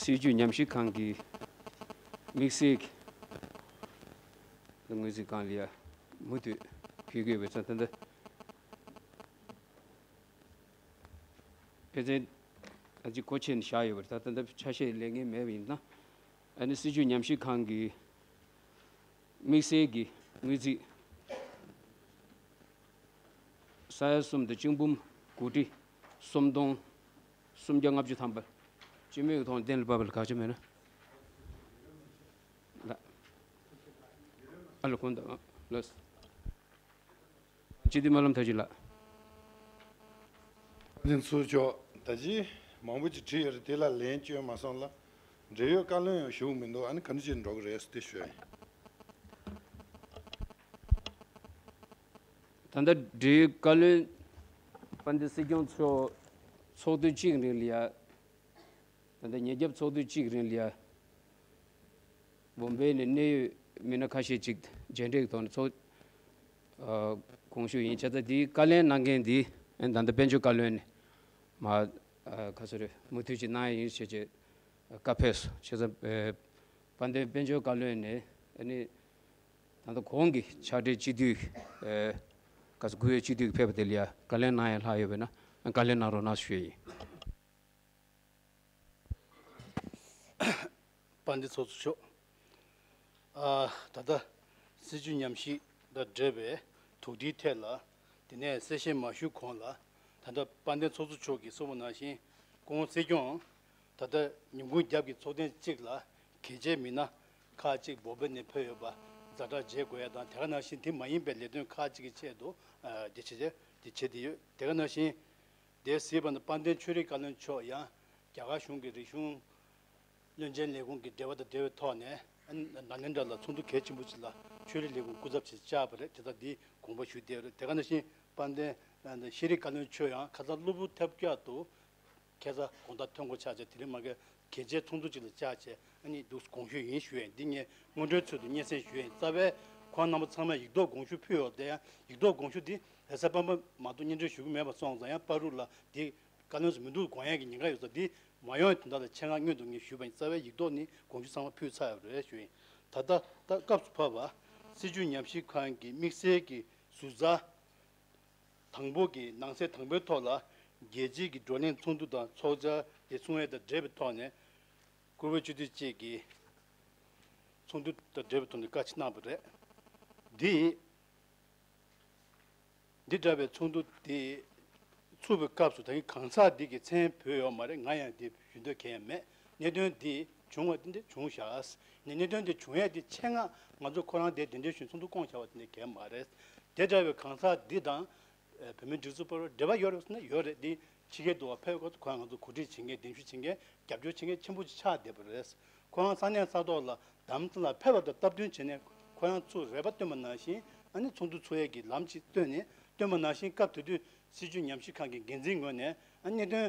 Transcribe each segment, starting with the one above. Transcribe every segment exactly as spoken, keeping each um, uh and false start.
སྲིད་བྱུས་ཉམས་ཞིབ་ཁང་གི་དམིགས་བསལ་གྱི་དངུལ་རྩིས་སྒང་ལ་ཡ་མུ་མཐུད་ཕུལ་དགོས་པའི་ཚོད་ལྟ་འདི། ཕལ་ཆེར་ཨ་ཅིག་གོ་ཆེན་བཞག་ཡོད་པ་རེད། ད་ལྟ་འདི་ཆ་ཤས་ལེན་མཁན་མེད་པ་ཡིན་ན། ཨ་ནི་སྲིད་བྱུས་ཉམས་ཞིབ་ཁང་གི་དམིགས་བསལ་གྱི་དངུལ་རྩིས་ས་ཡ་གསུམ་དང་གཅིག་འབུམ་དགུ་ཁྲི་སུམ་སྟོང་སུམ་བརྒྱ་ལྔ་བཅུ་ཐམ་པ་སྤྱི་མོས་ཀྱི་ཐོག་གཏན་ལ་ཕབ་པ་ལ་བཀག་ཆ་མེད་ན། ལགས། ཨ་ལ་གོང་དུ་ལགས། སྤྱི་འཐུས་སྨོན་ལམ་མཐར་ཕྱིན་ལགས། བཀའ་དྲིན་ཚོགས་མཆོག་ད་ཅི་མང་པོ་ཅིག་བྲིས་ཡོད་རེད། དེ་ལ་ལན་བསྐྱོན་མ་སོང་ལ། འབྲེལ་ཡོད་བཀའ་བློན་ཡང་ཞུགས་མི་འདུག་ཨ་ནི་ག་འདྲ་ཅིག་འགྲོ་གི་རེད་ཟེར་དེ་ཞུ་ཡ་ཡིན། ད་ལྟ་འབྲེལ་ཡོད་བཀའ་བློན་དཔལ་ལྡན་སྲིད་སྐྱོང་མཆོག་ཚོགས་དུས་གཅིག་རིང་ལ་ཡ། ད་ལྟ་ཉིན་རྒྱབ་ཚོགས་དུས་གཅིག་རིང་ལ་ཡ། བོམ་བེ་ནས་གནད་ཡོད་མི་སྣ་ཁ་ཤས་ཅིག་མཇལ་འཕྲད་ཀྱི་ཐོག་ནས་ཚོགས་ཨ་དགོངས་ཞུ་ཡིན། བྱས་ཙང་དེའི་བཀའ་ལན་གནང་མཁན་འདི་ཨ་ད་ལྟ་དཔལ་འབྱོར་བཀའ་བློན་ནས་མ་ཨ་ག་ཚོད་རེད། མུ་མཐུད་ཅིག་གནང་ཡ་ཡིན་ཞེས་བྱས་བཀའ་ཕེབས་སོང་། བྱས་ཙང་ཨ་དཔལ་ལྡན་དཔལ་འབྱོར་བཀའ་བློན་ནས་ཨ་ནི་ད་ལྟ་གོང་གི་ཕྱག་སྦྲེལ་སྤྱི་འཐུས་ཨ་ག་ཚོད་དགུ་ཡོད་སྤྱི་འཐུས་ཕེབས་པ་དེ་ལ་ཡ་བཀའ་ལན་གནང་ཡ་ལྷག་ཡོད་པས་ན་བཀའ་ལན་གནང་རོགས་གནང་ཞུ་ཡ་ཡིན། དཔལ་ལྡན་ཚོགས་གཙོ་མཆོག་ཨ་ད་ལྟ་སྲིད་བྱུས་ཉམས་ཞིབ་དང་འབྲེལ་བའི་དོགས་འདྲིའི་ཐད་ལ། དེ་ནས་གསལ་བཤད་མ་ཞུས་གོང་ལ། ད་ལྟ་དཔལ་ལྡན་ཚོགས་གཙོ་མཆོག་གིས་གསུངས་པ་ནང་བཞིན། སྐུ་ངོ་སྲིད་སྐྱོང་ད་ལྟ་ཉིན་གུང་རྒྱབ་ཀྱི་ཚོགས་ཐེངས་གཅིག་ལ་གལ་ཆེའི་མི་སྣ་ཁག་ཅིག་བོད་པ་ནས་ཕེབས་ཡོད་པ་ཛ་དྲག་བརྗེད་དགོས་ཡ་དང་། དེ་ག་ནང་བཞིན་དེ་མ་ཡིན་པའི་ལས་དོན་ཁག་ཅིག་གི་ཆེད་དུ་ཨ་དེ་བྱེད་དེ་བྱེད་དེ་ཡོད། དེ་ག་ནང་བཞིན། དེར་གཟིགས་པ་ན་དཔལ་ལྡན་ཆོས་རིག་བཀའ་བློན་མཆོག་ཡང་རྒྱ་གར་གཞུང་གི་རིག་གཞུང་བློན་ཆེན་ལས་ཁུངས་ཀྱི་འབྲེལ་བ་དང་འབྲེལ་བའི་ཐོག་ནས་ནཱ་ལེནྡྲ་ལ་ཚོགས་འདུ་གལ་ཆེན་པོ་ཞིག་ལ་ཆོས་རིག་ལས་ཁུངས་སྐུ་ཚབ་ཞིག་བཅར་བ་རེད། དེ་དག་འདི་དགོངས་པ་ཞུ་བསྡད་ཡོད་རེད། དེ་ག་ནང་བཞིན་དཔལ་ལྡན་ཤེས་རིག་བཀའ་བློན་མཆོག་ཡང་ཁ་སང་གློ་བུར་ཐབས་བཀྱག་ཏུ་ཁ་སང་དགོང་དག་ཐོན་དགོས་ཆགས་བྱས། དེ་རིང་མ་གི་གལ་ཆེའི་ཚོགས་འདུ་ཅིག་ལ་བཅར་བྱས་ཨ་ནི་འདུག་དགོངས་ཞུས་ཡིན་ཞུ་ཡས་འདི་ངས་སྔོན་འགྲོའི་ཚུལ་དུ་སྙན་སེང་ཞུ་ཡས་ཡིན། རྩ་བའི་ཁོང་རྣམ་པ་ཚང་མས་ཡིག་ཐོག་དགོངས་ཞུ་ཕུལ་ཡོད་དེ། ཡང་ཡིག་ཐོག་དགོངས་ཞུ་འདི་ལྷ་ས་པ་མ་མ་གཏོགས་སྙན་སྒྲོན་ཞུ་གི་མེད་པ་སོང་ཙང་། ཡང་བར་དུ་ལ་འདི་བཀའ་བློན་ཚོ་མི་འདུག་དགོངས་ཡས་ཀྱི་ཉེན་ཁ་ཡོད་ཙང་། འདི་མ་ཡོང་ཡས་དོན་དག་ལ་ཆེད་མངགས་སྔོན་དུ་ངས་ཞུས་པ་ཡིན། རྩ་བའི་ཡིག་ཐོག་ནི་དགོངས་ཞུ་ཚང་མ་ཕུལ་ཚར་ཡོད་རེད་ཞུ་ཡིན། ད་ལྟ་ད་སྐབས་སུ་བབས་པ་སྲིད་བྱུས་ཉམས་ཞིབ་ཁང་གི་དམིགས་བསལ་གྱི་ཟུར་ཟ། དང་པོ་གི་ནང་གསེས་དང་པོའི་ཐོག་ལ་རྒྱལ་སྤྱིའི་གི་བགྲོ་གླེང་ཚོགས་འདུ་དང་ཚོགས་བཅར་དེ་གསུང་ཡས་དང་འབྲེལ་བའི་ཐོག་ནས་བཀུར་འོས་སྤྱི་འཐུས་གཅིག་གིས་ཚོགས་འདུ་དང་འབྲེལ་བའི་ཐོག་ནས་བཀའ་ཆད་གནང་བ་རེད། འདི་འདི་འདྲ་བའི་ཚོགས་འདུ་དེ་ཚུགས་པའི་སྐབས་སུ་ད་གིན་གང་ཟག་འདི་གི་མཚན་བོས་ཡོད་མ་རེད། ང་ཡང་འདི་ཞུ་འདོད་གང་ཡང་མེད། གནད་དོན་འདི་བྱུང་བ་འདི་འདྲ་བྱུང་བཞག་ནས། གནད་དོན་འདི་བྱུང་ཡས་འདི་ཆེད་མངགས་ང་ཚོ་ཁོ་རང་དེ་དེ་འདྲའི་ཞུ་ཚོགས་འདུ་བསྐོང་བྱ་བ་དེ་འདྲ་གང་ཡང་མ་རེད། དེ་འདྲ་བའི་གང་ཟག་འདི་དང་བོད་མིའི་སྒྲིག་འཛུགས་བར་འབྲེལ་བ་ཡོད་རེད་ཟེར་ན་ཡོད་རེད། འདི་ཕྱི་རྒྱལ་དུ་བ་ཕེབས་སྐབས་སུ་ཁོ་རང་ང་ཚོ་གོ་སྒྲིག་བྱེད་མཁན། གདན་ཞུ་བྱེད་མཁན། རྒྱབ་སྐྱོར་བྱེད་མཁན་ཆེན་པོ་ཅིག་ཆགས་བསྡད་པ་རེད། ཁོ་རང་ས་གནས་ས་ཐོག་ལ་དམ་ཚིག་ལ་ཕེབས་པ་དང་སྟབས་བསྟུན་བྱས་ནས་ཁོ་རང་ཚུར་རེ་བ་བཏོན་པ་ནང་བཞིན་ཨ་ནི་ཚོགས་འདུ་ཚོགས་ཡས་ཀྱི་ལམ་ཅིག་བཏོན་ནས། བཏོན་པ་ནང་བཞིན་སྐབས་དེ་དུས་སྲིད་བྱུས་ཉམས་ཞིབ་ཁང་གི་འགན་འཛིན་ངོས་ནས་ཨ་གནད་དོན་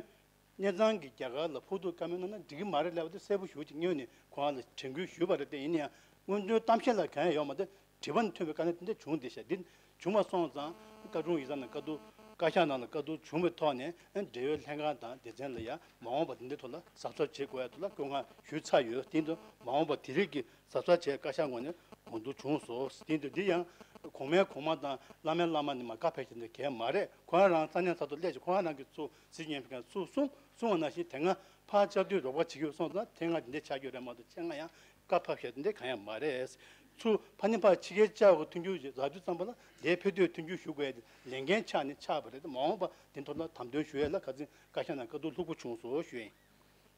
གནས་ཚང་གི་རྒྱ་གར་ལ་ཕོག་ཐུག་བཀའ་མོལ་གནང་ན་འགྲིག་གི་མ་རེད་ལབ་པ་དེ་གསལ་པོ་ཞེ་པོ་ཅིག་སྔོན་ནས་ཁོ་རང་ལ་དྲན་སྐུལ་ཞུས་པ་རེད་དེ། ཡིན་ན་ཡང་སྔོན་འགྲོའི་གཏམ་བཤད་ལ་གང་ཡང་ཡོད་མ་རེད། དྲི་བ་ནས་ཐོན་པའི་དཀའ་གནད་དེ་འདྲ་བྱུང་བསྡད་ཤག་འདི་བྱུང་བ་སོང་ཙང་བཀའ་དྲུང་ཡིག་ཚང་ནང་བཀའ་བསྡུར། བཀའ་ཤག་ནང་ལ་བཀའ་བསྡུར་བྱུང་བའི་ཐོག་ནས་འབྲེལ་ཡོད་ལྷན་ཁང་དང་སྡེ་ཚན་ལ་ཡང་མ་འོངས་པ་དེ་འདྲའི་ཐོག་ལ་གཟབ་གཟབ་བྱེད་དགོས་ཡ་ཐོག་ལ་བཀའ་མོལ་ཞུས་ཚར་ཡོད། དེ་འདྲ་མ་འོངས་པ་དེ་རིགས་ཀྱི་གཟབ་གཟབ་བྱེད་བཀའ་ཤག་ངོས་ནས་དགོངས་ཚུལ་བྱུང་སོང་། དེ་འདྲ་འདི་ཡང་གོང་མའི་གོང་མ་དང་བླ་མའི་བླ་མ་ནས་མར་བཀའ་ཕེབས་ཀྱི་འདི་གས་མ་རེད། ཁོ་རང་རང་ས་གནས་ས་ཐོག་སླེབས་ཀྱི་ཁོ་རང་རང་གི་ཚུར་སྲིད་ཉན་ཕན་ཚུར་གསུང་གསུང་བ་ནང་བཞིན་དེ་སྔ་ཕར་བཅར་དུས་རོགས་པ་བྱེད་ཀྱི་ཡོད་སོང་ཙང་དེ་སྔ་དེ་འདྲ་ཆགས་ཀྱི་ཡོད་རེད་མ་གཏོགས་ཆེད་མངགས་ཡང་བཀའ་ཕབ་བཞག་དེ་འདྲ་གང་ཡང་མ་རེད། ཚུར་ཕ་ནི་ཕར་ཕྱི་རྒྱལ་བཅར་བའི་མཐུན་འགྱུར་རག་དུས་ཙམ་པ་ལ་དེའི་ཕེབས་དུས་མཐུན་འགྱུར་ཞུ་དགོས་ཡ་དེ་ལས་འགན་ཆགས་ནས་ཆགས་པ་རེད། མ་འོངས་པ་དེ་ཐོག་ལ་དམ་དོན་ཞུ་ཡ་ལ་ཁ་སང་བཀའ་ཤག་ནང་བཀའ་བསྡུར་ལྷུག་པོ་བྱུང་སོང་ཞུ་ཡིན།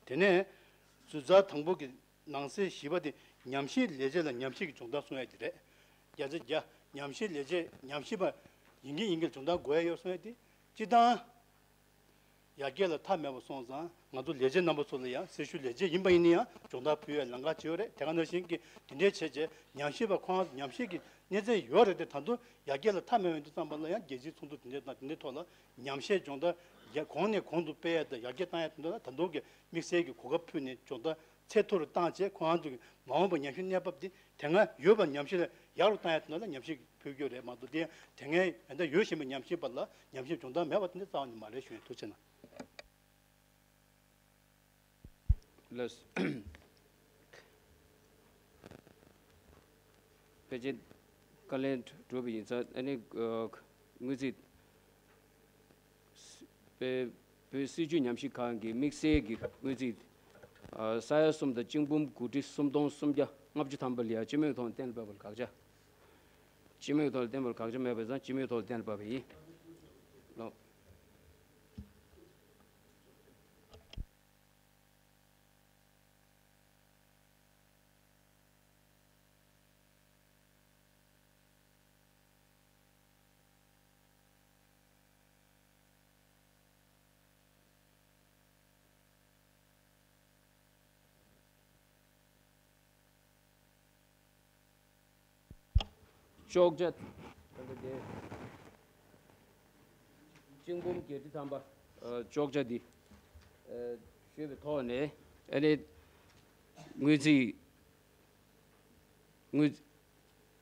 དེ་ནས་ཟུར་ཟ་དང་པོ་གི་ནང་གསེས་བཞི་པ་དེ་ཉམས་ཞིབ་ལས་བྱེད་ལ་ཉམས་ཞིབ་ཀྱི་སྦྱོང་བརྡར་གསུང་ཡ་དེ་རེད། བརྒྱ་ཆ་བརྒྱ་ཉམས་ཞིབ་ལས་བྱེད་ཉམས་ཞིབ་པ་ཡིན་གྱི་ཡིན་གྱི་སྦྱོང་བརྡར་དགོས་ཡ་ཡོད་གསུང་ཡ་དེ་སྤྱིར་བཏང་ཡར་རྒྱས་ལ་མཐའ་མེད་པ་སོང་ཙང་། ང་ཚོ་ལས་བྱེད་རྣམ་པ་ཚོ་ལ་ཡང་སྲི་ཞུ་ལས་བྱེད་ཡིན་པ་ཡིན་ན་ཡང་སྦྱོང་བརྡར་ཕུལ་ཡའི་ལམ་ཁ་ཅིག་ཡོད་རེད། དེ་ག་ནང་བཞིན་གྱི་དེ་འདྲའི་བྱས་བྱས་ཉམས་ཞིབ་པ་ཁོང་ཉམས་ཞིབ་ཀྱི་གནས་ཚད་ཡོད་རེད་དེ། ད་དུང་ཡར་རྒྱས་ལ་མཐའ་མེད་པ་ཡིན་དུས་ཙམ་པ་ལ་ཡང་རྒྱལ་སྤྱིའི་ཚོགས་འདུ་དེ་འདྲའི་དང་དེ་འདྲའི་ཐོག་ལ་ཉམས་བཞེས་སྦྱོང་བརྡར་ཡ་གོང་ནས་གོང་དུ་སྤེལ་ཡ་དང་ཡར་རྒྱས་བཏང་ཡ་དེ་འདྲ་ལ་ད་དུང་གི་དམིགས་བསལ་གྱི་གོ་སྐབས་ཕུལ་ནས་སྦྱོང་བརྡར་ཚད་མཐོ་རུ་བཏང་བྱས། ཁོང་རང་ཚོ་གི་མ་འོངས་པ་ཉམས་ཞིབ་གནས་བབ་དེ་དེ་སྔ་ཡོད་པ་ཉམས་ཞིབ་ལ་ཡག་རུ་བཏང་ཡ་དེ་འདྲ་ལ་ཉམས་ཞིབ་ཕུལ་རྒྱུ་རེད་མ་གཏོགས། དེ་དེ་སྔའི་ད་ལྟ་ཡོད་བཞིན་པའི་ཉམས་ཞིབ་པ་ལ་ཉམས་ཞིབ་སྦྱོང་བརྡར་མེད་པ་དེ་འདྲ་རྩ་བ་ནས་མ་རེད་ཞུ་ཡིན། ཐུགས་རྗེ་གནང་། ལ། ཕལ་ཆེར་བཀའ་ལན་གྲུབ་པ་ཡིན་ཙང་ཨ་ནི་དངུལ་རྩིས། བོད་བོད་སྲིད་བྱུས་ཉམས་ཞིབ་ཁང་གི་དམིགས་བསལ་གྱི་དངུལ་རྩིས། ས་ཡ་གསུམ་དང་གཅིག་འབུམ་དགུ་ཁྲི་སུམ་སྟོང་སུམ་བརྒྱ་ལྔ་བཅུ་ཐམ་པ་ལ་ཡང་སྤྱི་མོས་ཐོག་གཏན་ལ་ཕབ་པར་དགག་བྱ། སྤྱི་མོས་ཐོག་ལ་གཏན་ལ་ཕབ་དགག་བྱ་མེད་པ་དང་སྤྱི་མོས་ཐོག་ལ་གཏན་ལ་ཕབ་པ་ཡིན། ལགས། གཅོག་ཆ། གཅིག་འབུམ་བརྒྱད་ཁྲི་ཐམ་པ། གཅོག་ཆ་འདི་ཞུས་པའི་ཐོག་ནས་ཨ་ནི་དངུལ་རྩིས། དངུལ།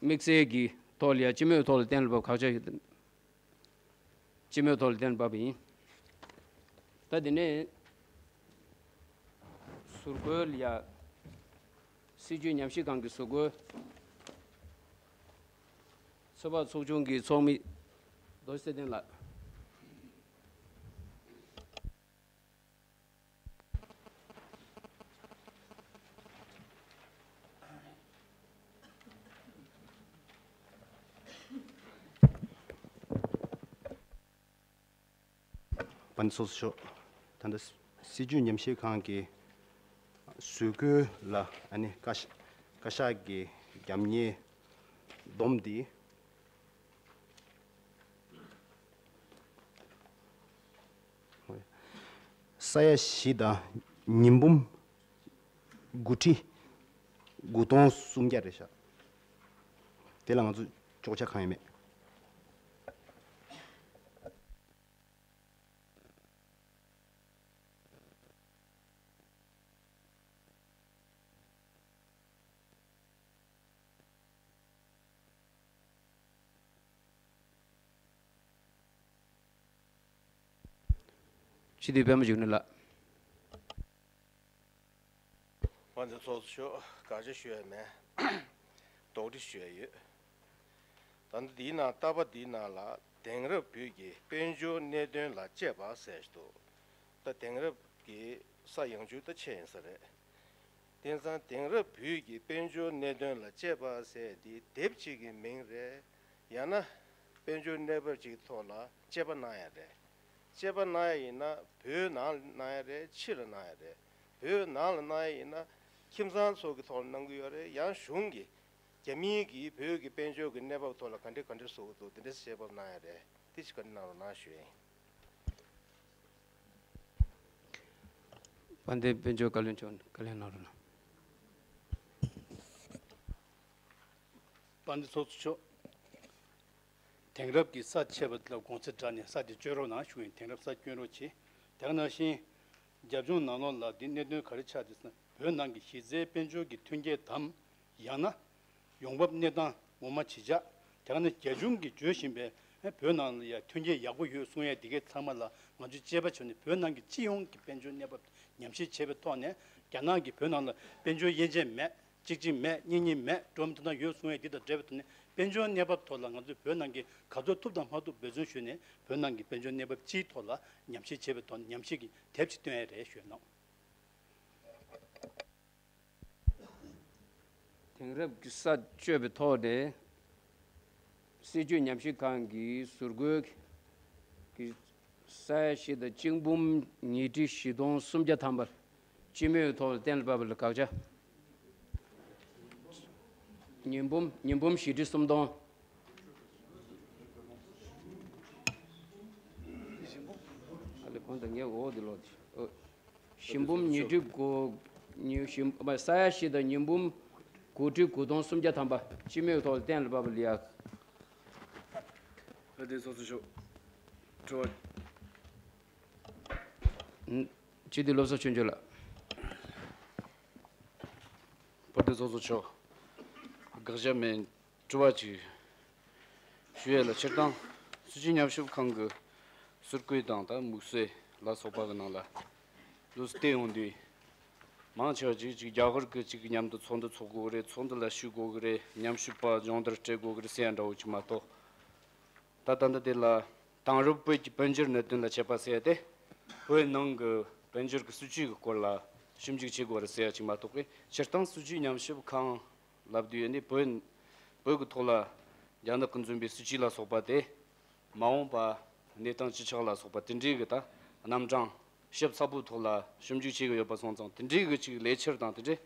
དམིགས་བསལ་གྱི་ཐོག་ལ་ཡང་སྤྱི་མོས་ཐོག་ལ་གཏན་ལ་ཕབ་དགག་བྱ། སྤྱི་མོས་ཐོག་ལ་གཏན་ལ་ཕབ་པ་ཡིན། ད་དེ་ནས་ཟུར་བཀོལ་ལ་ཡང་སྲིད་བྱུས་ཉམས་ཞིབ་ཁང་གི་ཟུར་བཀོལ། ཚོད་དཔག་ཚོགས་ཆུང་གི་ཚོགས་མི་རྡོ་རྗེ་ཚེ་བརྟན་ལགས། དཔལ་ལྡན་ཚོགས་གཙོ་མཆོག་ད་ལྟ་སྲིད་བྱུས་ཉམས་ཞིབ་ཁང་གི་ཟུར་བཀོལ་ལ་ཨ་ནི་བཀའ་ཤག་བཀའ་ཤག་གི་རྒྱབ་གཉེར་བསྡོམས་འདི། ས་ཡ་བཞི་དང་ཉིས་འབུམ་དགུ་ཁྲི་དགུ་སྟོང་སུམ་བརྒྱ་རེད་ཤག་དེ་ལ་ང་ཚོ་གཅོག་ཆ་གང་ཡང་མེད། སྤྱི་འཐུས་པད་མ་འབྱུང་གནས་ལགས། དཔལ་ལྡན་ཚོགས་གཙོ་མཆོག་དགག་བྱ་ཞུ་ཡ་མེད། དོགས་འདྲི་ཞུ་ཡ་ཡོད། ད་ལྟ་འདིའི་ནང་ལྟ་བ་འདིའི་ནང་ལ་དེང་རབས་བོད་ཀྱི་དཔལ་འབྱོར་གནད་དོན་ལ་དཔྱད་པ་ཟེར་ཞིག་འདུག་ད་དེང་རབས་ཀྱི་ས་ཡང་བསྐྱར་ད་ཆད་ཡིན་ས་རེད། དེང་སང་དེང་རབས་བོད་ཀྱི་དཔལ་འབྱོར་གནད་དོན་ལ་དཔྱད་པ་ཟེར་འདི་དེབ་ཅིག་གི་མིང་རེད། ཡང་ན་དཔལ་འབྱོར་གནས་བབ་ཅིག་ཐོག་ལ་དཔྱད་པ་གནང་ཡ་རེད། དཔྱད་པ་གནང་ཡ་ཡིན་ན་བོད་ནང་ལ་གནང་ཡ་རེད། ཕྱི་ལ་གནང་ཡ་རེད། བོད་ནང་ལ་གནང་ཡ་ཡིན་ན་ཁྱིམ་ཚང་ཚོ་གི་ཐོག་ལ་གནང་གི་ཡོད་རེད། ཡང་གཞུང་གི་རྒྱ་མིའི་གི་བོད་ཀྱི་དཔལ་འབྱོར་གྱི་གནས་བབ་ཐོག་ལ་ག་འདྲས་ག་འདྲས་བཟོ་གི་འདུག་དེ་འདྲས་དཔྱད་པ་གནང་ཡ་རེད། དེ་ཞིག་ག་འདྲས་གནང་རོགས་གནང་ཞུ་ཡ་ཡིན། དཔལ་ལྡན་དཔལ་འབྱོར་བཀའ་བློན་མཆོག་བཀའ་ལན་གནང་རོགས་གནང་། དཔལ་ལྡན་ཚོགས་གཙོ་མཆོག་དེང་རབས་ཀྱི་ས་ཆད་པ་དེ་ལ་དགོངས་ཚུལ་བསྒྲགས་ནས་ས་དེ་གཅོད་རོགས་གནང་ཞུ་ཡིན། དེང་རབས་ས་སྐྱོན་རོགས་བྱེད། དེ་ག་ནང་བཞིན་རྒྱབ་ལྗོངས་ནང་ལོགས་ལ་འདི་གནད་དོན་ག་རེ་ཆགས་འདུག་ཟེར་ན་བོད་ནང་གི་གཞི་རྩའི་དཔལ་འབྱོར་གྱི་ཐོན་སྐྱེད་དམ། ཡང་ན་ཡོང་འབབ་གནས་སྟངས་ངོ་མ་ཇི་ཆགས། དེ་ག་ནས་རྒྱ་གཞུང་གིས་བརྗོད་བཞིན་པའི་བོད་ནང་ལ་ཡ་ཐོན་སྐྱེད་ཡག་པོ་ཡོད་གསུང་ཡས་འདི་གའི་ཚང་མ་ལ་ང་ཚོས་དཔྱད་པ་བྱས་ནས་བོད་ནང་གི་སྤྱི་ཡོངས་ཀྱི་དཔལ་འབྱོར་གནས་བབ་ཉམས་ཞིབ་བྱས་པའི་ཐོག་ནས་རྒྱ་ནག་གིས་བོད་ནང་ལ་དཔལ་འབྱོར་དབྱེ་འབྱེད་མེད། གཅིག་གཅིག་མེད། གཉིས་གཉིས་མེད། འགྲོ་མི་ཐུབ་ན་ཡོད་གསུང་ཡས་འདི་དང་འབྲེལ་བའི་ཐོག་ནས་དཔལ་འབྱོར་གནས་བབ་ཐོག་ལ་ང་ཚོས་བོད་ནང་གི་ག་ཚོད་ཐུབ་དང་མ་ཐུབ་འབད་བརྩོན་ཞུས་ནས་བོད་ནང་གི་དཔལ་འབྱོར་གནས་བབ་སྤྱིའི་ཐོག་ལ་ཉམས་ཞིབ་བྱས་པའི་ཐོག་ནས་ཉམས་ཞིབ་ཀྱི་དེབ་ཅིག་བཏོན་ཡས་རེད་ཞུས་ནོ། དེང་རབས་ཀྱི་ས་བཅོས་པའི་ཐོག་ནས་སྲིད་བྱུས་ཉམས་ཞིབ་ཁང་གི་ཟུར་བཀོལ་གྱི་ས་ཡ་བཞི་དང་གཅིག་འབུམ་ཉིས་ཁྲི་བཞི་སྟོང་སུམ་བརྒྱ་ཐམ་པ་སྤྱི་མོས་ཐོག་ལ་གཏན་ལ་ཕབ་པ་ལ་དགག་བྱ། ཉིས་འབུམ་ཉིས་འབུམ་བཞི་ཁྲི་སུམ་སྟོང་། ཨ་ལེ་གོང་དུ་ངས་འོག་འདི་ལོག་འདི། ཨོ། བཞི་འབུམ་ཉིས་ཁྲི་དགུ། ཉི་བཞི་མ་ས་ཡ་བཞི་དང་ཉིས་འབུམ་དགུ་ཁྲི་དགུ་སྟོང་སུམ་བརྒྱ་ཐམ་པ་སྤྱི་མོས་ཐོག་ལ་གཏན་ལ་ཕབ་པ་ལ་ཡ། ཨ་དེ་ཚོགས་གཙོ་མཆོག་དྲི་བ། སྤྱི་འཐུས་བློ་བཟང་ཆོས་འབྱོར་ལགས། བཀའ་དྲིན་ཚོགས་གཙོ་མཆོག་དགག་བྱ་མེད། དྲི་བ་གཅིག་ཞུ་ཡས་ལ། སྤྱིར་བཏང་སྲིད་བྱུས་ཉམས་ཞིབ་ཁང་གི་ཟུར་བཀོད་དང་ད་དམིགས་བསལ་ལ་སོགས་པ་གི་ནང་ལ་ལུས་བལྟས་ཡོང་དུས་ མང་ཆེ་བ་ཅིག་ཅིག་རྒྱ་གར་གི་ཅིག་མཉམ་དུ་ཚོགས་འདུ་ཚོགས་དགོས་ཀྱི་རེད། ཚོགས་འདུ་ལ་ཞུགས་དགོས་ཀྱི་རེད། ཉམས་ཞིབ་པ་སྦྱོང་བརྡར་སྤྲད་དགོས་ཀྱི་རེད་ཟེར་ཡ་འདྲ་བོ་ཅིག་མ་གཏོགས། ད་ད་ལྟ་དེ་ལ་དེང་རབས་བོད་ཀྱི་དཔལ་འབྱོར་གནད་དོན་ལ་དཔྱད་པ་ཟེར་ཡ་དེ། བོད་ནང་གི་དཔལ་འབྱོར་གྱི་སྲིད་ཇུས་ཀྱི་སྐོར་ལ་ཞིབ་འཇུག་བྱེད་དགོས་རེད་ཟེར་ཡ་ཅིག་མ་གཏོགས་པའི། སྤྱིར་བཏང་སྲིད་ཇུས་ཉམས་ཞིབ་ཁང་ལབ་དུས་ཡ་ནི་བོད་བོད་ཀྱི་ཐོག་ལ་རྒྱ་ནག་གིས་འཛིན་པའི་སྲིད་ཇུས་ལ་སོགས་པ་དེ། མ་འོངས་པ་གནས་སྟངས་ཅི་ཆགས་ལ་སོགས་པ་དེ་འདྲའི་གི་ད་རྣམ་གྲངས་ཞིབ་ཚགས་པོའི་ཐོག་ལ་ཞིབ་འཇུག་བྱེད་ཀྱི་ཡོད་པ་སོང་ཙང་། དེ་འདྲའི་གི་ཅིག་ལས་འཆར་དང་དེ་འདྲའི་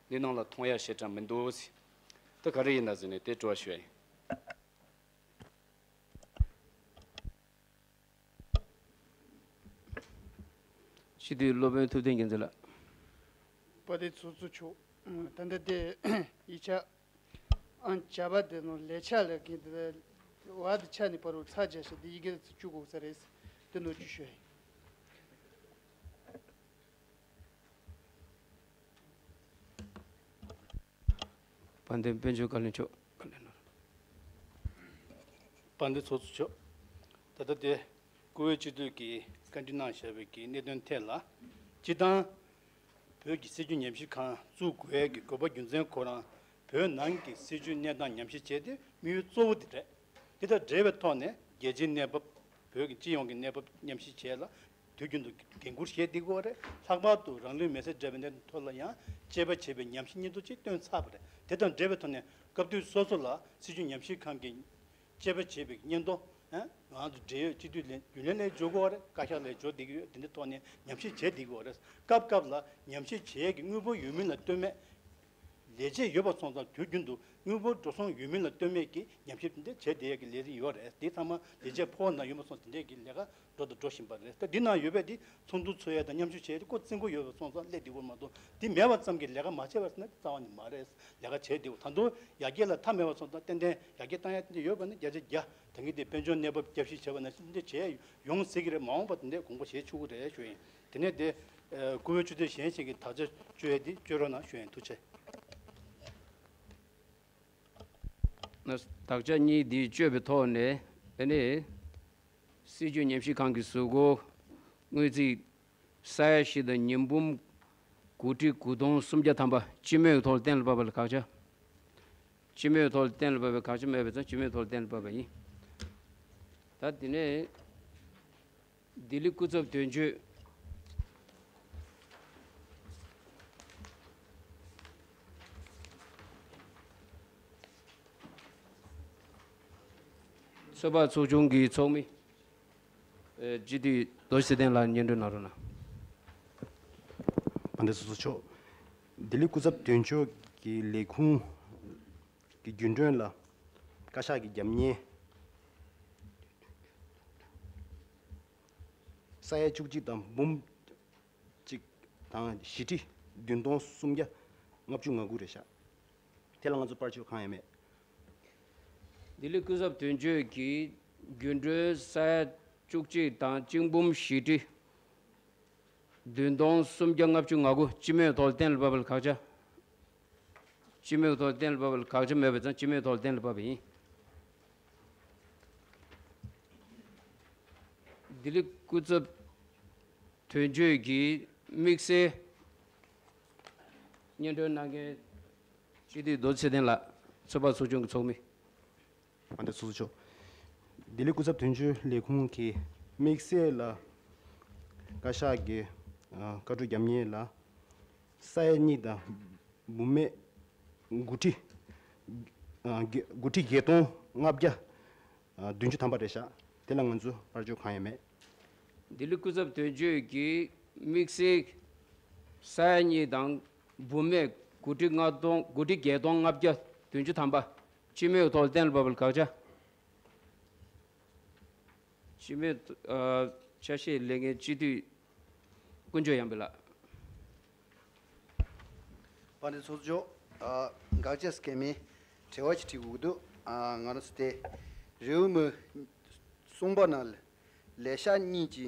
འདི་ནང་ལ་མཐོང་ཡ་ཞེ་དྲག་མི་འདུག་ཟེར། དེ་ག་རེ་ཡིན་ན་ཟེར་ནས་དེ་དྲི་བ་ཞུ་ཡ་ཡིན། སྤྱི་འཐུས་སློབ་དཔོན་ཐུབ་བསྟན་རྒྱལ་མཚན་ལགས། དཔལ་ལྡན་ཚོགས་གཙོ་མཆོག་ད་ལྟ་དེ་ཡིག་ཆ། ཨང་བརྒྱ་པ་དེ་ནང་ལས་འཆར་ལ་གི་དེ་བ་དེ་ཆ་ནས་པར་རུ་ཚར་བརྒྱ་ཞིག་དེ་ཡི་གེ་བཅུ་གོ་ས་རེད། དེ་ནོར་བཅུ་ཤོད་ཡིན། དཔལ་ལྡན་དཔལ་འབྱོར་བཀའ་བློན་མཆོག་བཀའ་བློན་ནོར། དཔལ་ལྡན་ཚོགས་གཙོ་མཆོག་ད་ལྟ་དེ་བཀུར་འོས་སྤྱི་འཐུས་ཀྱིས་བཀའ་འདྲི་གནང་བཞག་པའི་གི་གནད་དོན་ཐད་ལ། སྤྱི་བཏང་བོད་ཀྱི་སྲིད་བྱུས་ཉམས་ཞིབ་ཁང་བཙུགས་དགོས་ཀྱི་དགོས་པ་རྒྱུ་མཚན་ཁོ་རང་བོད་ནང་གི་སྲིད་བྱུས་གནས་སྟངས་ཉམས་ཞིབ་བྱས་ཏེ་དམིགས་ཡུལ་གཙོ་བོ་དེ་རེད། དེ་དང་འབྲེལ་བའི་ཐོག་ནས་རྒྱལ་སྤྱིའི་གནས་བབ། བོད་ཀྱི་སྤྱི་ཡོངས་ཀྱི་གནས་བབ་ཉམས་ཞིབ་བྱས་ལ་དུས་རྒྱུན་དུ་འགན་འཁུར་བཞེས་བསྡད་ཀྱི་ཡོད་རེད། ལྷག་པར་དུ་རང་ལུས་མེར་སྲེག་བགྲད་པའི་གནད་དོན་ཐོག་ལ་ཡང་དཔྱད་པ་བྱས་པའི་ཉམས་ཞིབ་སྙན་ཐོ་ཅིག་བཏོན་ཚར་བ་རེད། དེ་དང་འབྲེལ་བའི་ཐོག་ནས་སྐབས་དུས་སོ་སོ་ལ་སྲིད་བྱུས་ཉམས་ཞིབ་ཁང་གིས་དཔྱད་པ་བྱས་པའི་སྙན་ཐོ། ཨ། ང་ཚོ་འབྲེལ་ཡོད་སྤྱི་འཐུས་ལྷན་རྒྱུན་ལྷན་ལ་འབྱོར་གྱི་ཡོད་རེད། བཀའ་ཤག་ལ་འབྱོར་བསྡད་ཀྱི་ཡོད། དེ་འདྲའི་ཐོག་ནས་ཉམས་ཞིབ་བྱས་བསྡད་ཀྱི་ཡོད་རེད། སྐབས་སྐབས་ལ་ཉམས་ཞིབ་བྱེད་ཡས་ཀྱི་དངུལ་འབོར་ཡོད་མིན་ལ་ལྟོས་མེད། ལས་བྱེད་ཡོད་པ་སོང་ཙང་དུས་རྒྱུན་དུ་དངུལ་འབོར་འགྲོ་སོང་ཡོད་མིན་ལ་ལྟོས་མེད་ཀྱི་ཉམས་ཞིབ་དེ་འདྲ་བྱས་བསྡད་ཡས་ཀྱི་ལས་རིམ་ཡོད་རེད། དེ་ཚང་མ་ལས་བྱེད་ཕོགས་ནང་ཡོད་པ་སོང་དེ་འདྲས་ཀྱི་ལས་ཀ་འགྲོ་དང་འགྲོ་བཞིན་པ་རེད། ད་འདི་ནང་ཡོད་པའི་དེ་ཚོགས་འདུ་ཚོགས་ཡས་དང་མཉམ་ཞུགས་བྱས་ཏེ་ཀོ་རྩིས་འགོ་ཡོད་པ་སོང་ཙང་སླེབས་བསྡད་ཀྱི་ཡོད་མ་གཏོགས། དེ་མེད་པ་ཙམ་གྱིས་ལས་ཀ་མ་བྱས་པ་ཟེར་ན་རྩ་བ་ནས་མ་རེད། ལས་ཀ་བྱས་བསྡད་ཡོད། ད་དུང་ཡར་རྒྱས་ལ་མཐའ་མེད་པ་སོང་ཙང་ཏན་ཏན་ཡར་རྒྱས་བཏང་ཡ་དེ་འདྲ་ཡོད་པ་ནི་བརྒྱ་ཆ་བརྒྱ། ད་གིན་དེ་དཔལ་འབྱོར་གནས་བབ་བསྐྱར་ཞིབ་བྱས་པ་ནང་བཞིན་དེ་འདྲ་བྱས་ཡོང་སྲིད་ཀྱི་རེད། མ་འོངས་པ་དེ་འདྲའི་དགོངས་པ་བཞེས་ཆོག་གི་རེད་ཞུ་ཡིན། དེ་ནས་དེ། ཨ། བཀུར་འོས་སྤྱི་འཐུས་གཞན་ཞིག་གིས་དག་ཆ་བཅོལ་ཡས་དེ་བཅོལ་རོགས་གནང་ཞུ་ཡིན། ཐུགས་རྗེ་ཆེ། ན། དག་ཆ་གཉིས་འདི་བཅོས་པའི་ཐོག་ནས་ཨ་ནི་སྲིད་བྱུས་ཉམས་ཞིབ་ཁང་གི་གཟུགས་སྐོར་དངུལ་རྩིས་ས་ཡ་བཞི་དང་ཉིས་འབུམ་དགུ་ཁྲི་དགུ་སྟོང་སུམ་བརྒྱ་ཐམ་པ་སྤྱི་མོས་ཐོག་གཏན་ལ་ཕབ་པ་ལ་དགག་བྱ། སྤྱི་མོས་ཐོག་གཏན་ལ་ཕབ་པའི་དགག་བྱ་མེད་པ་དང་སྤྱི་མོས་ཐོག་གཏན་ལ་ཕབ་པ་ཡིན། ད་དེ་ནས་ལྡི་ལི་སྐུ་ཚབ་དོན་གཅོད། ཚོད་དཔག་ཚོགས་ཆུང་གི་ཚོགས་མི། ཨེ། སྤྱི་འཐུས་རྡོ་རྗེ་ཚེ་བརྟན་ལགས་སྙན་སྒྲོན་གནང་རོགས་གནང་། དཔལ་ལྡན་ཚོགས་གཙོ་མཆོག་ལྡི་ལི་སྐུ་ཚབ་དོན་གཅོད་ཀྱི་ལས་ཁུངས་ཀྱི་རྒྱུན་གྲོན་ལ་བཀའ་ཤག་གི་རྒྱབ་གཉེར་ས་ཡ་བཅུ་གཅིག་དང་འབུམ་གཅིག་དང་བཞི་ཁྲི་བདུན་སྟོང་སུམ་བརྒྱ་ལྔ་བཅུ་ང་དགུ་རེད་ཤག་དེ་ལ་ང་ཚོ་པར་གཅོད་གང་ཡང་མེད། ལྡི་ལི་སྐུ་ཚབ་དོན་གཅོད་ཀྱི་རྒྱུན་གྲོན་ས་ཡ་བཅུ་གཅིག་དང་གཅིག་འབུམ་བཞི་ཁྲི་བདུན་སྟོང་སུམ་བརྒྱ་ལྔ་བཅུ་ང་དགུ་སྤྱི་མོས་ཐོག་གཏན་ལ་ཕབ་པ་ལ་དགག་བྱ། སྤྱི་མོས་ཐོག་གཏན་ལ་ཕབ་པ་ལ་དགག་བྱ་མེད་པ་ཙང་སྤྱི་མོས་ཐོག་གཏན་ལ་ཕབ་པ་ཡིན། ལྡི་ལི་སྐུ་ཚབ་དོན་གཅོད་ཀྱི་དམིགས་བསལ་སྙན་སྒྲོན་གནང་མཁན་སྤྱི་འཐུས་རྡོ་རྗེ་ཚེ་བརྟན་ལགས། ཚོད་དཔག་ཚོགས་ཆུང་གི་ཚོགས་མི། དཔལ་ལྡན་ཚོགས་གཙོ་མཆོག་ལྡི་ལི་སྐུ་ཚབ་དོན་གཅོད་ལས་ཁུངས་ཀྱི་དམིགས་བསལ་ལ་བཀའ་ཤག་གི་ཨ་བཀའ་འཁྲོལ་རྒྱབ་གཉེར་ལ་ས་ཡ་གཉིས་དང་འབུམ་མེད་དགུ་ཁྲི་ཨ་དགུ་ཁྲི་བརྒྱད་སྟོང་ལྔ་བརྒྱ་ཨ་བདུན་ཅུ་ཐམ་པ་རེད་ཤག་དེ་ལ་ང་ཚོ་པར་གཅོད་གང་ཡང་མེད། ལྡི་ལི་སྐུ་ཚབ་དོན་གཅོད་ཀྱི་དམིགས་བསལ་ས་ཡ་གཉིས་དང་འབུམ་མེད་དགུ་ཁྲི་ལྔ་སྟོང་དགུ་ཁྲི་བརྒྱད་སྟོང་ལྔ་བརྒྱ་བདུན་ཅུ་ཐམ་པ་སྤྱི་མོས་ཐོག་གཏན་ལ་ཕབ་པར་དགག་བྱ། སྤྱི་མོས། ཨ། ཆ་ཤས་ལེན་མཁན་སྤྱི་འཐུས་དཀོན་མཆོག་ཡངས་པའི་ལགས། དཔལ་ལྡན་ཚོགས་གཙོ། ཨ། དགག་བྱ་ཟེར་མཁན་མིན། དྲི་བ་ཅིག་དྲི་དགོས་ཀྱི་འདུག་ཨ། ང་རང་ཚོ་དེ་རེའུ་མིག་གསུམ་པ་ནང་ལ་ལས་ཤག་གཉིས་ཀྱི་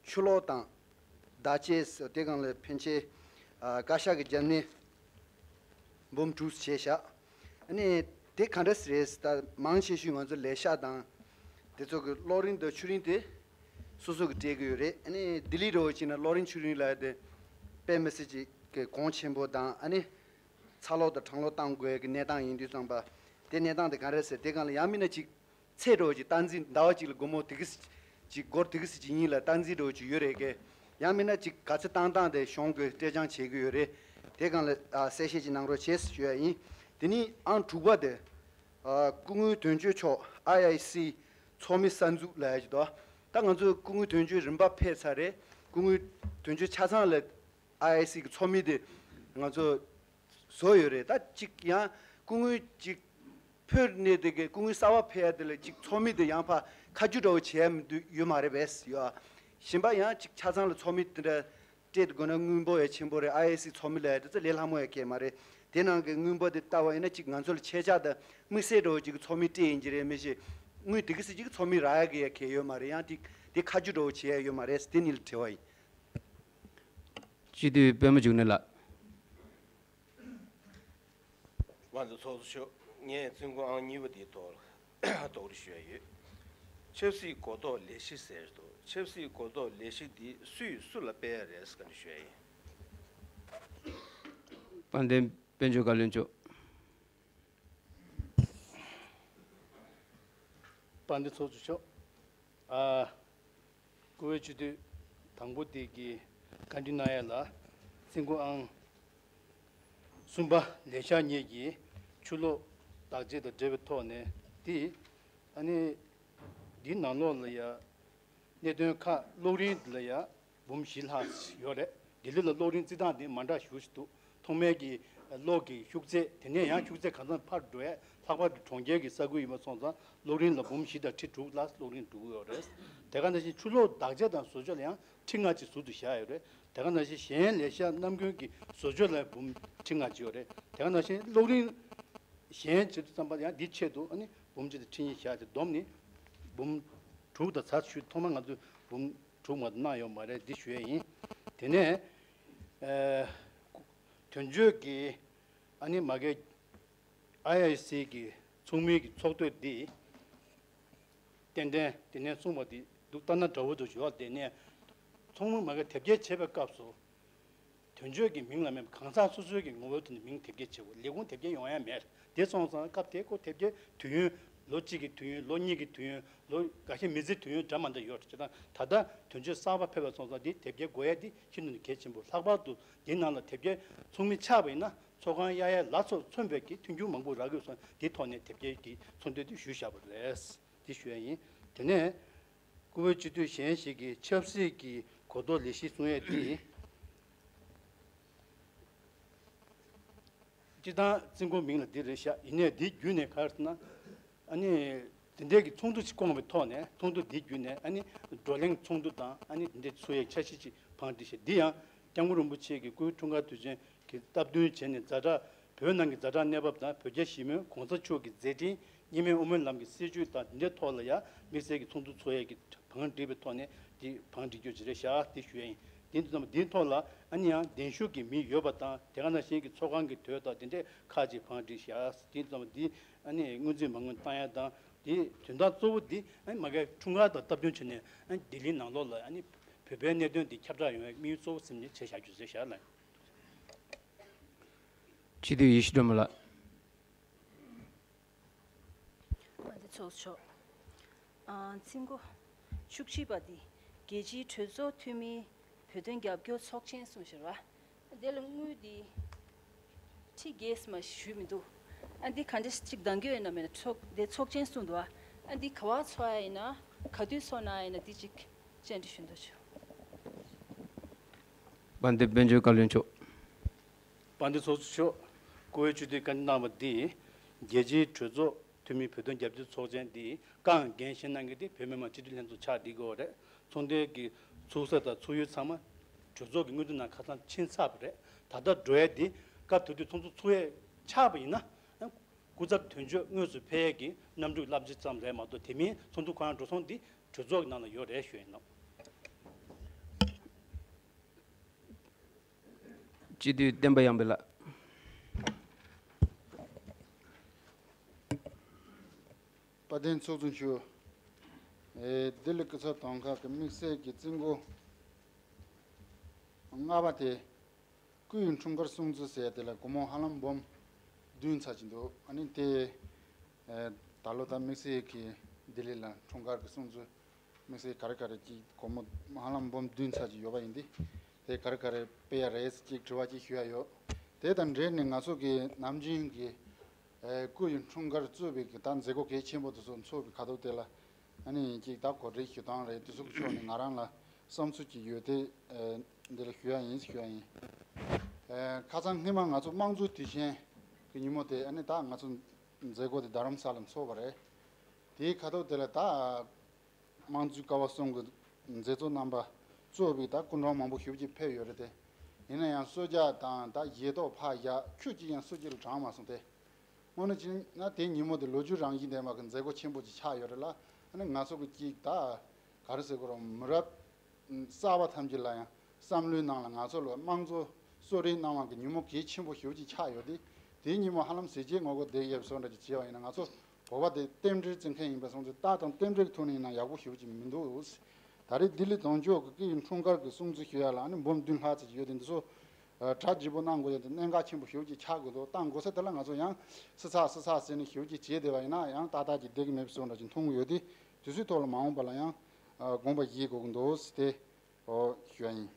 ཆུ་ལོག་དང་བརྡ་ཆད་ཟེར་དེ་སྒང་ལ་ཕན་ཆད། ཨ། བཀའ་ཤག་གི་རྒྱབ་གཉེར་འབུམ་དྲུག་བྱས་བཞག་ཨ་ནི་དེ་ག་འདྲ་ཟེར་རེད། ད་མང་ཆེ་ཤོས་ང་ཚོ་ལས་ཤག་དང་དེ་ཚོ་གི་གློག་རིན་དང་ཆུ་རིན་དེ་སོ་སོ་གི་སྤྲད་ཀྱི་ཡོད་རེད། ཨ་ནི་ལྡི་ལི་འདྲ་བོ་བྱས་ན་གློག་རིན་ཆུ་རིན་ལ་དེ་དཔེ་མི་སྲིད་ཅིག་ གོང་ཆེན་པོ་དང་ཨ་ནི་ཚ་ལོག་དང་གྲང་ལོག་བཏང་དགོས་ཀྱི་གནས་སྟངས་ཡིན་དུས་ཙམ་པ། དེ་གནས་སྟངས་དེ་ག་རེ་རེད་ཟེར། དེ་སྒང་ལ་ཡང་མིན་ན་ཅིག་ཚེས་འགྲོ་ཅིག་སྟངས་འཛིན་ཟླ་བ་གཅིག་ལ་སྒོར་མོ་དེ་གི་ཅིག་སྒོར་དེ་གི་ཅིག་གཉིས་ལ་སྟངས་འཛིན་འགྲོ་ཅིག་ཡོད་རེད་ཀྱི། ཡང་མིན་ན་ཅིག་ག་ཚོད་བཏང་སྟངས་དེ་གཞུང་གི་སྤྲད་བྱང་བྱེད་ཀྱི་ཡོད་རེད། དེ་སྒང་ལ་ཨ་གསལ་བཤད་ཅིག་གནང་རོགས་བྱེད་ཞུ་ཡ་ཡིན། དེ་ནི་ཨང་དྲུག་པ་དེ། ཨ་སྐུ་ངོ་དོན་གཅོད་མཆོག་ཨའི་ཨའི་སི་ཚོགས་མི་གསར་འཛུགས་ལབ་ཡ་ཅིག་འདུག་ད་ང་ཚོའི་སྐུ་ངོ་དོན་གཅོད་རིམ་པ་ཕེབས་ཚར་རེད། སྐུ་ངོ་དོན་གཅོད་ཆ་ཚང་ལ་ཨའི་ཨའི་སི་གི་ཚོགས་མི་དེ་ང་ཚོ་བཟོ་ཡོད་རེད། ད་ཅིག་ཡང་སྐུ་ངོ་ཅིག་ཕེབས་ནས་དེ་གའི་སྐུ་ངོ་གསར་པ་ཕེབས་ཡ་དེ་ལ་ཅིག་ཚོགས་མི་དེ་ཡང་ཕར་ཁ་རྒྱུ་འདྲ་བོ་བྱས་མི་འདུག་ཡོད་མ་རེད་པས་ཡོད། གཞན་པ་ཡང་ཅིག་ཆ་ཚང་ལ་ཚོགས་མི་དེ་འདྲ་སྤྲད་དགོས་ན་དངུལ་འབོར་ཡང་ཆེན་པོ་རེད། ཨའི་ཨའི་སི་ཚོགས་མི་ལ་ཡ་དེ་ཚོ་ལས་སླ་མོ་ཡང་གང་ཡང་མ་རེད། དེ་ནང་གི་དངུལ་འབོར་དེ་ལྟ་བ་ཡིན་ན་ཅིག་ང་ཚོ་ལ་ཆད་ཆག་དང་དམིགས་བསལ་འདྲ་བོ་ཅིག་གི་ཚོགས་མི་སྤྲད་ཡིན་གྱི་རེད། མི་ཤེས། དངུལ་དེ་གི་སྲིད་ཅིག་གི་ཚོགས་མི་རག་ཡ་གི་ཡ་གང་ཡང་ཡོད་མ་རེད། ཡང་དེ་དེ་ཁ་རྒྱུ་འདྲ་བོ་བྱེད་ཡ་ཡོད་མ་རེད། དེ་ནི་ལ་དྲི་བ་ཡིན། སྤྱི་འཐུས་པད་མ་འབྱུང་གནས་ལགས། དབང་འདུས་ཚོགས་གཙོ་མཆོག་ངས་རྩིས་འགོ་ཨང་གཉིས་པ་དེའི་ཐོག་ལ་དོགས་འདྲི་ཞུ་ཡ་ཡོད། ཆབ་སྲིད་གོ་རྟོགས་ལས་གཞི་ཟེར་འདུག་ཆབ་སྲིད་གོ་རྟོགས་ལས་གཞི་འདི་སུས་སུ་ལ་སྤེལ་ཡ་རེད་བཀའ་འདྲི་ཞུ་ཡ་ཡིན། དཔལ་ལྡན་དཔལ་འབྱོར་བཀའ་བློན་མཆོག་དཔལ་ལྡན་ཚོགས་གཙོ་མཆོག་ཨ། བཀུར་འོས་སྤྱི་འཐུས་དང་པོ་དེ་གི་བཀའ་འདྲི་གནང་ཡ་ལ་རྩིས་འགོ་ཨང་གསུམ་པ་ལས་འཆར་གཉིས་ཀྱི་ཆུ་ལོག་བདག་གཅེས་དང་འབྲེལ་བའི་ཐོག་ནས་དེ་ཨ་ནི་འདིའི་ནང་ལོགས་ལ་ཡ་གནད་དོན་ཁག་གློག་རིན་ལ་ཡ་འབུམ་བཞི་ལྷག་ཡོད་རེད། ལྡི་ལི་ལ་གློག་རིན་རྩིས་སྟངས་དེ་མ་འདྲ་ཞུ་ཞིག་འདུག་ཐོག་མའི་གི་གློག་གི་ཤུགས་ཚད་དེ་ནས་ཡང་ཤུགས་ཚད་གང་འཚམ་འཕར་འགྲོ་ཡ་ལྷག་པར་དུ་གྲོང་ཁྱེར་གྱི་ས་ཁུལ་ཡིན་པ་སོང་ཙང་གློག་རིན་ལ་འབུམ་བཞི་དང་ཁྲི་དྲུག་ལ་གློག་རིན་འགྲོ་གི་ཡོད་རེད། དེ་ག་ནང་བཞིན་ཆུ་གློག་བདག་གཅེས་དང་བཟོ་བཅོས་ལ་ཡང་ཁྲི་ལྔ་གཅིག་ཟུར་དུ་བཞག་ཡོད་རེད། དེ་ག་ནང་བཞིན་གཞན་ལས་ཤག་ནམ་རྒྱུན་གྱི་བཟོ་བཅོས་ལ་འབུམ་ཁྲི་ལྔ་གཅིག་ཡོད་རེད། དེ་ག་ནང་བཞིན་གློག་རིན་གཞན་བྱེད་དུས་ཙམ་པ་ཡང་འདི་ཆེད་དུ་ཨ་ནི་འབུམ་གཅིག་དང་ཁྲི་གཉིས་བཞག་སྟེ་བསྡོམས་ནི་འབུམ་དྲུག་དང་ཚ་ཞུས། ཐོག་མར་ང་ཚོས་འབུམ་དྲུག་མ་གཏོགས་གནང་ཡོད་མ་རེད། འདི་ཞུ་ཡས་ཡིན། དེ་ནས་ཨ་དོན་གཅོད་ཀྱི་ཨ་ནི་མ་གི་ཨའི་ཨའི་སི་གི་ཚོགས་མིའི་གི་ཚོགས་དུས་འདི་ཏན་ཏན་དེ་ནས་གསུངས་པ་འདི་འདུག་ལྟ་ན་འདྲ་བོ་འདུག་ཞུ་བ། དེ་ནས་ཚོགས་མི་མ་གི་དེབ་སྐྱེལ་བྱེད་པའི་སྐབས་སུ་དོན་གཅོད་ཀྱི་མིང་ལ་མེད་པར་གང་ཟག་སོ་སོའི་གི་ངོ་བོའི་ཐོག་ནས་མིང་དེབ་སྐྱེལ་བྱེད་དགོས། ལས་ཁུངས་དེབ་སྐྱེལ་ཡོང་ཡ་མེད། དེ་སོང་ཙང་སྐབས་དེ་ཁོ་དེབ་སྐྱེལ་དུས་ཡུན་ལོ་གཅིག་གི་དུས་ཡུན། ལོ་གཉིས་ཀྱི་དུས་ཡུན། ལོ་འགའ་ཤས་མི་ཚེའི་དུས་ཡུན་འདྲ་མི་འདྲ་ཡོད་རེད། བྱས་ཙང་ད་ལྟ་དོན་གཅོད་གསར་པ་ཕེབས་པ་སོང་ཙང་འདི་དེབ་སྐྱེལ་དགོས་ཡ་འདི་ཤིན་ཏུ་ནས་གལ་ཆེན་པོ། ལྷག་པར་དུ་འདི་ནང་ལ་དེབ་སྐྱེལ་ཚོགས་མི་ཆགས་པ་ཡིན་ན་ཚོགས་ཁང་གཡར་ཡ་ལ་སོགས་མཚོན་པའི་གི་མཐུན་འགྱུར་མང་པོ་རག་གི་ཡོད་སོང་། འདི་ཐོག་ནས་དེབ་སྐྱེལ་གྱི་ཚོགས་འདུ་འདི་ཞུས་བཞག་པ་རེད། འདི་ཞུ་ཡ་ཡིན། དེ་ནས་བཀུར་འོས་སྤྱི་འཐུས་གཞན་ཞིག་གིས་ཆབ་སྲིད་ཀྱི་གོ་རྟོགས་ལས་གཞི་གསུང་ཡས་འདི། སྤྱིར་བཏང་རྩིས་འགོ་མིང་ལ་འདི་རེད་ཤག་ཡིན་ནའི་འདི་བརྒྱུད་ནས་ག་རེ་ཟེར་ན། ཨ་ནི་དེ་འདྲའི་གི་ཚོགས་འདུ་ཞིག་བསྐོངས་པའི་ཐོག་ནས། ཚོགས་འདུ་འདི་བརྒྱུད་ནས་ཨ་ནི་བགྲོ་གླེང་ཚོགས་འདུ་དང་ཨ་ནི་དེ་འདྲའི་ཚོགས་ཡས་འཆར་གཞི་ཅིག་བང་བསྒྲིགས་ཤག་འདི་ཡང་སྐྱབས་མགོན་རིན་པོ་ཆེ་གི་སྐུའི་འཁྲུངས་སྐར་དུས་ཆེན་གྱི་སྟབས་བསྟུན་བྱས་ནས་ཛ་དྲག་བོད་ནང་གི་ཛ་དྲག་གནས་བབ་དང་བོད་རྒྱ་ཞི་མོལ་༸གོང་ས་མཆོག་གི་མཛད་འཕྲིན་གཉིས་སྨན་དབུ་མའི་ལམ་གྱི་སྲིད་བྱུས་དང་དེ་འདྲའི་ཐོག་ལ་ཡང་དམིགས་བསལ་གྱི་ཚོགས་འདུ་ཚོགས་ཡས་ཀྱི་བང་བསྒྲིགས་པའི་ཐོག་ནས་དེ་བང་བསྒྲིགས་རྒྱུ་ཅིག་རེད་ཤག་དེ་ཞུ་ཡ་ཡིན། དེ་ཚོ་ཚང་མ་དེའི་ཐོག་ལ་ཨ་ནི་ཡང་གདན་ཞུ་གི་མི་ཡོད་པ་དང་། དེ་ག་ནང་བཞིན་གྱི་ཚོགས་ཁང་གི་དོད་དང་དེ་འདྲའི་ཁག་ཅིག་བང་བསྒྲིགས་ཤག་དེ་ཚོ་ཚང་མ་དེ་ཨ་ནི་སྔོན་རྩིས་མ་དངུལ་བཏང་ཡ་དང་། དེ་དོན་དག་གཙོ་བོ་དེ་ཨ་ནི་མ་གིའི་འཁྲུངས་སྐར་དང་སྟབས་བསྟུན་བྱས་ནས་ཨ་ནི་ལྡི་ལིའི་ནང་ལོགས་ལ་ཨ་ནི་བོད་པའི་གནད་དོན་དེ་ཁྱབ་བསྒྲགས་ཡོང་བའི་དམིགས་ཡུལ་གཙོ་བོ་ཟིན་ནས་བྱས་བཞག་རྒྱུ་རེད་ཤག་ལགས། སྤྱི་འཐུས་ཡེ་ཤེས་སྒྲོལ་མ་ལགས། དཔལ་ལྡན་ཚོགས་གཙོ་མཆོག་ཨ། རྩིས་འགོ་བཅུ་གཅིག་པ་འདི་རྒྱལ་སྤྱིའི་གྲོས་ཚོགས་འཐུས་མིའི་བོད་དོན་རྒྱབ་སྐྱོར་ཚོགས་ཆེན་གསུངས་བཞག་རེད་པ། དེ་ལ་དངུལ་འདི་ཁྲི་བརྒྱད་ཙམ་ཞུས་མི་འདུག་ཨ་འདི་ག་འདྲ་ཅིག་འདང་རྒྱག་ཡོད་ན་མེད་ན། ཚོགས་འདི་ཚོགས་ཆེན་གསུངས་འདུག་ཨ་འདི་ག་པར་ཚོགས་ཡ་ཡིན་ན། ག་དུས་ཚོགས་གནང་ཡ་ཡིན་ན། འདི་ཅིག་བཅར་འདྲི་ཞུ་འདོད་བྱུང་། དཔལ་ལྡན་དཔལ་འབྱོར་བཀའ་བློན་མཆོག་དཔལ་ལྡན་ཚོགས་གཙོ་མཆོག་བཀུར་འོས་སྤྱི་འཐུས་བཀའ་འདྲི་གནང་བ་འདི་རྒྱལ་སྤྱིའི་གྲོས་ཚོགས་འཐུས་མིའི་བོད་དོན་རྒྱབ་སྐྱོར་ཚོགས་ཆེན་འདི་རྐང་འགན་བཞེས་གནང་མཁན་དེ་བོད་མི་མང་སྤྱི་འཐུས་ལྷན་ཚོགས་ཆགས་བསྡད་ཀྱི་ཡོད་རེད། ཚོགས་འདུའི་གི་ཚུགས་ས་དང་ཚུགས་ཡུལ་ཚང་མ་གྲོས་ཚོགས་ཀྱི་དངུལ་དོན་ནང་ཁ་སང་ཕྱིན་ཚར་བ་རེད། ད་ལྟ་འགྲོ་ཡས་འདི་སྐབས་དེ་དུས་ཚོགས་འདུ་ཚུགས་ཡས་ཆགས་པ་ཡིན་ན། སྐུ་ཚབ་དོན་གཅོད་དངོས་སུ་ཕེབས་ཡས་ཀྱི་གནམ་གྲུའི་རླབས་ཆེན་ཙམ་རེད་མ་གཏོགས། དེ་མིན་ཚོགས་འདུ་ཁོ་རང་འགྲོ་སོང་འདི་གྲོས་ཚོགས་ཀྱི་ནང་ལ་ཡོད་རེད་ཞུ་ཡིན་ནོ། སྤྱི་འཐུས་བསྟན་པ་ཡངས་པའི་ལགས། དཔལ་ལྡན་ཚོགས་གཙོ་མཆོག་ཨེ། ལྡི་ལི་སྐུ་ཚབ་དོན་ཁང་གི་དམིགས་བསལ་གྱི་རྩིས་འགོ་ལྔ་པ་དེ། སྐུའི་འཁྲུངས་སྐར་སྲུང་བརྩི་ཟེར་ཡ་དེ་ལ་སྒོར་མོ་ཧ་ལམ་འབུམ་བདུན་ཚར་གྱི་འདུག་ཨ་ནི་དེ་ཨ་ད་ལོ་ད་དམིགས་བསལ་གྱི་ལྡི་ལི་ལ་འཁྲུངས་སྐར་གྱི་སྲུང་བརྩི་དམིགས་བསལ་ག་རེ་ག་རེ་ཅིག་སྒོར་མོ་ཧ་ལམ་འབུམ་བདུན་ཚར་གྱི་ཡོད་པ་ཡིན་དུས། དེ་ག་རེ་ག་རེ་སྤེལ་ཡ་རེད་ཅིག་དྲི་བ་ཅིག་ཞུ་ཡ་ཡོད། དེ་དང་འབྲེལ་ནས་ང་ཚོ་གི་ནམ་རྒྱུན་གྱི་ཨ་སྐུ་ཡི་འཁྲུངས་སྐར་གཙོས་པའི་གི་ད་མཛད་སྒོ་གལ་ཆེན་པོ་དེ་ཚོ་འཚོགས་པའི་ཁ་ཐོག་དེ་ལ། ཨ་ནི་ཅིག་ད་གོ་སྒྲིག་ཞུ་སྟངས་རེད། དེ་ཚོ་གི་ཕྱོགས་ནས་ང་རང་ལ་བསམ་ཚུལ་ཅིག་ཡོད་དེ་ཨ་འདི་ལ་ཞུ་ཡ་ཡིན་ཞུ་ཡ་ཡིན། ཨ་ཁ་སང་སྔོན་མ་ང་ཚོ་དམངས་གཙོའི་དུས་ཆེན་གྱི་ཉིན་མོ་དེ་ཨ་ནི་ད་ང་ཚོ་མཛད་སྒོ་དེ་རྡ་རམ་ས་ལ་འཚོགས་པ་རེད། དེའི་ཁ་ཐོག་དེ་ལ་ད་དམངས་གཙོའི་ཀ་བ་གསུམ་གྱི་མཛད་གཙོ་རྣམ་པ་གཙོས་པའི་ད་སྐུ་མགྲོན་མང་པོ་ཞེ་པོ་ཅིག་ཕེབས་ཡོད་རེད་དེ། ཡིན་ན་ཡང་གསོལ་ཇ་དང་ད་ཞལ་ཏོག་ཕར་བཞག་ཁྱུ་གཅིག་ཡང་གསོལ་ཇ་ལ་དྲངས་མ་སོང་སྟེ། དངོས་གནས་བྱས་ན་དེའི་ཉིན་མོ་དེ་ལོ་རྒྱུས་རང་བཞིན་ལྡན་པ་གི་མཛད་སྒོ་ཆེན་པོ་ཅིག་ཆགས་ཡོད་རེད་ལ། ཨ་ནི་ང་ཚོ་གི་ཅིག་ད་ག་རེ་ཟེར་དགོས་རེད། མི་རབས་གསར་པ་ཐམས་ཅད་ལ་ཡང་བསམ་བློའི་ནང་ལ་ང་ཚོ་ལ་དམངས་གཙོ་གསོལ་རས་གནང་བ་གི་ཉིན་མོ་གལ་ཆེན་པོ་ཞེ་པོ་ཅིག་ཆགས་ཡོད་དེ། དེའི་ཉིན་མོ་ཧ་ལམ་ཟས་བཅད་ངོ་རྒོལ་བསྡད་ཡོད་པ་བཟོ་འདྲ་ཅིག་བྱས་པ་ཡིན་ན། ང་ཚོ་བོད་པ་དེ་རྟེན་འབྲེལ་བརྩི་མཁན་ཡིན་པ་སོང་ཙང་རྟགས་དང་རྟེན་འབྲེལ་གྱི་ཐོག་ནས་ཡིན་ན་ཡག་པོ་ཞེ་པོ་ཅིག་མི་འདུག་ད་རེས་ལྡི་ལི་དོན་གཅོད་ཀྱི་སྐུའི་འཁྲུངས་སྐར་གྱི་སྲུང་བརྩི་ཞུ་ཡ་ལ་ཨ་ནི་འབུམ་བདུན་ལྷག་ཙམ་ཡོད་དེ། འདི་ཚོ་གྲ་རྒྱས་པོ་གནང་དགོས་ཡ་དེ་གནད་འགག་ཆེན་པོ་ཞེ་པོ་ཅིག་ཆགས་དགོས་འདུག་གཏོང་དགོས་ས་དེ་ལ་ང་ཚོ་ཡང་སི་ཚགས་སི་ཚགས་ཟེར་ནས་ཞེ་པོ་ཅིག་བྱས་བསྡད་པ་ཡིན་ན་ཡང་ཏག་ཏག་ཅིག་བསྡད་ཀྱི་མེད་པ་བཟོ་འདྲ་ཅིག་མཐོང་གི་ཡོད་དེ། དེ་ཚོའི་ཐོག་ལ་མ་འོངས་པ་ལ་ཡང་དགོངས་པ་བཞེས་དགོས་ཀྱི་འདུག་ཟེར་ཏེ་ཞུ་ཡ་ཡིན།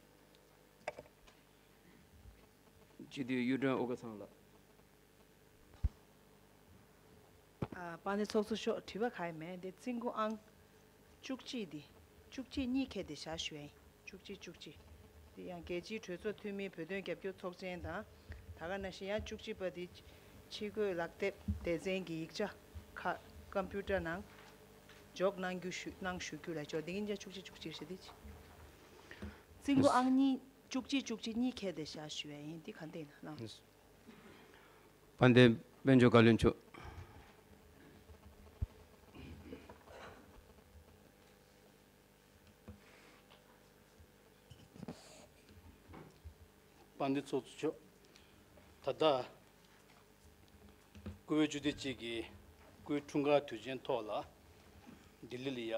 སྤྱི་འཐུས་གཡུ་སྒྲོན་ཨོ་དགའ་ཚང་ལགས། ཨ། དཔལ་ལྡན་ཚོགས་གཙོ་མཆོག་དྲི་བ་གང་ཡང་མེད། འདི་རྩིས་འགོ་ཨང་བཅུ་གཅིག་འདི། བཅུ་གཅིག་གཉིས་ཁེལ་ཏེ་བཞག་ཞུ་ཡ་ཡིན། བཅུ་གཅིག་བཅུ་གཅིག་འདི་ཡང་རྒྱལ་སྤྱིའི་གྲོས་ཚོགས་འཐུས་མིའི་བོད་དོན་རྒྱབ་སྐྱོར་ཚོགས་ཆེན་དང་། ད་ག་ནང་བཞིན་ཡང་བཅུ་གཅིག་པ་འདི་ཕྱི་སྒོས་ལག་དེབ་སྡེ་ཚན་གྱི་ཡིག་ཆ་ཁག་ཀམ་པུ་ཊར་ནང་འཇོག་གནང་རྒྱུ་ཞུ་གནང་ཞུ་རྒྱུ་ལ་འཇོག་འདི་ཡིན་ཀྱང་བཅུ་གཅིག་བཅུ་གཅིག་རེད་དེ། རྩིས་འགོ་ཨང་གཉིས། བཅུ་གཅིག་བཅུ་གཅིག་གཉིས་ཁེལ་ཏེ་བཞག་ཞུ་ཡ་ཡིན། འདི་ག་འདྲ་ཡིན་ན། དཔལ་ལྡན་དཔལ་འབྱོར་བཀའ་བློན་མཆོག་དཔལ་ལྡན་ཚོགས་གཙོ་མཆོག་ད་ལྟ་སྐུ་བོད་སྤྱི་འཐུས་གཅིག་གིས་སྐུའི་འཁྲུངས་སྐར་དུས་ཆེན་ཐོག་ལ་ལྡི་ལི་ལ་ཡ་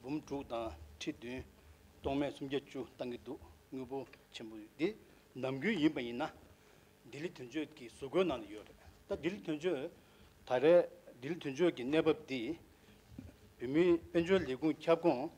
འབུམ་དྲུག་དང་ཁྲི་བདུན་སྟོང་མེད་སུམ་བརྒྱ་བཅུ་བཏང་གི་འདུག་དངོས་པོ་ཆེན་པོ་འདི་ནམ་རྒྱུན་ཡིན་པ་ཡིན་ན། ལྡི་ལི་དོན་གཅོད་ཀྱི་བཟོ་བཀོད་ནང་ལ་ཡོད་རེད། ད་ལྡི་ལི་དོན་གཅོད་ད་རེས་ལྡི་ལི་དོན་གཅོད་ཀྱི་གནས་བབ་འདི་བོད་མིའི་དཔལ་འབྱོར་ལས་ཁུངས་ཁྱབ་ཁོངས་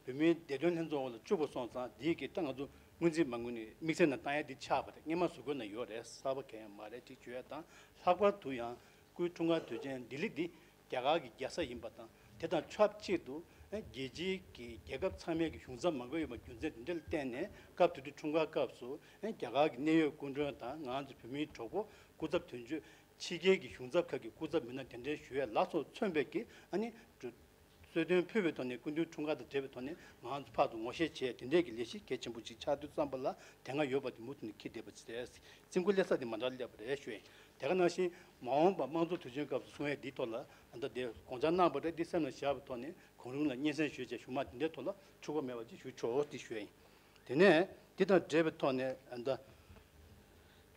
བོད་མིའི་བདེ་དོན་ལྷན་ཚོགས་འོག་ལ་བཅུག་པ་སོང་ཙང་། འདིའི་གི་ད་ང་ཚོ་སྔོན་རྩིས་མ་དགོས་ནས་དམིགས་བསལ་ནང་བཏང་ཡ་འདི་ཆགས་པ་རེད། སྔོན་མ་བཟོ་བཀོད་ནང་ཡོད་རེད། གསར་པ་གང་ཡང་མ་རེད་ཅིག་བརྗོད་ཡ་དང་། ལྷག་པར་དུ་ཡང་སྐུའི་འཁྲུངས་སྐར་དུས་ཆེན་ལྡི་ལི་འདི་རྒྱ་གར་གྱི་རྒྱལ་ས་ཡིན་པ་དང་། དེ་དང་ཆབས་ཅིག་ཏུ་རྒྱལ་སྤྱིའི་གི་རྒྱལ་ཁབ་ཚང་མའི་གི་གཞུང་ཚབ་མང་པོ་ཡོད་པ་རྒྱུ་མཚན་དེ་འདྲ་ལ་བརྟེན་ནས། སྐབས་དེ་དུས་འཁྲུངས་སྐར་སྐབས་སུ་རྒྱ་གར་གྱི་གནད་ཡོད་སྐུ་མགྲོན་དང་། ང་ཚོ་བོད་མིའི་གྲོགས་པོ་སྐུ་ཚབ་དོན་གཅོད། ཕྱི་རྒྱལ་གྱི་གཞུང་ཚབ་ཁག་གི་སྐུ་ཚབ་མི་སྣ་གདན་འདྲེན་ཞུ་ཡས་ལ་སོགས་མཚོན་པའི་གི་ཨ་ནི་གསོལ་སྟོན་ཕུལ་བའི་ཐོག་ནས། སྐུ་མདུན་འཁྲུངས་སྐར་དང་འབྲེལ་བའི་ཐོག་ནས་ང་ཚོ་ཕར་ཚུར་ངོ་ཤེས་བྱས། དེ་འདྲའི་གི་ལས་གཞི་གལ་ཆེན་པོ་ཅིག་ཆགས་དུས་ཙམ་པ་ལ་དེ་སྔ་ཡོད་པ་དེ་མུ་མཐུད་ནས་འཁྱེར་བསྡད་པ་ཅིག་རེད། རྩིས་འགོ་སླེབས་ས་དེ་མ་འདྲ་སླེབས་པ་རེད་ཞུ་ཡིན། དེ་ག་ནང་བཞིན་མ་འོངས་པ་དམངས་གཙོ་དུས་ཆེན་སྐབས་སུ་གསུང་ཡས་འདིའི་ཐོག་ལ་ཨ་ད་དེ་དགོངས་འཆར་གནང་བ་རེད། འདི་སེམས་ལ་བཞག་པའི་ཐོག་ནས་གང་རུང་ལ་སྙན་སེང་ཞུས་བྱས། གཞུག་མ་འདི་འདྲའི་ཐོག་ལ་འཁྲུག་པ་མེད་པ་ཅིག་ཞུ་ཆོག་འདི་ཞུ་ཡིན། དེ་ནས་འདི་དང་འབྲེལ་བའི་ཐོག་ནས་ཨ་ད་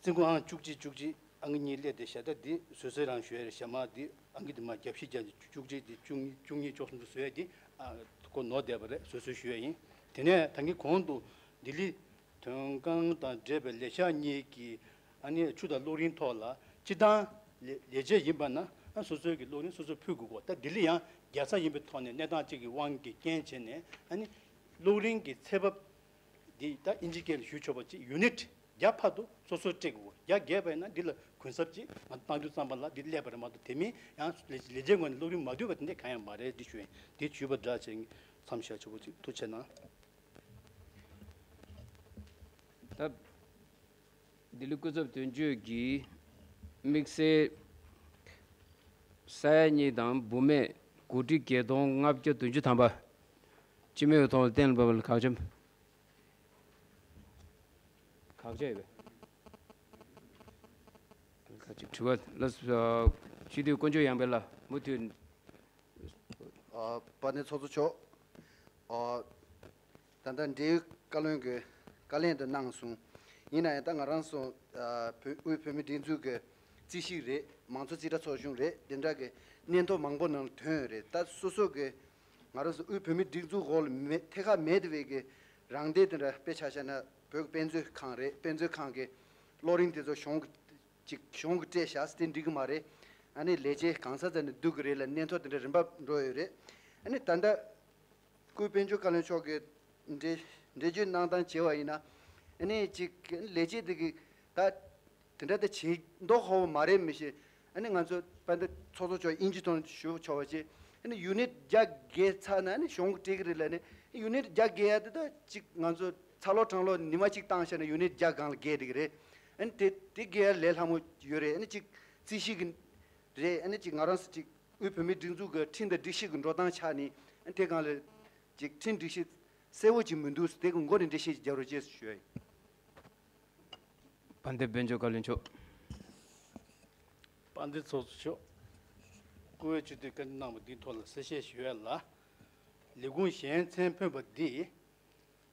རྩིས་འགོ་ཨང་བཅུ་གཅིག་བཅུ་གཅིག་ཨང་གཉིས་སླེབས་ཏེ་བཞག། ད་འདི་བཟོད་གསོལ་རང་ཞུ་ཡ་རེད། ཞྭ་དམར་འདི་ཨང་ཀི་འདི་མར་རྒྱབ་བཤིག་རྒྱག་ནས་བཅུ་གཅིག་འདི་བཅུ་གཉིས། བཅུ་གཉིས་བཅུ་གསུམ་དུ་བཟོ་ཡ་འདི་ཨ་ཁོ་ནོར་བསྡད་པ་རེད། བཟོད་གསོལ་ཞུ་ཡ་ཡིན། དེ་ནས་ད་གིན་གོང་དུ་ལྡི་ལི་དོན་ཁང་དང་འབྲེལ་བའི་ལས་ཤག་གཉིས་ཀྱི་ཨ་ནི་ཆུ་དང་གློག་རིན་ཐོག་ལ་སྤྱིར་བཏང་ལས་ལས་བྱེད་ཡིན་པ་ན། ཨ་སོ་སོའི་གི་གློག་རིན་སོ་སོས་ཕུལ་དགོས་གོ། ད་ལྡི་ལི་ཡང་རྒྱལ་ས་ཡིན་པའི་ཐོག་ནས་གནས་སྟངས་གཅིག་གི་དབང་གིས་རྐྱེན་བྱས་ནས། ཨ་ནི་གློག་རིན་གྱི་ཚད་བབ་འདི་ད་ཨིན་ཇི་སྐད་ལ་ཞུ་ཆོག་པ་ཅིག་ཡུ་ནིཊ་བརྒྱ་ཕར་དུ་སོ་སོས་སྤྲད་དགོས། བརྒྱ་བརྒལ་བ་ཡིན་ན་འདི་ལ་གུན་གསབ་ཅིག་ང་ཚོ་བཏང་རྒྱུ་ཙམ་པ་ལ་འདི་སླེབས་པ་རེད་མ་གཏོགས། དེ་མིན་ཡང་ལས་ལས་བྱེད་ངོས་ནས་གློག་རིན་མ་བསྡུས་པ་དེ་འདྲ་གང་ཡང་མ་རེད། འདི་ཞུ་ཡིན། འདི་ཞུས་པ་འདྲ་བྱས་མཚམས་བཞག་ཆོག་པ་ཅིག་ཐུགས་རྗེ་གནང་། ད་ལྡི་ལི་སྐུ་ཚབ་དོན་གཅོད་ཀྱིས་དམིགས་བསལ་ས་ཡ་གཉིས་དང་འབུམ་མེད་དགུ་ཁྲི་བརྒྱད་སྟོང་ལྔ་བརྒྱ་བདུན་ཅུ་ཐམ་པ་སྤྱི་མོས་ཀྱི་ཐོག་ལ་གཏན་ལ་ཕབ་པ་ལ་དགག་བྱ། དགག་བྱ་ཡོད་པས། དགག་བྱ་དྲི་བ་ལ། སྤྱི་འཐུས་དཀོན་མཆོག་ཡངས་པའི་ལགས། མུ་མཐུད། ཨ། དཔལ་ལྡན་ཚོགས་གཙོ་མཆོག་ཨ། ད་ལྟ་འབྲེལ་ཡོད་བཀའ་བློན་གྱིས་བཀའ་ལན་དུ་གནང་སོང་། ཡིན་ན་ཡང་ད་ང་རང་ཚོ་ཨ་བོད་དབུས་བོད་མིའི་སྒྲིག་འཛུགས་ཀྱི་རྩིས་ཞིབ་རེད། མང་གཙོ་རྩིས་ཁྲ་ཚོགས་ཆུང་རེད། དེ་འདྲ་གི་སྙན་ཐོ་མང་པོ་ནང་ཐོན་ཡོད་རེད། ད་སོ་སོ་གི་ང་རང་ཚོ་དབུས་བོད་མིའི་སྒྲིག་འཛུགས་འོག་ལ་མེད། ཐད་ཀར་མེད་བསྡད་པའི་གི་རང་སྡེ་དེ་འདྲ། དཔེ་ཆ་བཞག་ན་བོད་ཀྱི་དཔེ་མཛོད་ཁང་རེད། དཔེ་མཛོད་ཁང་གི་ གློག་རིན་དེ་ཚོ་གཞུང་གི་ཅིག་གཞུང་གི་སྤྲད་བཞག་ཟེར་དེ་འགྲིག་གི་མ་རེད། ཨ་ནི་ལས་བྱེད་གང་ས་ཙམ་ནས་བསྡུ་གི་རེད་ལ་གནས་ཐོ་དེ་འདྲ་རིམ་པ་འགྲོ་ཡོད་རེད། ཨ་ནི་ད་ལྟ་སྐུའི་དཔལ་འབྱོར་བཀའ་བློན་མཆོག་གིས་འགྲེལ་འགྲེལ་བརྗོད་གནང་སྟངས་བྱས་པ་ཡིན་ན། ཨ་ནི་ཅིག་ལས་བྱེད་དེ་གི་ད་དེ་འདྲ་ད་བྱེད་མདོག་ཁ་པོ་མ་རེད་མི་ཤེས། ཨ་ནི་ང་ཚོ་དཔལ་ལྡན་ཚོགས་གཙོ་མཆོག་དབྱིན་ཇི་ཐོག་ཞུ་ཆོག་པ་ཅིག་ཨ་ནི་ཡུ་ནིཊ་བརྒྱ་བརྒལ་ཚར་ན་ཨ་ནི་གཞུང་གིས་སྤྲད་ཀྱི་རེད་ལ་ཨ་ནི་ཡུ་ནིཊ་བརྒྱ་བརྒལ་ཡ་དེ་ད་ཅིག་ང་ཚོ་ཚ་གློག་གྲང་གློག་ཉི་མ་གཅིག་བཏང་བཞག་ན་ཡུ་ནིཊ་བརྒྱ་སྒང་ལ་བརྒལ་བསྡད་ཀྱི་རེད། ཨ་ནི་དེ་དེ་བརྒལ་ཡ་ལས་སླ་མོ་ཡོད་རེད། ཨ་ནི་ཅིག་རྩིས་ཞིབ་ཀྱི་རེད། ཨ་ནི་ཅིག་ང་རང་ཚོ་ཅིག་དབུས་བོད་མིའི་སྒྲིག་འཛུགས་ཀྱི་ཁྲིམས་དང་སྒྲིག་གཞི་གི་འགྲོ་སྟངས་ཆ་ནས་ཨ་ནི་དེ་སྒང་ལ་ཅིག་ཁྲིམས་སྒྲིག་གཞི་གསལ་པོ་ཅིག་མི་འདུག་དེ་གི་མགོ་ནས་འགྲེལ་བཤད་ཅིག་རྒྱག་རོགས་ཅེས་ཞུ་ཡ་ཡིན། དཔལ་ལྡན་དཔལ་འབྱོར་བཀའ་བློན་མཆོག་དཔལ་ལྡན་ཚོགས་གཙོ་མཆོག་སྐུ་ངོ་སྤྱི་འཐུས་བཀའ་འདྲི་གནང་བ་འདིའི་ཐོག་ལ་གསལ་བཤད་ཞུ་ཡ་ལ། ལས་ཁུངས་གཞན་མཚན་ཕོན་པ་འདི་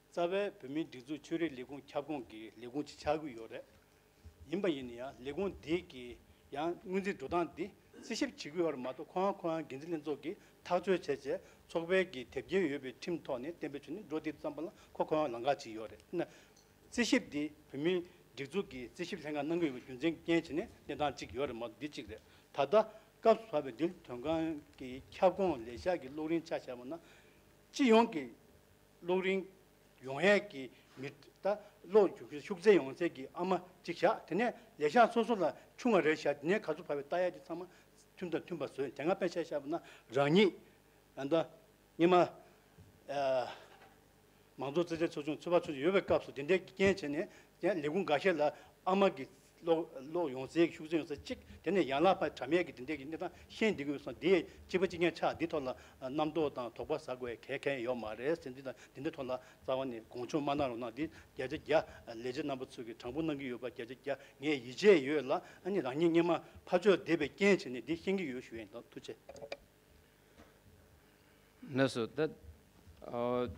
རྩ་བའི་བོད་མིའི་སྒྲིག་འཛུགས་ཆོས་རིག་ལས་ཁུངས་ཁྱབ་ཁོངས་ཀྱི་ལས་ཁུངས་ཅིག་ཆགས་ཀྱི་ཡོད་རེད། ཡིན་པ་ཡིན་ན་ཡང་ལས་ཁུངས་འདི་གི་ཡང་སྔོན་རྩིས་འགྲོ་སྟངས་འདི་རྩིས་ཞིབ་བྱེད་ཀྱི་ཡོད་རེད་མ་གཏོགས་ཁོ་རང་ཁོ་རང་འགན་འཛིན་ལྷན་ཚོགས་ཀྱིས་ཐག་གཅོད་བྱས་བྱས་ཚོགས་པའི་གི་དེབ་སྐྱེལ་ཡོད་པའི་ཁྲིམས་ཐོག་ནས་གཏན་འབེབས་བྱས་ནས་འགྲོ་དུས་ཙམ་པ་ལ་ཁོ་ཁོ་རང་ལམ་ཁ་ཅིག་ཡོད་རེད། ན་རྩིས་ཞིབ་འདི་བོད་མིའི་སྒྲིག་འཛུགས་ཀྱི་རྩིས་ཞིབ་ལྷན་ཁང་གནང་གི་ཡོད་པའི་རྒྱུ་མཚན་རྐྱེན་བྱས་ནས་གནས་སྟངས་གཅིག་ཡོད་རེད་མ་གཏོགས་འདི་གཅིག་རེད། ད་ལྟ་སྐབས་སུ་བབས་པའི་འདིར་དོན་ཁང་གི་ཁྱབ་ཁོངས་ལས་འཆར་གྱི་གློག་རིན་ཆ་བཞག་པ་ན་སྤྱི་ཡོངས་ཀྱི་གློག་རིན་ཡོང་ཡས་ཀྱི་མི་ད་གློག་ཤུགས་ཚད་ཡོང་ཚད་ཀྱི་ཨ་མ་གཅིག་བཞག་དེ་ནས་ལས་འཆར་སོ་སོ་ལ་ཆུང་བ་རེ་བཞག་དེ་ནས་ག་ཚོད་བབས་པའི་ལྟ་ཡ་དེ་ཚང་མ་མཐུན་དང་མཐུན་པ་བཟོས། དེ་སྔ་དཔེ་ཆ་བཞག་པ་ན་རང་ཉིད་ད་ལྟ་སྔོན་མ་ཨ་མང་གཙོ་རྩིས་ཁྲའི་ཚོགས་ཆུང་ཚོད་དཔག་ཚོགས་ཆུང་ཡོད་པའི་སྐབས་སུ་དེ་འདྲའི་རྐྱེན་བྱས་ནས་ཡང་ལས་ཁུངས་འགའ་ཤས་ལ་ཨ་མ་གི་གློག་གློག་ཡོང་ཚད་ཤུགས་ཚད་ཡོང་ཚད་གཅིག་དེ་ནས་ཡན་ལག་པ་དྲ་མའི་གི་དེ་འདྲའི་གི་གནས་སྟངས་ཤེས་བསྡད་ཀྱི་ཡོད་སོང་། དེ་གཅིག་པ་གཅིག་རྐྱང་ཆགས་འདི་ཐོག་ལ་རྣམ་རྟོག་དང་དོགས་པ་ཟ་དགོས་གལ་གལ་ཡོད་མ་རེད་ཟེར། འདི་དང་འདི་འདྲའི་ཐོག་ལ་རྩ་བ་ནས་དགོངས་འཆོར་མ་གནང་རོགས་གནང་། འདི་བརྒྱ་ཆ་བརྒྱ་ལས་བྱེད་རྣམ་པ་ཚོས་ཀྱི་དྲང་པོ་གནང་གི་ཡོད་པ་བརྒྱ་ཆ་བརྒྱ་ངས་ཡིད་ཆེས་ཡོད་ལ། ཨ་ནི་རང་ཉིད་སྔོན་མ་ཕར་ཕྱོགས་བསྡད་པའི་རྐྱེན་བྱས་ནས་འདི་ཤེས་ཀྱི་ཡོད་ཞུ་ཡིན། ཐུགས་རྗེ་ཆེ། ལགས་སོ། ད་ཨ་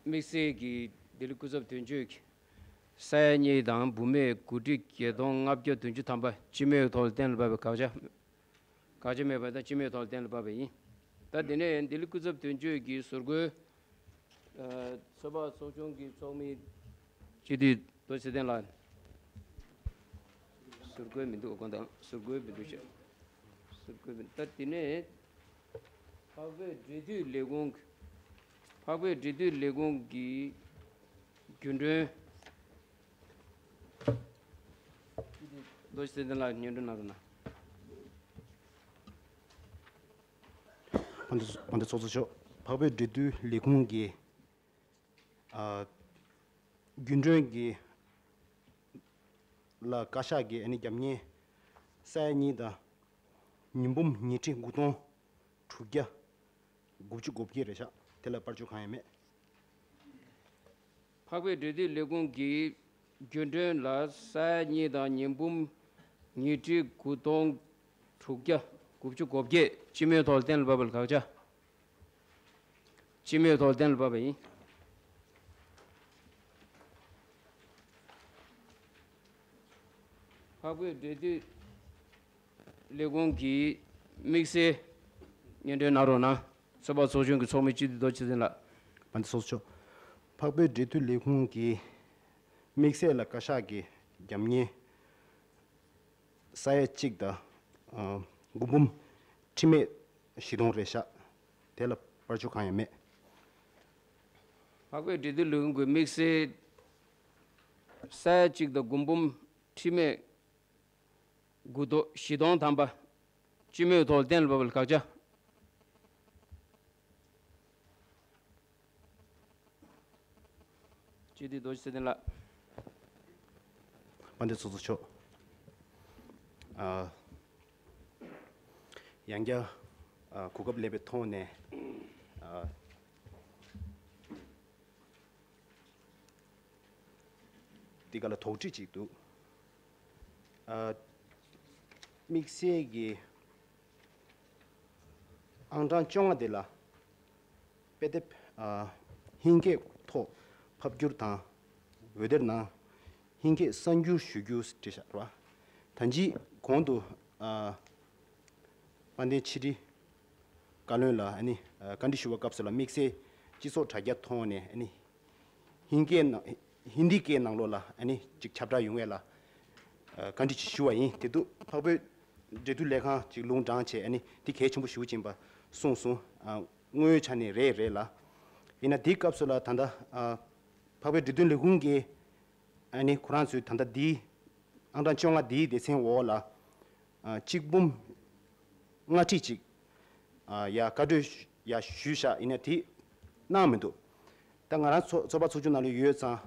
དམིགས་བསལ་གྱི་ལྡི་ལི་སྐུ་ཚབ་དོན་གཅོད་ཀྱིས་ས་ཡ་གཉིས་དང་འབུམ་མེད་དགུ་ཁྲི་བརྒྱད་སྟོང་ལྔ་བརྒྱ་བདུན་ཅུ་ཐམ་པ་སྤྱི་མོས་ཐོག་གཏན་ལ་ཕབ་པའི་དགག་བྱ་དགག་བྱ་མེད་པ་དང་སྤྱི་མོས་ཐོག་གཏན་ལ་ཕབ་པ་ཡིན། ད་དེ་ནས་ལྡི་ལི་སྐུ་ཚབ་དོན་གཅོད་ཀྱིས་ཟུར་བཀོལ་ཨ་ཚོད་དཔག་ཚོགས་ཆུང་གི་ཚོགས་མི་སྤྱི་འཐུས་རྡོ་རྗེ་ཚེ་བརྟན་ལགས། ཟུར་བཀོལ་མི་འདུག་དགོངས་དག་ཟུར་བཀོལ་མི་འདུག་ཤག་ཟུར་བཀོལ་མི་འདུག་ད་དེ་ནས་འཕགས་བོད་འབྲེལ་མཐུད་ལས་ཁུངས། འཕགས་བོད་འབྲེལ་མཐུད་ལས་ཁུངས་ཀྱི་རྒྱུན་གྲོན། རྡོ་རྗེ་ཚེ་བརྟན་ལགས་སྙན་སྒྲོན་གནང་རོགས་གནང་། དཔལ་ལྡན་དཔལ་ལྡན་ཚོགས་གཙོ་མཆོག་འཕགས་བོད་འབྲེལ་མཐུད་ལས་ཁུངས་ཀྱི་ཨ་རྒྱུན་གྲོན་གྱི་ལ་བཀའ་ཤག་གིས་ཨ་ནི་རྒྱབ་གཉེར་ས་ཡ་གཉིས་དང་ཉི་འབུམ་ཉི་ཁྲི་དགུ་སྟོང་དྲུག་བརྒྱ་དགུ་བཅུ་གོ་བརྒྱད་རེད་ཤག་དེ་ལ་བར་ཆད་གང་ཡང་མེད། འཕགས་བོད་འབྲེལ་མཐུད་ལས་ཁུངས་ཀྱི་རྒྱུན་གྲོན་ལ་ས་ཡ་གཉིས་དང་ཉི་འབུམ་ཉི་ཁྲི་དགུ་སྟོང་དྲུག་བརྒྱ་དགུ་བཅུ་གོ་བརྒྱད་སྤྱི་མོས་ཐོག་གཏན་ལ་ཕབ་པར་དགག་བྱ། སྤྱི་མོས་ཐོག་གཏན་ལ་ཕབ་པ་ཡིན། འཕགས་བོད་འབྲེལ་མཐུད་ལས་ཁུངས་ཀྱི་དམིགས་བསལ་སྙན་སྒྲོན་གནང་རོགས་གནང་། ཚོད་དཔག་ཚོགས་ཆུང་གི་ཚོགས་མི་སྤྱི་འཐུས་རྡོ་རྗེ་ཚེ་བརྟན་ལགས། དཔལ་ལྡན་ཚོགས་གཙོ་མཆོག་འཕགས་བོད་འབྲེལ་མཐུད་ལས་ཁུངས་ཀྱི་དམིགས་བསལ་ལ་བཀའ་ཤག་གིས་རྒྱབ་གཉེར་ས་ཡ་གཅིག་དང་ཨ་དགུ་འབུམ་ཁྲི་མེད་བཞི་སྟོང་རེད་ཤག་དེ་ལ་བར་ཆད་གང་ཡང་མེད། འཕགས་བོད་འབྲེལ་མཐུད་ལས་ཁུངས་ཀྱི་དམིགས་བསལ་ས་ཡ་གཅིག་དང་དགུ་འབུམ་ཁྲི་མེད་དགུ་སྟོང་བཞི་སྟོང་ཐམ་པ་སྤྱི་མོས་ཐོག་གཏན་ལ་ཕབ་པར་དགག་བྱ། སྤྱི་འཐུས་རྡོ་རྗེ་ཚེ་བརྟན་ལགས། དཔལ་ལྡན་ཚོགས་གཙོ་མཆོག་ཨ་ཡང་བསྐྱར་ཨ་གོ་སྐབས་ལེན་པའི་ཐོག་ནས་ཨ་འདི་ག་ལ་དོགས་འདྲི་ཅིག་འདུག་ཨ་དམིགས་བསལ་གྱི་ཨང་གྲངས་བཅོ་ལྔ་དེ་ལ་དཔེ་དེབ་ཨ་ཧིན་སྐད་ཐོག་ཕབ་བསྒྱུར་དང་འོད་སྡེར་ནང་ཧིན་སྐད་གསར་འགྱུར་ཞུ་རྒྱུ་བྲིས་བཞག་རེད་བ། ད་ཅི་གོང་དུ་ཨ་དཔལ་ལྡན་ཕྱི་དྲིལ་བཀའ་བློན་ལ་ཨ་ནི་ཨ་བཀའ་འདྲི་ཞུ་བའི་སྐབས་སུ་ལ་དམིགས་བསལ་སྤྱི་ཚོགས་དྲ་རྒྱ་ཐོག་ནས་ཨ་ནི་ཧིན་སྐད་ནང་ཧིན་དི་སྐད་ནང་ལོགས་ལ་ཨ་ནི་ཅིག་ཁྱབ་བསྒྲགས་ཡོང་ཡས་ལ་ བཀའ་འདྲི་ཞུ་བ་ཡིན། དེ་དུས་འཕགས་བོད་འབྲེལ་མཐུད་ལས་ཁང་ཅིག་ལུང་དྲངས་བྱས། ཨ་ནི་དེ་གལ་ཆེན་པོ་ཞེ་པོ་ཅིག་ཡིན་པ་གསུངས་སོང་། དངོས་ཡོད་ཆ་ནས་རེད་རེད་ལ། ཡིན་ན་དེའི་སྐབས་སུ་ལ་ད་ལྟ་འཕགས་བོད་འབྲེལ་མཐུད་ལས་ཁུངས་ཀྱིས་ཨ་ནི་ཁོ་རང་ཚོའི་ད་ལྟ་འདིའི་ཨང་གྲངས་བཅོ་ལྔ་འདིའི་སྡེ་ཚན་འོག་ལ་གཅིག་འབུམ་ལྔ་ཁྲི་གཅིག་ཡ་བཀའ་འཁྲོལ་ཡ་ཞུས་བཞག་ཡིན་ན་དེ་གནང་མི་འདུག་ད་ང་རང་ཚོ་ཚོགས་པ་ཚོགས་ཆུང་ནང་ལ་ཡོད་ཙང་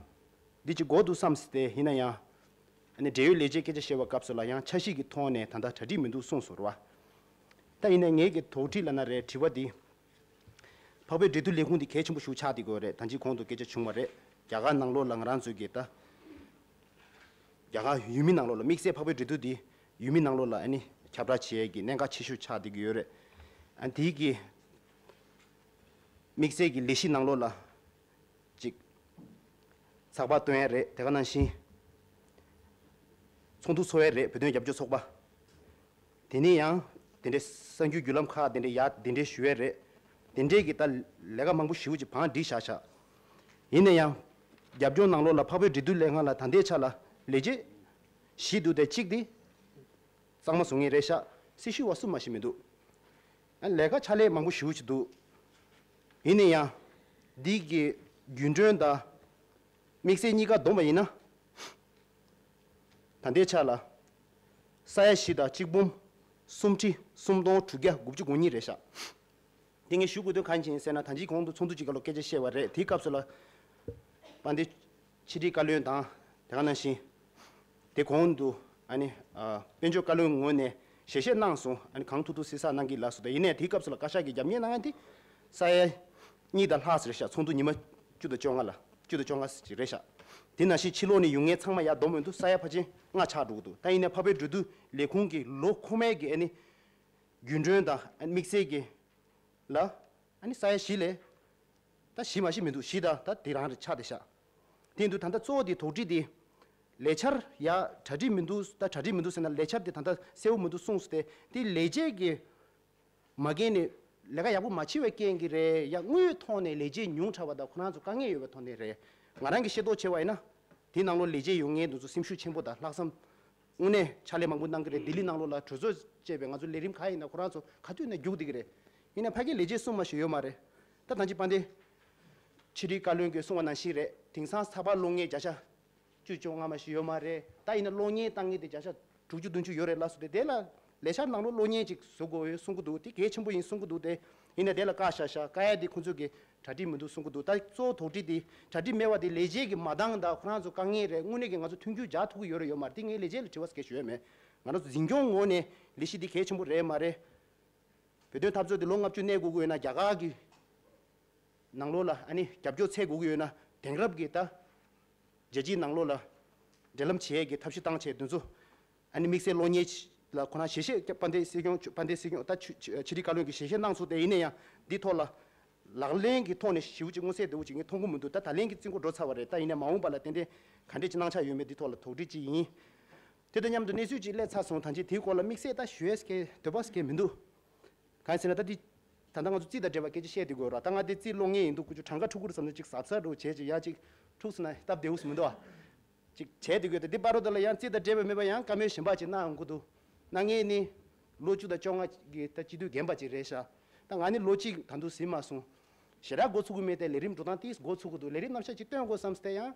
འདི་ཅིག་དགོས་འདུག་བསམ་སྟེ། ཡིན་ན་ཡང་ཨ་ནི་འབྲེལ་ཡོད་ལས་བྱེད་སྐད་ཆ་བཤད་པའི་སྐབས་སུ་ལ་ཡང་འཆར་གཞི་གི་ཐོག་ནས་ད་ལྟ་གྲ་སྒྲིག་མི་འདུག་གསུངས་སོང་རེད་བ། ད་ཡིན་ན་ངེད་ཀྱི་དོགས་འདྲི་ལབ་ན་རེད། དྲི་བ་འདི་འཕགས་བོད་འབྲེལ་མཐུད་ལས་ཁུངས་འདི་གལ་ཆེན་པོ་ཞིག་ཆགས་བསྡད་ཀྱི་ཡོད་རེད། ད་ཅི་གོང་དུ་སྐད་ཆ་བྱུང་བ་རེད། རྒྱ་གར་ནང་ལོགས་ལ་ང་རང་ཚོའི་གི་ད་རྒྱ་གར་ཡུལ་མི་ནང་ལོགས་ལ་དམིགས་བསལ་འཕགས་བོད་འབྲེལ་མཐུད་འདི་ཡུལ་མི་ནང་ལོགས་ལ་ཨ་ནི་ཁྱབ་བསྒྲགས་བྱེད་ཡས་ཀྱི་གནད་འགག་ཆེ་ཤོས་ཆགས་བསྡད་ཀྱི་ཡོད་རེད། ཨ་དེའི་གི་དམིགས་བསལ་གྱི་ལས་གཞི་ནང་ལོགས་ལ་ཅིག་ཚགས་པར་བཏོན་ཡས་རེད། དེ་ག་ནང་བཞིན་ཚོགས་འདུ་ཚོགས་ཡས་རེད། བོད་དོན་རྒྱབ་སྐྱོར་ཚོགས་པ། དེ་ནས་ཡང་དེ་འདྲའི་གསར་འགྱུར་བརྒྱུད་ལམ་ཁག་དེ་འདྲའི་ཡ་དེ་འདྲའི་ཞུ་ཡས་རེད། དེ་འདྲའི་གི་ད་ལས་ཀ་མང་པོ་ཞེ་པོ་ཅིག་བང་སྒྲིག་བཞག་བཞག་ཡིན་ན་ཡང་རྒྱབ་ལྗོངས་ནང་ལོགས་ལ་འཕགས་བོད་འབྲེལ་མཐུད་ལས་ཁང་ལ་ད་ལྟའི་ཆ་ལ་ལས་བྱེད་བཞི་འདུག་དེ་གཅིག་དེ་གཙང་མ་བཟོ་མཁན་རེད་ཤག་སྲི་ཞུ་བ་གསུམ་མ་ཞིག་མི་འདུག་ཨ་ལས་ཀ་ཕྱག་ལས་མང་པོ་ཞེ་པོ་ཅིག་འདུག་ཡིན་ན་ཡང་འདི་གི་རྒྱུན་གྲོན་དང་དམིགས་བསལ་གཉིས་ཀ་བསྡོམས་པ་ཡིན་ན། ད་ལྟའི་ཆ་ལ་ས་ཡ་བཞི་དང་གཅིག་འབུམ་སུམ་ཁྲི་སུམ་སྟོང་དྲུག་བརྒྱ་དགུ་བཅུ་གོ་གཉིས་རེད་ཤག་དེ་ངས་ཞུ་དགོས་དོན་གང་ཡིན་ཟེར་ན། ད་ཅི་གོང་དུ་ཚོགས་འདུ་གཅིག་སྐབས་ལ་སྐད་ཆ་བཤད་པ་རེད། དེའི་སྐབས་སུ་ལ་དཔལ་ལྡན་ཕྱི་དྲིལ་བཀའ་བློན་དང་དེ་ག་ནང་བཞིན་དེ་གོང་དུ་ཨ་ནི་ཨ་དཔལ་འབྱོར་བཀའ་བློན་ངོས་ནས་ཞལ་བཞེས་གནང་སོང་། ཨ་ནི་གང་ཐུབ་ཐུབ་སེལ་ས་གནང་གི་ལགས་སོ། ད་ཡིན་ནའི་དེའི་སྐབས་སུ་ལ་བཀའ་ཤག་གིས་རྒྱབ་གཉེར་གནང་ཡ་དེ་ས་ཡ་གཉིས་དང་ལྷག་ཙམ་རེད་ཤག་ཚོགས་འདུ་ཉི་མ་བཅུ་དང་བཅོ་ལྔ་ལ་བཅུ་དང་བཅོ་ལྔ་ཙམ་ཅིག་རེད་ཤག་དེ་ནང་བཞིན་ཕྱི་ལོགས་ནས་ཡོང་མཁན་ཚང་མ་ཡར་བསྡོམས་ཡོང་དུས་ས་ཡ་ཕལ་ཆེར་ལྔ་ཆགས་འགྲོ་གི་འདུག་ད་ཡིན་ནའི་འཕགས་བོད་འབྲེལ་མཐུད་ལས་ཁུངས་ཀྱི་ལོ་འཁོར་མའི་གི་ཨ་ནི་རྒྱུན་གྲོན་དང་ཨ་ནི་དམིགས་བསལ་གྱི་ལ་ཨ་ནི་ས་ཡ་བཞི་ལས་ད་བཞི་མ་ཞིག་མི་འདུག་བཞི་དང་ད་དེ་རང་རེད་ཆགས་བསྡད་ཤག་དེ་ཡིན་དུས་ད་ལྟ་གཙོ་བོ་དེ་དོགས་འདྲི་དེ་ལས་འཆར་ཡ་གྲ་སྒྲིག་མི་འདུག་ད་གྲ་སྒྲིག་མི་འདུག་ཟེར་ན་ལས་འཆར་དེ་ད་ལྟ་གསལ་བོ་མི་འདུག་གསུངས་སོང་། དེ་དེ་ལས་བྱེད་ཀྱི་མ་འགན་ནས་ལས་ཀ་ཡག་པོ་མ་བྱེད་པའི་རྐྱེན་གྱིས་རེད། ཡ་དངུལ་ཐོག་ནས་ལས་བྱེད་ཉུང་དྲགས་པ་དང་ཁོ་རང་ཚོ་དཀའ་ངལ་ཡོད་པའི་ཐོག་ནས་རེད། ང་རང་གིས་ཤེས་རྟོགས་བྱས་པ་ཡིན་ན་དེ་ནང་ལོགས་ལས་བྱེད་ཡོད་མཁན་དེ་ཚོ་སེམས་ཤུགས་ཆེན་པོ་དང་ལྷག་བསམ་དངོས་གནས་ཕྱག་ལས་མང་པོ་གནང་གི་རེད། ལྡི་ལི་ནང་ལོགས་ལ་གྲོས་ཚོགས་བཅས་པའི་ང་ཚོ་ལས་རིམ་ག་ཡིན་ན་ཁོ་རང་ཚོ་ག་དུས་ན་རྒྱུགས་བསྡད་ཀྱི་རེད། ཡིན་ན་ཕ་གིའི་ལས་བྱེད་གསུམ་མ་ཞིག་ཡོད་མ་རེད། ད་ད་ཅི་དཔལ་ལྡན་ཕྱི་དྲིལ་བཀའ་བློན་གྱིས་གསུངས་པ་ནང་བཞིན་རེད། དེང་སང་ཚགས་པར་ཀློག་མཁན་བརྒྱ་ཆ་བཅུ་བཅོ་ལྔ་མ་ཞིག་ཡོད་མ་རེད། ད་ཡིན་ན་གློག་བརྙན་བཏང་མཁན་དེ་བརྒྱ་ཆ་དྲུག་ཅུ་བདུན་ཅུ་ཡོད་རེད་ལགས་སོ། དེ་དེ་ལ་ལས་འཆར་ནང་ལོགས་གློག་བརྙན་ཅིག་བཟོ་དགོས་ཡོད་གསུང་གི་འདུག་དེ་གལ་ཆེན་པོ་ཡིན་གསུང་གི་འདུག་དེ་ཡིན་ན་དེ་ལ་བཀག་བཞག་བཞག་བཀག་ཡ་དེ་ཁོང་ཚོས་ཀྱི་གྲ་སྒྲིག་མི་འདུག་གསུང་གི་འདུག་ད་གཙོ་བོ་དོགས་འདྲི་དེ་གྲ་སྒྲིག་མེད་པ་དེ་ལས་བྱེད་ཀྱི་མ་འདང་དང་ཁོ་རང་ཚོ་དཀའ་ངལ་རེད། དངོས་གནས་ཀྱི་ང་ཚོ་མཐུན་འགྱུར་རྒྱག་ཐུབ་ཀྱི་ཡོད་རེད་ཡོད་མ་རེད། དེ་ངས་ལས་བྱེད་ལ་དྲི་བ་སྐད་ཞུ་ཡ་མེད། ང་རང་ཚོ་འཛིན་སྐྱོང་ངོས་ནས་ལས་གཞི་འདི་གལ་ཆེན་པོ་རེད་མ་རེད། བོད་དོན་འཐབ་རྩོད་འདི་ལོ་ལྔ་བཅུ་གནས་དགོས་ཀྱི་ཡོད་ན་རྒྱ་གར་གྱི་ནང་ལོགས་ལ་ཨ་ནི་རྒྱབ་སྐྱོར་འཚོལ་དགོས་ཀྱི་ཡོད་ན་དེང་རབས་ཀྱི་ད་རྒྱལ་སྤྱིའི་ནང་ལོགས་ལ་འབྲེལ་ལམ་བྱེད་ཡས་ཀྱི་ཐབས་ཤེས་བཏང་བྱས་དེ་ཚོ་ཨ་ནི་དམིགས་བསལ་གློག་བརྙན་ལ་ཁོ་རང་ཞལ་བཞེས་དཔལ་ལྡན་སྲིད་སྐྱོང་དཔལ་ལྡན་སྲིད་སྐྱོང་ད་ཕྱི་ཕྱི་ཕྱི་དྲིལ་བཀའ་བློན་གྱིས་ཞལ་བཞེས་གནང་སོང་། དེ་ཡིན་ན་ཡང་འདི་ཐོག་ལ་ལག་ལེན་གྱི་ཐོག་ནས་ཞེ་པོ་ཅིག་མངོན་གསལ་དོད་པོ་ཅིག་ངས་མཐོང་གི་མི་འདུག་ད་ད་ལན་གྱི་རྩིས་འགོ་འགྲོ་ཚར་བ་རེད། ད་ཡིན་ན་མ་འོངས་པ་ལ་ཏན་ཏན་ག་འདྲས་ཅིག་གནང་འཆར་ཡོད་མེད་འདི་ཐོག་ལ་དོགས་འདྲི་ཅིག་ཡིན། དེ་དང་མཉམ་དུ་གནས་ཚུལ་ཅིག་སླེབས་ཚར་སོང་། ད་ཅི་དེའི་སྐོར་ལ་དམིགས་བསལ་ད་ཞུ་ཡས་ཀྱི་འདོད་པ་ཞིག་མི་འདུག་གང་ཡིན་ཟེར་ན་ད་འདི་ད་ལྟ་ང་ཚོ་རྩིས་དང་འབྲེལ་བ་སྐད་ཆ་བཤད་དུས་དགོས་ར། ད་ང་འདི་རྩིས་ཀློག་མཁན་ཡིན་དུས་ཁུ་ཆུ་གྲངས་ཀ་འཁྲུག་གི་རེད་བསམ་ནས་ཅིག་གཟབ་གཟབ་རུ་བྱས་ཅིག་ཡ་ཅིག་འཁྲུག་སོང་ན་སྟབས་བདེ་བོ་ཞིག་མི་འདུག་ཨ། ཅིག་བྱས་དུས་དགོས་ད་འདི་པར་རོ་ད་ལ་ཡང་རྩིས་དང་འབྲེལ་བ་མེད་པ་ཡང་བཀའ་མོལ་གཞན་པ་ཅིག་གནང་ཡོང་གི་འདུག་གནང་མཁན་ནི་ལོ་བཅུ་དང་བཅོ་ལྔ་གི་ད་སྤྱི་འཐུས་རྒན་པ་ཅིག་རེད་ཤག་ད་ང་ནི་ལོ་གཅིག་ད་དུང་ཟིན་མ་སོང་། ཞེ་དྲག་འགོ་ཚུགས་ཀྱི་མེད་དེ་ལས་རིམ་འགྲོ་སྟངས་ཏིས་འགོ་ཚུགས་ཀྱི་འདུག་ལས་རིམ་རྣམ་གཞག་ཅིག་སྟོན་དགོས་བསམ་སྟེ་ཡང་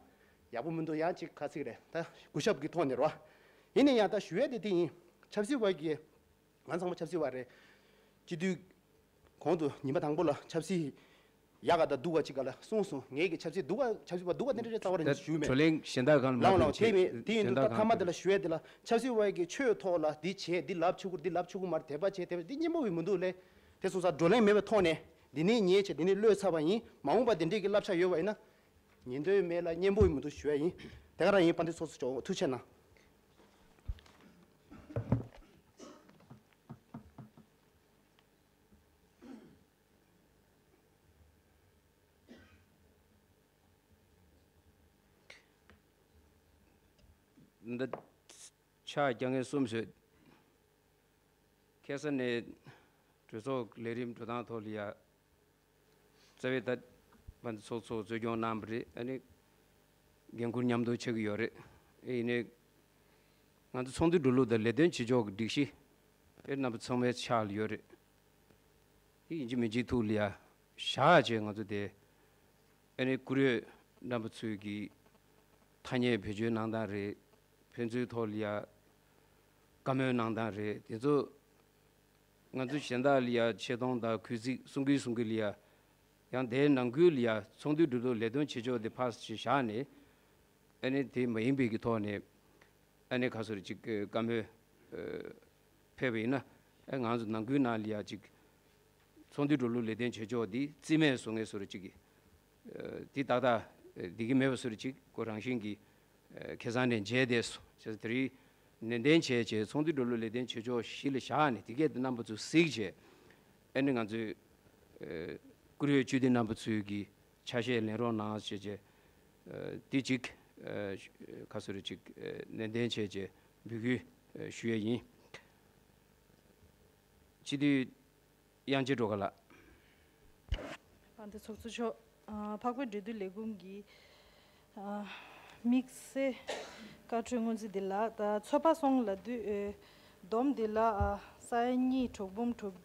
ཡག་པོ་མི་འདུག་ཡང་ཅིག་ག་ཚིག་རེད་ད་གུས་ཞབས་ཀྱི་ཐོག་ནས་རོ། ཡིན་ན་ཡང་ད་ཞུ་ཡས་དེ་དེ་ཡིན། ཆབ་སྲིད་པ་གི་ང་ཚང་མ་ཆབ་སྲིད་པ་རེད། སྤྱི་འཐུས་གོང་དུ་ཉི་མ་དང་པོ་ལ་ཆབ་སྲིད་ཡག་ག་དང་སྡུག་ག་ཅིག་ག་ལ་གསུངས་སོང་། ངེད་ཀྱི་ཆབ་སྲིད་སྡུག་ག་ཆབ་སྲིད་པ་སྡུག་ག་དེ་འདྲ་རེད་རྩ་བ་རེད་ཞུས་མེད། བགྲོ་གླེང་གཞན་དག་གང་ལ་ལའང་མ་ལའང་དེ་མེད་དེ་ཡིན་དུས་ད་མཐའ་མ་དེ་ལ་ཞུ་ཡས་དེ་ལ་ཆབ་སྲིད་པ་གི་ཆོས་ཐོག་ལ་འདི་བྱས་འདི་ལབ་ཆོག་གི་འདི་ལབ་ཆོག་གི་མ་རེད་དད་པ་བྱས་དད་པ་འདི་སྙན་པོ་ཡོད་མི་འདུག་ལེ། དེ་སོང་ཙང་བགྲོ་གླེང་མེད་པའི་ཐོག་ནས་འདི་ནས་ཉེས་བྱས་འདི་ནས་བློས་ཚར་བ་ཡིན། མ་འོངས་པ་འདི་འདྲས་ཀྱི་བསླབ་བྱ་ཡོད་པ་ཡིན་ན། ཉན་འདོད་མེད་ལ་སྙན་པོ་ཡིན་མི་འདུག་ཞུ་ཡ་ཡིན། དེ་ག་རང་ཡིན། དཔལ་ལྡན་ཚོགས་གཙོ་མཆོག་ཐུགས་རྗེ་གནང་། འདི་ཕྱག་རྒྱ་ངན་གསུམ་བཟོས། ཁ་སང་ནས་གྲོས་ཚོགས་ལས་རིམ་འགྲོ་སྟངས་ཐོག་ལ་ཡ་རྩ་བའི་ད་དཔལ་ལྡན་ཚོགས་གཙོ་གཙོ་སྐྱོང་གནང་བ་རེད། ཨ་ནི་འགན་འཁུར་མཉམ་དུ་ཆགས་ཀྱི་ཡོད་རེད། ཨེ་ཡིན་ནའི་ ང་ཚོ་ཚོགས་འདུའི་འགྲོ་ལུགས་དང་ལས་དོན་བྱེད་ཕྱོགས་ཀྱི་སྒྲིག་གཞི་དེ་རྣམ་པ་ཚང་མའི་ཕྱག་ལ་ཡོད་རེད། དེ་ཡིན་གཅིག་མིན་གཅིག་ཐུགས་ལ་ཡ་བཞག་བྱས་ང་ཚོ་དེ་ཨ་ནི་བཀུར་འོས་རྣམ་པ་ཚོས་ཀྱི་ཐ་སྙད་བེད་སྤྱོད་གནང་སྟངས་རེད། ཕན་ཚུན་ཐོག་ལ་ཡ་བཀའ་མོལ་གནང་སྟངས་རེད། དེ་ཚོ་ང་ཚོ་གཞན་དག་ལ་ཡ་ཆེ་མཐོང་དང་གུས་བརྩི་གསུང་གིན་གསུང་གིན་ལ་ཡ། ཡང་དེའི་ནང་ཁུལ་ལ་ཡ་ཚོགས་འདུའི་འགྲོ་ལུགས་ལས་དོན་བྱེད་ཕྱོགས་དེ་ཕར་ཞིག་བཞག་ནས། ཨ་ནི་དེ་མ་ཡིན་པའི་གི་ཐོག་ནས་ཨ་ནི་ག་སོ་རེ་ཅིག་བཀའ་མོལ་ཕེབས་པ་ཡིན་ན། ཨ་ང་ཚོ་ནང་ཁུལ་ནང་ལ་ཡ་ཅིག་ཚོགས་འདུའི་འགྲོ་ལུགས་ལས་དོན་བྱེད་ཕྱོགས་འདི་རྩིས་མེད་བཟོ་ངེས་སོ་རེ་ཅིག་གི་དེ་ཏག་ཏག་འདི་གི་མེད་པ་སོ་རེ་ཅིག་ཁོ་རང་བཞིན་གྱི་ཁེ་བཟང་ནས་མཇལ་བསྡད་སོང་། བྱས་ཙང་དེ་རིང་ནན་ཏན་བྱས་བྱས་ཚོགས་འདུའི་འགྲོ་ལུགས་ལས་དོན་བྱེད་ཕྱོགས་གཞི་ལ་བཞག་ནས་དེ་གས་དེ་རྣམ་པ་ཚོ་གཟིགས་བྱས། ཨ་ནི་ང་ཚོས་བཀུར་འོས་སྤྱི་འཐུས་རྣམ་པ་ཚོས་ཀྱི་ཆ་ཤས་ལེན་རོགས་གནང་ཞེས་བྱས། དེ་གཅིག་ཁ་སོ་རེ་གཅིག་ནན་ཏན་བྱས་བྱས་འབོད་སྐུལ་ཞུ་ཡས་ཡིན། སྤྱི་འཐུས་དབྱངས་ཅན་སྒྲོལ་དཀར་ལགས། དཔལ་ལྡན་ཚོགས་གཙོ་མཆོག་ཨ། འཕགས་པའི་འབྲེལ་མཐུད་ལས་ཁུངས་ཀྱི་ཨ། དམིགས་བསལ་བཀའ་འཁྲོལ་སྔོན་རྩིས་འདི་ལ་ད་ཚོད་དཔག་སོང་ལབ་དུས་ཨེ། བསྡོམས་འདི་ལ་ཨ། ས་ཡ་གཉིས་དྲུག་འབུམ་དྲུག་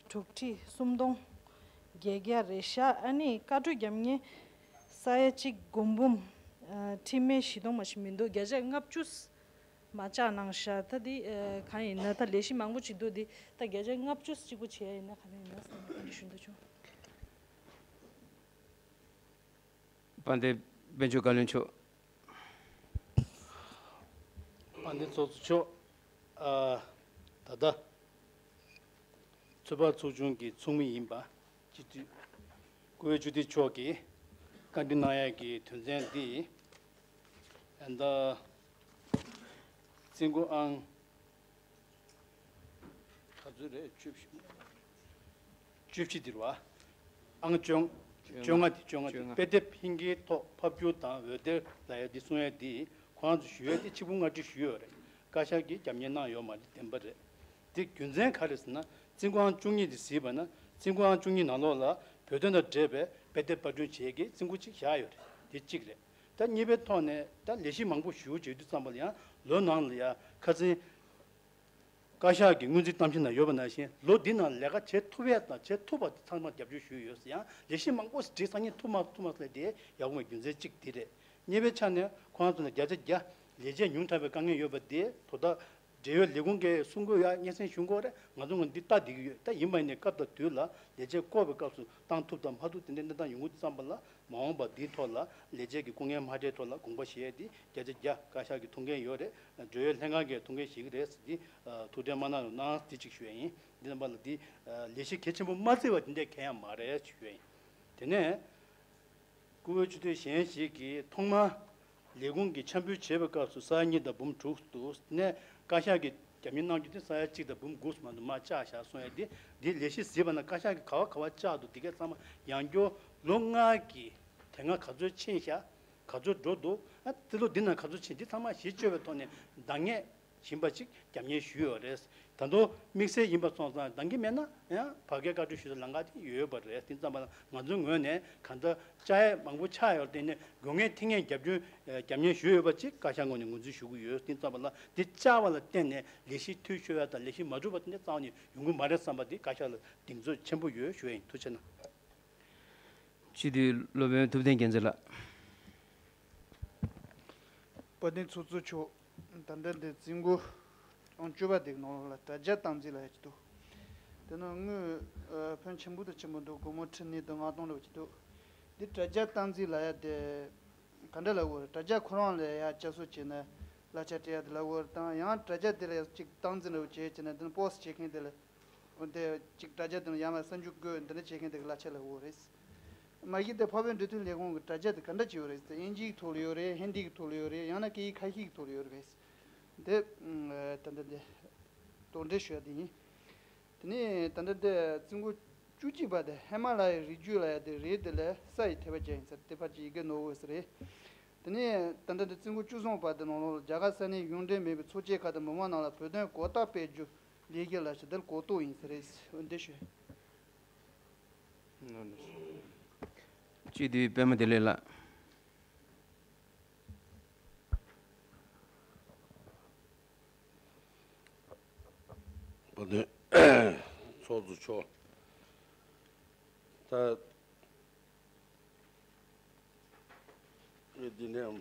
དྲུག་ཁྲི་སུམ་སྟོང་བརྒྱད་བརྒྱ་རེད་ཤག་ཨ་ནི་བཀའ་འཁྲོལ་རྒྱབ་མཁན་ས་ཡ་གཅིག་དགུ་འབུམ་ཨ། ཁྲི་མེད་བཞི་སྟོང་མ་ཞིག་མི་འདུག་བརྒྱ་ཆ་ལྔ་བཅུ། མ་བཅག་གནང་ཤག་ད་འདི་ཨ། གང་ཡིན་ན་ད་ལས་གཞི་མང་པོ་ཅིག་འདུག་འདི་ད་བརྒྱ་ཆ་ལྔ་བཅུ་གཅིག་པོ་བྱས་ཡིན་ན་ག་འདྲ་ཡིན་ན་བསམ་གི་ཞུ་འདོད་བྱུང་། དཔལ་ལྡན་དཔལ་འབྱོར་བཀའ་བློན་མཆོག་དཔལ་ལྡན་ཚོགས་གཙོ་མཆོག་ཨ། ད་ལྟ་ཚོད་དཔག་ཚོགས་ཆུང་གི་ཚོགས་མི་ཡིན་པ་སྤྱི་འཐུས་བཀུར་འོས་སྤྱི་འཐུས་མཆོག་གིས་བཀའ་འདྲི་གནང་ཡས་ཀྱི་དོན་ཚན་འདི་ད་ལྟ་རྩིས་འགོ་ཨང་ག་ཚོད་རེད། བཅུ་བཞི། བཅུ་བཞི་འདིར་བ། ཨང་བཅོ་བཅོ་ལྔ་འདི་བཅོ་ལྔ་འདི་བཅོ་ལྔ། དཔེ་དེབ་ཧིན་སྐད་ཐོག་ཕབ་སྒྱུར་དང་འོད་སྡེར་ལབ་ཡ་འདི་གསུང་ཡ་འདི་ཁོ་རང་ཚོ་ཞུ་ཡ་འདི་ཆིག་འབུམ་ལྔ་ཁྲི་ཞུས་ཡོད་རེད། བཀའ་ཤག་གིས་རྒྱབ་གཉེར་གནང་ཡོད་མ་རེད། བདེན་པ་རེད། འདི་རྒྱུ་མཚན་ག་རེ་ཟེར་ན་རྩིས་འགོ་ཨང་བཅུ་གཉིས་འདི་གཟིགས་པ་ན་རྩིས་འགོ་ཨང་བཅུ་གཉིས་ནང་ལོགས་ལ་བོད་དོན་དང་འབྲེལ་བའི་དཔེ་དེབ་པར་སྐྲུན་བྱེད་ཀྱི་རྩིས་འགོ་གཅིག་བཞག་ཡོད་རེད། འདི་གཅིག་རེད། ད་གཉིས་པའི་ཐོག་ནས་ད་ལས་གཞི་མང་པོ་ཞེ་པོ་བྱེད་དུས་ཙམ་པ་ལ་ཡང་ལོ་ནང་ལ་ཡང་ཁ་སང་བཀའ་ཤག་གི་སྔོན་རྩིས་གཏམ་བཤད་ནང་ཡོད་པ་ནང་བཞིན་ལོ་འདི་ནང་ལས་ཀ་བྱེད་ཐུབ་ཡས་དང་བྱེད་ཐུབ་པ་དེ་ཚང་མ་རྒྱབ་སྐྱོར་ཞུས་ཡོད་ཟེར། ཡང་ལས་གཞི་མང་པོ་ཞིག་སྒྲིག་སང་ཉིན་ཐུབ་མ་ཐུབ་མ་ཟེར་དེ་ཡག་པོ་མེད་རྒྱུ་མཚན་གཅིག་དེ་རེད། གཉིས་པའི་ཆ་ནས་ཁོ་རང་ཚོ་ནས་བརྒྱ་ཆ་བརྒྱ་ལས་བྱེད་ཉུང་དྲགས་པའི་དཀའ་ངལ་ཡོད་པ་དེ་དོ་བདག་འབྲེལ་ཡོད་ལས་ཁུངས་ཀྱིས་གསུང་དགོས་ཡ་སྙན་སེང་ཞུ་དགོས་རེད། ང་ཚོ་ངོས་འདི་ལྟ་བསྡད་ཀྱི་ཡོད། ད་ཡིན་པ་ཡིན་ནའི་སྐབས་དང་དུས་ལ་ལས་བྱེད་བསྐོ་བའི་སྐབས་སུ་བཏང་ཐུབ་དང་མ་ཐུབ་དེ་འདྲའི་གནས་སྟངས་ཡོང་གི་འདུག་བསམ་པ་ལ་མ་འོངས་པ་འདིའི་ཐོག་ལ་ལས་བྱེད་ཀྱི་སྐུ་ངལ་མ་འཕྲད་ཐོག་ལ་དགོངས་པ་བཞེས་ཏེ་བརྒྱ་ཆ་བརྒྱ་བཀའ་ཤག་གི་ཐུགས་འགན་ཡོད་རེད། འབྲེལ་ཡོད་ལྷན་ཁང་གིས་ཐུགས་འགན་བཞེས་ཀྱི་རེད་ཟེར་ཏེ་ཐུགས་ཁྲལ་མ་གནང་རོགས་གནང་ཟེར་ཅིག་ཞུ་ཡ་ཡིན། འདི་རྣམ་པ་ལ་འདི་ལས་གཞི་གལ་ཆེན་པོ་མ་བརྩི་བ་དེ་འདྲས་གང་ཡང་མ་རེད་ཞུ་ཡ་ཡིན། དེ་ནས། བཀུར་འོས་སྤྱི་འཐུས་གཞན་ཞིག་གིས་ཐོག་མར་ལས་ཁུངས་ཀྱི་འཆར་འབུལ་བྱེད་པའི་སྐབས་སུ་ས་ཡ་གཉིས་དང་འབུམ་དྲུག་འདུག་ནས་བཀའ་ཤག་གིས་རྒྱབ་གཉེར་གནང་རྒྱུ་དེ་ས་ཡ་གཅིག་དང་འབུམ་དགུ་མ་གཏོགས་མར་བཅག་བཞག་གསུང་ཡ་དེ་འདི་ལས་གཞི་གཟིགས་པ་ན་བཀའ་ཤག་གིས་ག་བ་ག་བ་བཅག་འདུག་འདི་གས་ཚང་མ་ཡང་སྐྱར་ལོ་ལྔ་གི་དེ་སྔ་ག་ཚོད་ཕྱིན་ཤག་ག་ཚོད་འགྲོ་འདུག་ཨ་ཏི་ལོ་འདི་ནང་ག་ཚོད་ཕྱིན་འདི་ཚང་མ་གཞི་བཅོལ་བའི་ཐོག་ནས་འདང་ངེས། བཞིན་པ་ཅིག་རྒྱབ་གཉེར་ཞུས་ཡོད་རེད། ད་དུང་དམིགས་བསལ་ཡིན་པ་སོང་ཙང་འདང་གི་མེད་ན་ཡང་བར་བརྒལ་བཀའ་འཁྲོལ་ཞུ་ས་ལམ་ཁ་དེ་ཡོད་པ་རེད། དེ་ཙམ་པ་ལ་ང་ཚོའི་ངོས་ནས་གང་ལྟར་བཅའ་ཡས་མང་པོ་ཆགས་ཡོད་དེ་ནས་དགོས་ངེས་ཐེངས་ངེས་རྒྱབ་སྐྱོར་རྒྱབ་གཉེར་ཞུས་ཡོད་པ་ཅིག་བཀའ་ཤག་ངོས་ནས་ངོས་འཛིན་ཞུ་གི་ཡོད། དེ་ཙམ་པ་ལ་དེ་བཅག་པ་ལ་བརྟེན་ནས་ལས་གཞི་འཐུས་ཤོར་ཡ་དང་ལས་གཞི་མ་འགྲུབ་པ་དེ་འདྲ་རྩ་བ་ནས་ཡོང་གི་མ་རེད་བསམ་པ་དེ་བཀའ་ཤག་ལ་གདེང་ཚོད་ཆེན་པོ་ཡོད་ཞུ་ཡ་ཡིན། ཐུགས་རྗེ་གནང་། སྤྱི་འཐུས་སློབ་དཔོན་ཐུབ་བསྟན་རྒྱལ་མཚན་ལགས། དཔལ་ལྡན་ཚོགས་གཙོ་མཆོག་ད་ལྟ་འདི་རྩིས་འགོ་ཨང་བཅུ་པ་དེའི་ནང་ལ་དྲ་རྒྱ་སྟངས་འཛིན་ལབ་ཡ་ཅིག་འདུག་དེ་ནང་དངུལ་ཨ་ཕོན་ཆེན་པོ་དང་ཆེན་པོ་འདུག་སྒོར་མོ་ཁྲི་གཉིས་དང་ལྔ་སྟོང་ལབ་ཅིག་འདུག་འདི་དྲ་རྒྱ་སྟངས་འཛིན་ལབ་ཡ་དེ་ག་འདྲ་ལབ་དགོས་རེད། དྲ་རྒྱ་ཁོ་རང་ལ་ཡ་བསྐྱར་གསོ་བྱས་ནས་གླ་ཆ་སྤྲད་ཡ་དེ་ལབ་དགོས་རེད། དང་ཡང་དྲ་རྒྱ་དེ་ལ་ཅིག་སྟངས་འཛིན་འདྲ་བོ་བྱས་བྱས་ནས་དེ་ནས་པོ་སི་བྱེད་མཁན་དེ་ལ། འོན་ཏེ་གཅིག་དྲ་རྒྱ་དེ་ལ་ཡང་ན་གསར་འཇུག་བཀོད་འདི་འདྲ་བྱེད་མཁན་དེ་གི་གླ་ཆ་ལ་འོ་རེད། མ་གཞི་དེ་འཕགས་པའི་འབྲེལ་མཐུད་ལས་ཁུངས་ཀྱི་དྲ་རྒྱ་དེ་ག་འདྲ་བྱེད་འོ་རེད་ཟེར། དབྱིན་ཇིའི་ཐོག་ལ་ཡོད་རེད། ཧིན་དིའི་ཐོག་ལ་ཡོད་རེད། ཡང་ན་སྐད་ཡིག་ཁ་ཤས་ཀྱི་ཐོག་ལ་ཡོད་རེད། དེ་ད་ལྟ་དེ་དོགས་འདྲི་ཞུ་ཡ་དེ་ཡིན། དེ་ནས་ད་ལྟ་དེ་རྩིས་འགོ་བཅུ་གཅིག་པ་དེ་ཧི་མ་ལ་ཡའི་རི་རྒྱུད་ལ་ཡ་དེ་རེད། དེ་ལ་ས་ཡི་ཐེ་བ་ཅན་ཡིན་ཟེར། དེ་ཕར་གྱི་ཡི་གེ་ནོར་འོས་ས་རེད། དེ་ནས་ད་ལྟ་འདི་རྩིས་འགོ་བཅུ་གསུམ་པ་དེ་ནང་ལོགས་ལ་རྒྱ་གར་ས་གནས་གཞུང་འབྲེལ་མེད་པའི་ཚོགས་སྐྱིད་ཁག་དང་མི་མང་རྣམས་ལ་བོད་དོན་གོ་རྟོགས་སྤེལ་རྒྱུ་ལས་འགུལ་ལ་ཞུ་དེར་གོ་རྟོགས་ཡིན་ས་རེད། འོན་ཏེ་ཞུ། སྤྱི་འཐུས་པད་མ་བདེ་ལེགས་ལགས། ཚོགས་གཙོ་མཆོག་ད་འདི་ནས་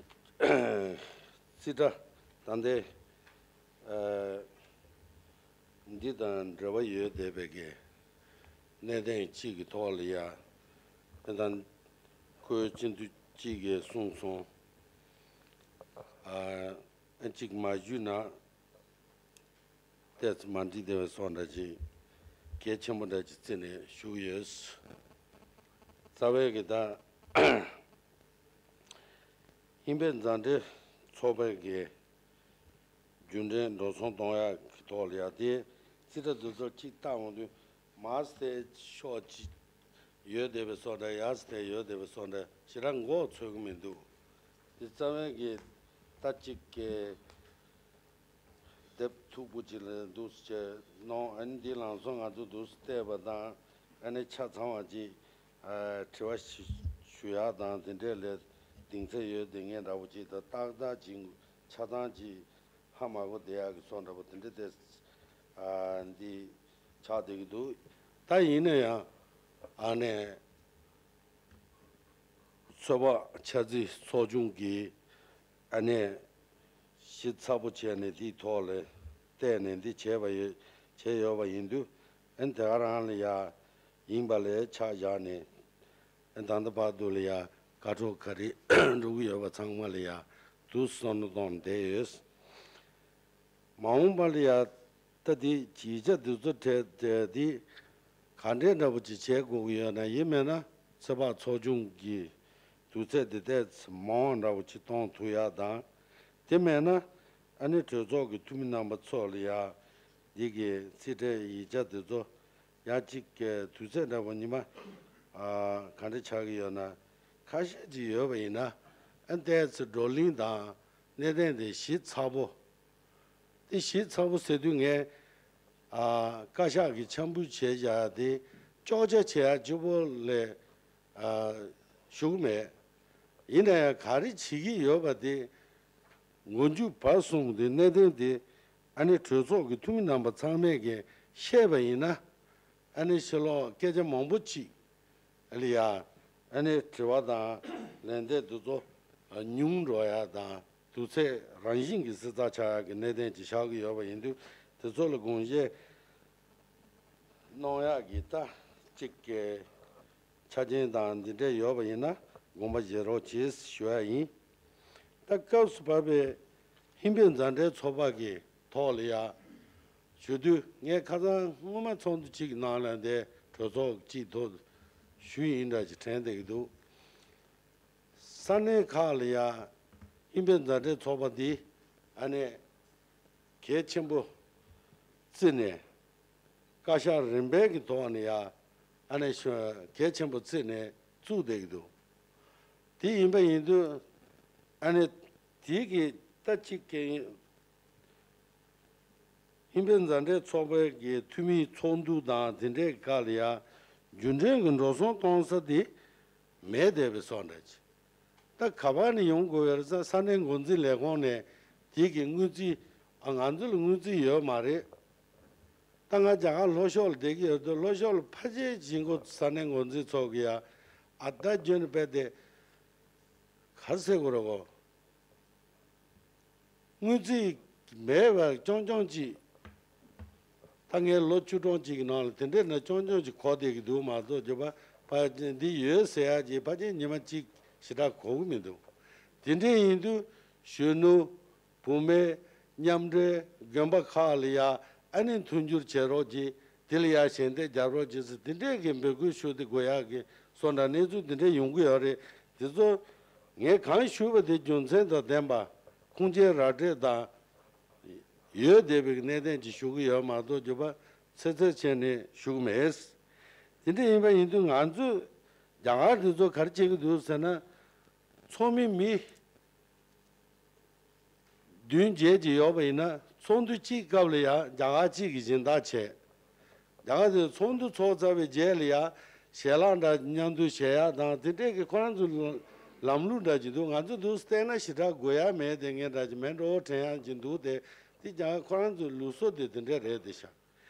རྩིས་ཁྲ་ད་ལྟའི་འདི་དང་འབྲེལ་བ་ཡོད་བསྡད་པའི་གི་གནད་དོན་གཅིག་གི་ཐོག་ལ་ཡ། དེ་དང་ཁོའི་སྤྱི་འཐུས་གཅིག་གིས་གསུངས་སོང་། ཨ་གཅིག་མ་ཞུས་ན་ཏོག་ཙམ་མ་འགྲིག་བསྡད་པའི་བཟོ་འདྲ་ཅིག་གལ་ཆེན་པོ་འདྲ་ཅིག་བརྩིས་ནས་ཞུ་གི་ཡོད། རྩ་བའི་གི་ད་ཧིན་བོད་མཛའ་འབྲེལ་ཚོགས་པའི་གི་རྒྱུན་འབྲེལ་འགྲོ་སོང་གཏོང་ཡག་གི་ཐོག་ལ་ཡ་དེ་རྩིས་ཁྲ་འདི་ཚོ་གཅིག་བལྟ་འོང་དུས་མ་སྟེ་ཤོག་ཅིག་ཡོད་བསྡད་པའི་བཟོ་འདྲ་ཡ་སྟེ་ཡོད་བསྡད་པའི་བཟོ་འདྲ་ཞེ་དྲག་མགོ་ཚོད་གི་མི་འདུག་དེ་རྩ་བའི་གི་ད་གཅིག་གི་དེབ་མཐུག་པོ་ཅིག་ལ་འདུག་ཅེས་གནང་། ཨ་ནི་འདི་ལམ་སང་ང་ཚོ་འདུག་བལྟས་པ་དང་ཨ་ནི་ཆ་ཚང་བ་ཅིག་ཨ་དྲི་བ་ཞུ་ཞུ་ཡག་དང་དེ་འདྲས་ལས་གདེང་ཚད་ཡོད་དེ་ངས་འདྲ་པོ་ཅིག་དང་ཏག་ཏག་ཅིག་ཆ་ཚང་ཅིག་ཧ་མ་གོ་བསྡད་ཡག་གི་བཟོ་འདྲ་པོ་དེ་འདྲས་དེ་ཨ་འདི་ཆགས་བསྡད་ཀྱི་འདུག་ད་ཡིན་ན་ཡང་ཨ་ནི་ཚོད་དཔག་འཆར་རྩིས་ཚོགས་ཆུང་གིས་ཨ་ནི་ཞིབ་ཚགས་པོ་བྱས་ནས་དེའི་ཐོག་ལ་བལྟས་ནས་འདི་བྱས་པ་ཡོད་བྱས་ཡོད་པ་ཡིན་དུས་ཨ་ནི་དེ་ག་རང་ལ་ཡ་ཡིན་པ་ལས་ཆ་བཞག་ནས་ཨ་ནི་ད་ལྟ་བར་དུ་ལ་ཡ་དགའ་སྤྲོ་ག་རེ་འགྲོ་གི་ཡོད་པ་ཚང་མ་ལ་ཡ་དུ་བསམ་བློ་གཏོང་བསྡད་ཡོད། མ་འོངས་པ་ལ་ཡ་ད་དེ་ཡིག་ཆ་འདི་ཚོ་འཕྲད་དེ་དེ་ག་འདྲས་འདྲ་པོ་ཅིག་བྱེད་དགོས་ཀྱི་ཡོད་ན་ཡིན་མེད་ན་ཚོད་དཔག་ཚོགས་ཆུང་གི་དུས་ཚད་དེ་ཏོག་ཙམ་མང་བ་འདྲ་པོ་ཅིག་གཏོང་ཐུབ་ཡག་དང་དེ་མེད་ན་ཨ་ནི་གྲོས་ཚོགས་ཀྱི་འཐུས་མི་རྣམ་པ་ཚོ་ལ་ཡ་འདི་གི་རྩིས་ཁྲའི་ཡིག་ཆ་དེ་ཚོ་ཡང་གཅིག་གི་དུས་ཚད་འདྲ་པོ་ཉི་མ་ཨ་ག་འདྲ་ཆགས་ཀྱི་ཡོད་ན་ཁ་ཤས་ཅིག་ཡོད་པ་ཡིན་ན་ཨ་ནི་ཏོག་ཙམ་བགྲོ་གླེང་དང་གནད་དོན་དེ་ཞིབ་ཚགས་པོ། དེ་ཞིབ་ཚགས་པོ་ཟེར་དུས་ངས་ཨ་བཀའ་ཤག་གི་འཆར་འབུལ་བྱས་བཞག་དེ་ཅོག་ཆ་བྱེད་ཡག་གཅིག་པོ་ལས་ཨ་ཞུ་གི་མེད། ཡིན་ན་ཡང་ག་རེ་བྱེད་ཀྱི་ཡོད་པ་དེ་མགོ་མཇུག་བར་གསུམ་དེ་གནད་དོན་དེ་ཨ་ནི་གྲོས་ཚོགས་ཀྱི་འཐུས་མི་རྣམ་པ་ཚང་མས་ཀྱིས་ཤེས་པ་ཡིན་ན་ཨ་ནི་ཕྱི་ལོགས་སྐད་ཆ་མང་པོ་ཅིག་ཨ་ལི་ཡ། ཨ་ནི་དྲི་བ་དང་ལན་འདེབས་འདི་ཚོ་ཉུང་འགྲོ་ཡ་དང་དུས་ཚོད་རང་བཞིན་གྱིས་སྲིད་ཚགས་ཆགས་ཡག་གི་གནད་དོན་ཅིག་ཆགས་ཀྱི་ཡོད་པ་ཡིན་དུས་དེ་ཚོ་ལ་དགོངས་བཞེས་གནང་ཡག་གི་ད་གཅིག་གི་ཆ་རྐྱེན་དང་འདི་འདྲ་ཡོད་པ་ཡིན་ན་དགོངས་པ་བཞེས་རོགས་གྱིས་ཞུ་ཡ་ཡིན། ད་སྐབས་སུ་བབས་པའི་ཧིན་བོད་མཛའ་འབྲེལ་ཚོགས་པ་གི་ཐོག་ལ་ཡ། ཞུ་དུས་ངས་ཁ་སང་སྔོན་མ་ཚོགས་འདུ་གཅིག་གི་ནང་ལ་འདི་གྲོས་ཚོགས་གཅིག་ཐོག་ཞུས་ཡིན་འདྲ་ཅིག་དྲན་བསྡད་ཀྱི་འདུག་ས་གནས་ཁག་ལ་ཡ་ཧིན་བོད་མཛའ་འབྲེལ་ཚོགས་པ་འདི་ཨ་ནི་གལ་ཆེན་པོ་བརྩིས་ནས་བཀའ་ཤག་རིམ་པས་ཀྱི་ཐོག་ནས་ཡ་ཨ་ནི་ཤོ་གལ་ཆེན་པོ་བརྩིས་ནས་བཙུགས་བསྡད་ཀྱི་འདུག་དེ་ཡིན་པ་ཡིན་དུས་ཨ་ནི་དེ་གི་ད་གཅིག་གི་ཧིན་བོད་མཛའ་འབྲེལ་ཚོགས་པའི་གི་འཐུས་མིའི་ཚོགས་འདུ་དང་དེ་འདྲའི་སྐབས་ལ་ཡ་རྒྱུན་འབྲེལ་གྱི་འགྲོ་སོང་གཏོང་ས་དེ་མེད་བསྡད་པའི་བཟོ་འདྲ་ཅིག་ད་ག་པར་ནས་ཡོང་དགོས་ཡོད་རེད་ཟེར་ས་གནས་འགོ་འཛིན་ལས་ཁུངས་ནས་དེ་གི་དངུལ་རྩིས་ཨ་ང་ཚོ་ལ་དངུལ་རྩིས་ཡོད་མ་རེད། ད་ང་རྒྱ་གར་ལྷོ་ཕྱོགས་ལ་བསྡད་ཀྱི་ཡོད་དུས་ལྷོ་ཕྱོགས་ལ་ཕལ་ཆེར་བྱེད་འགོ་ས་གནས་འགོ་འཛིན་ཚོ་གི་ཡ་ཨ་ད་རྒྱུན་ནས་བས་ཏེ་ག་རེ་ཟེར་དགོས་རེད་གོ། དངུལ་རྩིས་མེད་པར་རྐྱང་རྐྱང་ཅིག་ད་ངས་ལོ་བཅུ་གྲངས་ཅིག་གི་ནང་ལ་དེ་འདྲས་ན་རྐྱང་རྐྱང་ཅིག་གོ་བསྡད་ཀྱི་འདུག་མ་གཏོགས་རྒྱུ་པ་ཕ་འདི་ཡོད་ཟེར་ཡག་ཅིག་ཕ་ཆེན་ཉི་མ་གཅིག་ཞེ་དྲག་གོ་གི་མི་འདུག་དེ་འདྲས་ཡིན་དུས་གཞོན་ནུ་བུད་མེད་མཉམ་འབྲེལ་དགོན་པ་ཁག་ལ་ཡ་ཨ་ནི་མཐུན་འགྱུར་བྱེད་རོགས་ཀྱིས་དེ་ལ་ཡ་ཞལ་འདེབས་རྒྱབ་རོགས་ཀྱིས་ཟེར་དེ་འདྲས་ཀྱི་འབོད་སྐུལ་ཞུ་དེ་དགོས་ཡག་གི་སོ་འདྲ་གནས་ཚུལ་དེ་འདྲས་ཡོང་གི་ཡོད་རེད། དེ་ཚོ་ངས་གང་ཞུས་པ་དེ་རྒྱུ་མཚན་དང་ལྡན་པ་ཁུངས་སྐྱེལ་ར་སྤྲོད་དང་། ཡོད་བསྡད་པའི་གནད་དོན་ཅིག་ཞུ་གི་ཡོད་མ་གཏོགས་རྒྱུ་པ་ཚེ་ཚེ་བྱས་ནས་ཞུ་གི་མེད། དེ་འདྲ་ཡིན་པ་ཡིན་དུས་ང་ཚོས་རྒྱ་གར་དེ་ཚོ་ག་རེ་བྱེད་ཀྱི་འདུག་ཟེར་ན། ཚོགས་མི་མི་བདུན་བརྒྱད་ཅིག་ཡོད་པ་ཡིན་ན་ཚོགས་འདུ་གཅིག་སྐབས་ལ་ཡང་རྒྱ་གར་གཅིག་གི་སྦྱིན་བདག་བྱས། རྒྱ་གར་དེ་ཚོགས་འདུ་ཚོགས་ཚར་བའི་རྗེས་ལ་ཡང་ཞལ་ལག་འདྲ་མཉམ་དུ་བཞེས་ཡག་དང་དེ་འདྲས་ཀྱི་ཁོ་རང་ཚོའི་ལམ་ལུགས་འདྲ་ཅིག་འདུག་ང་ཚོ་འདུག་བལྟས་ན་ཞེ་དྲག་དགོས་ཡག་མེད་དེ་ངས་འདྲ་ཅིག་མེད་འགྲོ་དྲན་ཡག་ཅིག་འདུག་དེ་དེ་རྒྱ་གར་ཁོ་རང་ཚོའི་ལུགས་སྲོལ་དེ་དེ་འདྲས་རེད་དེ་ཤག་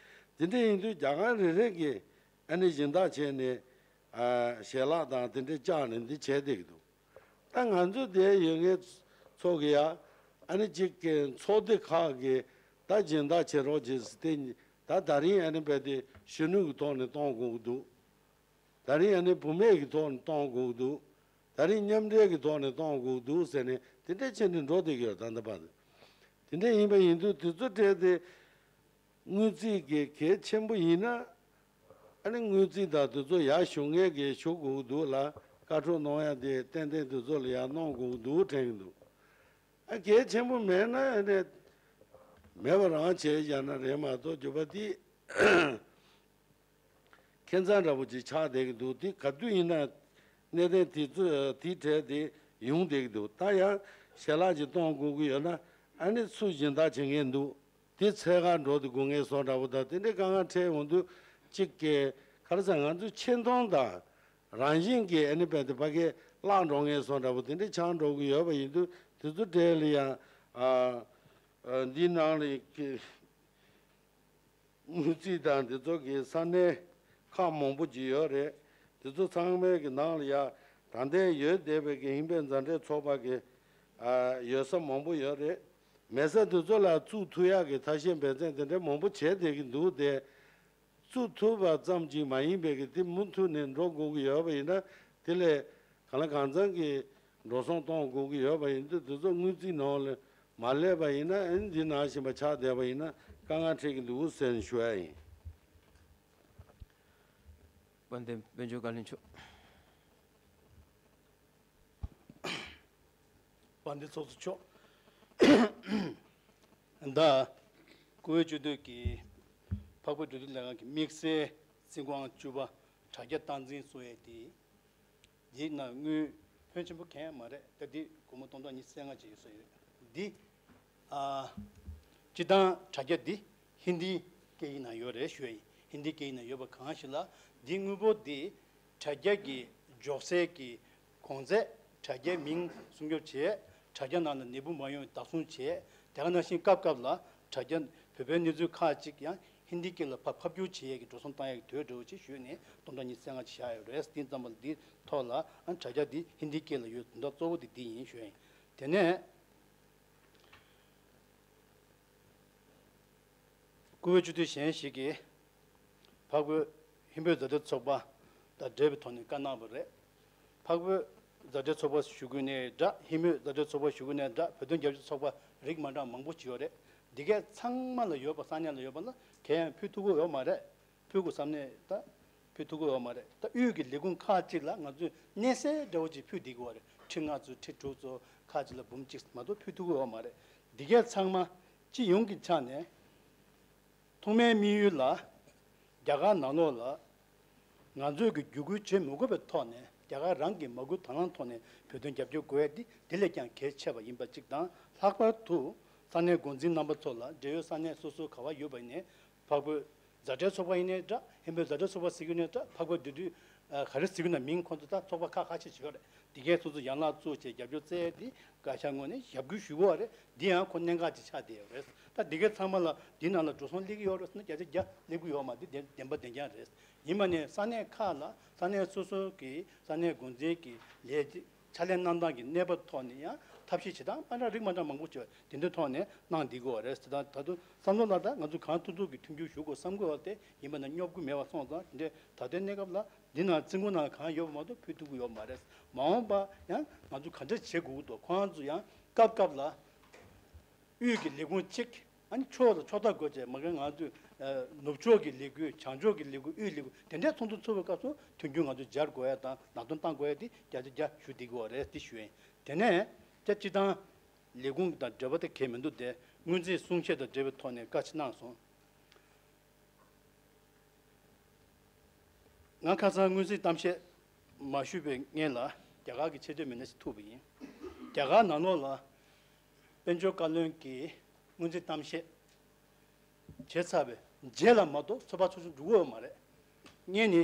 དེ་འདྲ་ཡིན་དུས་རྒྱ་གར་རེ་རེ་གིས་ཨ་ནི་སྦྱིན་བདག་བྱས་ནས་ཨ་ཞལ་ལག་དང་དེ་འདྲ་བཅག་ནས་འདི་བྱས་བསྡད་ཀྱི་འདུག་ད་ང་ཚོ་དེ་ཡོད་མཁན་ཚོ་གི་ཡ་ཨ་ནི་གཅིག་གི་ཚོགས་སྡེ་ཁག་གིས་ད་སྦྱིན་བདག་བྱེད་རོགས་བྱེད་ཟེར་ཏེ་ད་ད་རིང་ཨ་ནི་རྦད་དེ་གཞོན་ནུ་གི་ཐོག་ནས་གཏོང་དགོས་ཀྱི་འདུག་ད་རིང་ཨ་ནི་བུད་མེད་ཀྱི་ཐོག་ནས་གཏོང་དགོས་ཀྱི་འདུག་ད་རིང་མཉམ་འབྲེལ་གྱི་ཐོག་ནས་གཏོང་དགོས་ཀྱི་འདུག་ཟེར་ནས་དེ་འདྲ་བྱས་ནས་འགྲོ་བསྡད་ཀྱི་ཡོད། ད་ལྟ་བར་དུ་དེ་འདྲ་ཡིན་པ་ཡིན་དུས་དེ་ཚོ་སྤྲད་དེ། དངུལ་རྩིས་ཀྱི་གལ་ཆེན་པོ་ཡིན་ན། ཨ་ནི་དངུལ་རྩིས་དང་དེ་ཚོ་ཡར་ཞུ་མཁན་གྱིས་ཞུ་དགོས་འདུག་ལ། བཀའ་འཁྲོལ་གནང་ཡ་དེ་ཏན་ཏན་དེ་ཚོ་ལ་ཡར་གནང་དགོས་འདུག་དྲན་གྱི་འདུག་ཨ་གལ་ཆེན་པོ་མེད་ན་ཨ་ནི་མེད་པ་རང་བྱས་བཞག་ན་རེད་མ་གཏོགས་རྒྱུ་བ་དེ་ཁྱད་མཚར་འདྲ་པོ་ཅིག་ཆགས་བསྡད་ཀྱི་འདུག་དེ་ག་དུས་ཡིན་ན་གནད་དོན་དེ་ཚོ་དེའི་གྲས་དེ་ཡོང་བསྡད་ཀྱི་འདུག་ད་ཡང་ཞལ་ལག་ཅིག་གཏོང་དགོས་ཀྱི་ཡོད་ན་ཨ་ནི་སུ་སྦྱིན་བདག་བྱེད་མཁན་འདུག་དེ་འཚོལ་གར་འགྲོ་དུས་དགོས་ངེས་སོགས་འདྲ་པོ་དང་དེ་འདྲའི་དཀའ་ངལ་འཕྲད་ཡོང་དུས་གཅིག་གི་ག་རེ་ཟེར་ང་ཚོའི་ཆེ་མཐོང་དང་རང་བཞིན་གྱི་ཨ་ནི་བས་དེ་ཕ་གི་བརླག་འགྲོ་ངེས་སོགས་འདྲ་པོ་དེ་འདྲའི་ཆགས་འགྲོ་གི་ཡོད་པ་ཡིན་དུས་དེ་ཚོ་གྲས་ལ་ཡང་ཨ་ཨ་འདིའི་ནང་ལ་གི་དངུལ་རྩིས་དང་འདི་ཚོ་གི་ས་གནས་ཁག་མང་པོ་ཅིག་ཡོད་རེད། དེ་ཚོ་ཚང་མའི་གི་ནང་ལ་ཡ་ད་ལྟའི་ཡོད་བསྡད་པའི་གི་ཧིན་བོད་མཛའ་འབྲེལ་ཚོགས་པ་གི་ཨ་ཡོད་ས་མང་པོ་ཡོད་རེད། མེད་ས་དེ་ཚོ་ལ་བཙུགས་ཐུབ་ཡག་གི་ཐབས་ཤེས་འབད་བརྩོན་དེ་འདྲ་མང་པོ་བྱས་བསྡད་ཀྱི་འདུག་སྟེ། བཙུགས་ཐུབ་པ་ཙམ་གྱིས་མ་ཡིན་པའི་གི་དེ་མུ་མཐུད་ནས་འགྲོ་དགོས་ཀྱི་ཡོད་པ་ཡིན་ན་དེ་ལས་གང་ལ་གང་འཚམ་གྱི་འགྲོ་སོང་གཏོང་དགོས་ཀྱི་ཡོད་པ་ཡིན་དུས་དེ་ཚོ་དངུལ་རྩིས་ནང་ལ་མ་སླེབས་པ་ཡིན་ན་ཨ་ནི་འདི་ནང་བཞིན་པ་ཆགས་བསྡད་པ་ཡིན་ན་དཀའ་ངལ་འཕྲད་ཀྱི་འདུག་ཟེར་ནས་ཞུ་ཡ་ཡིན། དཔལ་ལྡན་དཔལ་འབྱོར་བཀའ་བློན་མཆོག་དཔལ་ལྡན་ཚོགས་གཙོ་མཆོག་ད་བཀུར་འོས་སྤྱི་འཐུས་ཀྱི་འཕགས་བོད་འབྲུག་སྒྲའི་ལས་ཁང་གི་དམིགས་བསལ་རྩིས་ཁང་བཅུ་པ་དྲ་རྒྱ་སྟངས་འཛིན་གསུང་ཡས་དེ། འདི་ན་དངུལ་ཕོན་ཆེན་པོ་གང་ཡང་མ་རེད། ད་འདི་སྒོར་མོ་སྟོང་ཕྲག་ཉི་ཤུ་རྩ་ལྔ་ཅིག་ཡོད་ས་ཡོད། འདི་ཨ་སྤྱི་བཏང་དྲ་རྒྱ་འདི་ཧིན་དིའི་སྐད་ཡིག་ནང་ཡོད་རེད་ཞུ་ཡ་ཡིན། ཧིན་དིའི་སྐད་ཡིག་ནང་ཡོད་པ་གང་ཞིག་ལ་འདི་དངུལ་འབོར་འདི་དྲ་རྒྱ་གི་འཇོག་སའི་གི་གོང་ཚད། དྲ་རྒྱའི་མིང་སྲུང་སྐྱོབ་བྱས། དྲ་རྒྱ་ནང་ལ་ནད་འབུ་མ་ཡོང་བའི་བདག་བཟུང་བྱས། དེ་ག་ནང་བཞིན་སྐབས་སྐབས་ལ་དྲ་རྒྱ་བོད་པའི་གནས་ཚུལ་ཁག་ཅིག་ཡང་ཧིན་དིའི་སྐད་ལ་ཕར་ཕབ་བསྒྱུར་བྱེད་ཡས་ཀྱི་འགྲོ་སོང་བཏང་ཡས་ཀྱི་དུས་འགྲོ་ཅིག་ཞུས་ནས་སྟོང་ཕྲག་ཉི་ཤུ་རྩ་ལྔ་ཅིག་བཞག་ཡོད་རེད། དེ་ཙམ་པ་ལ་འདི་ཐོག་ལ་ཨ་དྲ་རྒྱ་འདི་ཧིན་དིའི་སྐད་ལ་ཡོད་དོན་དག་གཙོ་བོ་དེ་འདི་ཡིན་ཞུ་ཡིན། དེ་ནས་བཀུར་འོས་སྤྱི་འཐུས་གཞན་ཞིག་གིས་འཕགས་བོད་ཧིན་བོད་མཛའ་འབྲེལ་ཚོགས་པ་དང་འབྲེལ་བའི་ཐོག་ནས་བཀའ་གནང་བ་རེད། འཕགས་བོད་མཛའ་འབྲེལ་ཚོགས་པ་ཞུ་དགོས་ནའི་འདྲ། ཧིན་བོད་མཛའ་འབྲེལ་ཚོགས་པ་ཞུ་དགོས་ནའི་འདྲ། བོད་དོན་རྒྱབ་སྐྱོར་ཚོགས་པ་རིགས་མ་འདྲ་མང་པོ་ཅིག་ཡོད་རེད། འདི་གས་ཚང་མ་ལ་ཡོད་པ་ས་གནས་ལ་ཡོད་པ་ལ་གང་ཡང་ཕུལ་ཐུབ་ཀྱི་ཡོད་མ་རེད། ཕུལ་དགོས་བསམ་ནས་ད་ཕུལ་ཐུབ་ཀྱི་ཡོད་མ་རེད། ད་དབུས་ཀྱི་ལས་ཁུངས་ཁག་ཅིག་ལ་ང་ཚོས་གནས་སའི་འདྲ་བོ་ཅིག་ཕུལ་བསྡད་ཀྱི་ཡོད་རེད། ཁྲི་ལྔ་ཚོ་ཁྲི་དྲུག་ཚོ་ཁག་ཅིག་ལ་འབུམ་གཅིག་མ་གཏོགས་ཕུལ་ཐུབ་ཀྱི་ཡོད་མ་རེད། འདི་གས་ཚང་མ་སྤྱི་ཡོངས་ཀྱི་ཆ་ནས་ཐོག་མའི་དམིགས་ཡུལ་ལ་རྒྱ་གར་ནང་ལོགས་ལ་ང་ཚོས་ཀྱི་བརྒྱུད་སྐུལ་བྱེད་མི་དགོས་པའི་ཐོག་ནས་རྒྱ་གར་རང་གི་མ་བསྐུལ་དང་བླངས་ཐོག་ནས་བོད་དོན་རྒྱབ་སྐྱོར་དགོས་ཡ་འདི་དེ་ལས་ཀྱང་གལ་ཆེ་བ་ཡིན་པ་གཅིག་དང་། ལྷག་པར་དུ་ས་གནས་འགོ་འཛིན་རྣམ་པ་ཚོ་ལ་འབྲེལ་ཡོད་ས་གནས་སོ་སོ་ག་བ་ཡོད་པ་ཡིན་ནའི་འཕགས་བོད་མཛའ་འབྲེལ་ཚོགས་པ་ཡིན་ནའི་འདྲ། ཧིན་བོད་མཛའ་འབྲེལ་ཚོགས་པ་ཟེར་གྱི་ཡིན་ནའི་འདྲ། འཕགས་བོད་འབྲུག་སྒྲ་ག་རེ་ཟེར་གྱི་ཡིན་ན་མིང་ཁོང་ཚོ་ད་ཚོགས་པ་ཁག་ཁག་ཤས་ཤིག་ཡོད་རེད། འདི་གས་སོ་སོ་ཡན་ལག་བཙུགས་བྱས་རྒྱབ་སྐྱོར་བཙལ་ཏེ་བཀའ་ཤག་ངོས་ནས་ཞབས་སྐུལ་ཞུ་དགོས་པ་རེད། འདི་ཡང་ཁོ་གནད་འགག་ཅིག་ཆགས་བསྡད་ཡོད་རེད། ད་འདི་གས་ཚང་མ་ལ་འདི་ནང་ལ་འགྲོ་སོང་སླེབས་ཀྱི་ཡོད་རེད་ཟེར་ན་བརྒྱ་ཆ་བརྒྱ་སླེབས་ཀྱི་ཡོད་མ་རེད། འདི་བདེན་པ་བདེན་རྐྱང་རེད། ཡིན་པ་ནས་ས་གནས་ཁག་ལ་ས་གནས་སོ་སོ་གི་ས་གནས་འགོ་འཛིན་གྱི་ལས་ཕྱག་ལས་གནང་སྟངས་ཀྱི་གནས་བབ་ཐོག་ནས་ཡང་ཐབས་ཤེས་བྱེད་སྟངས་མ་འདྲ་རིགས་མ་འདྲ་མང་པོ་བྱས་དེ་འདྲའི་ཐོག་ནས་གནང་བསྡད་ཀྱི་ཡོད་རེད། ད་ད་དུང་བསམ་བློ་ལ་ད་ང་ཚོ་གང་ཐུབ་ཐུབ་ཀྱི་མཐུན་འགྱུར་ཞུ་དགོས་བསམ་གྱི་ཡོད་དེ། ཡིན་པ་ན་སྙོབ་ཀྱི་མེད་པ་སོང་ཙང་དེ་འདྲའི་ད་ལྟའི་གནས་སྐབས་ལ་འདི་ནང་རྩིས་འགོ་ནང་གང་ཡོད་པ་མ་གཏོགས་ཕུལ་ཐུབ་ཀྱི་ཡོད་མ་རེད། མ་འོངས་པ་ཡང་ང་ཚོ་ག་འདྲ་བྱེད་དགོས་ཀྱི་འདུག་ཁོང་ཚོ་ཡང་སྐབས་སྐབས་ལ་དབུས་ཀྱི་ལས་ཁུངས་གཅིག་ཨ་ནི་ཕྱོགས་ལ་ཕྱོགས་མཐའ་བགོས་བྱས་མ་གི་ང་ཚོས་ནུབ་ཕྱོགས་ཀྱི་ལས་འགུལ་བྱང་ཕྱོགས་ཀྱི་ལས་འགུལ་དབུས་ལས་འགུལ་དེ་འདྲའི་ཚོགས་འདུ་ཚོགས་པའི་སྐབས་སུ་མཐུན་འགྱུར་ང་ཚོས་སྦྱར་དགོས་ཡ་དང་ལམ་སྟོན་གཏང་དགོས་ཡ་དེ་བརྒྱ་ཆ་བརྒྱ་ཞུ་བསྡད་ཀྱི་ཡོད་རེད་དེ་ཞུ་ཡིན། དེ་ནས་ད་སྤྱི་བཏང་ལས་ཁུངས་དང་འབྲེལ་བ་དེ་གལ་མི་འདུག་སྟེ་སྔོན་རྩིས་གསུང་བཤད་དང་འབྲེལ་བའི་ཐོག་ནས་བཀའ་ཆ་གནང་སོང་། ང་ཁ་སང་སྔོན་རྩིས་གཏམ་བཤད་མ་ཞུས་པའི་སྔོན་ལ་རྒྱ་གར་གྱི་ཆེས་མཐོའི་མི་སྣ་ཞིག་ཐུག་པ་ཡིན། རྒྱ་གར་ནང་ལོགས་ལ་དཔལ་འབྱོར་བཀའ་བློན་གྱིས་སྔོན་རྩིས་གཏམ་བཤད་བྱས་ཚར་བའི་རྗེས་ལ་མ་གཏོགས་ཚོད་དཔག་ཚོད་ཚོད་འགྲོ་གི་ཡོད་མ་རེད། ངས་ནི་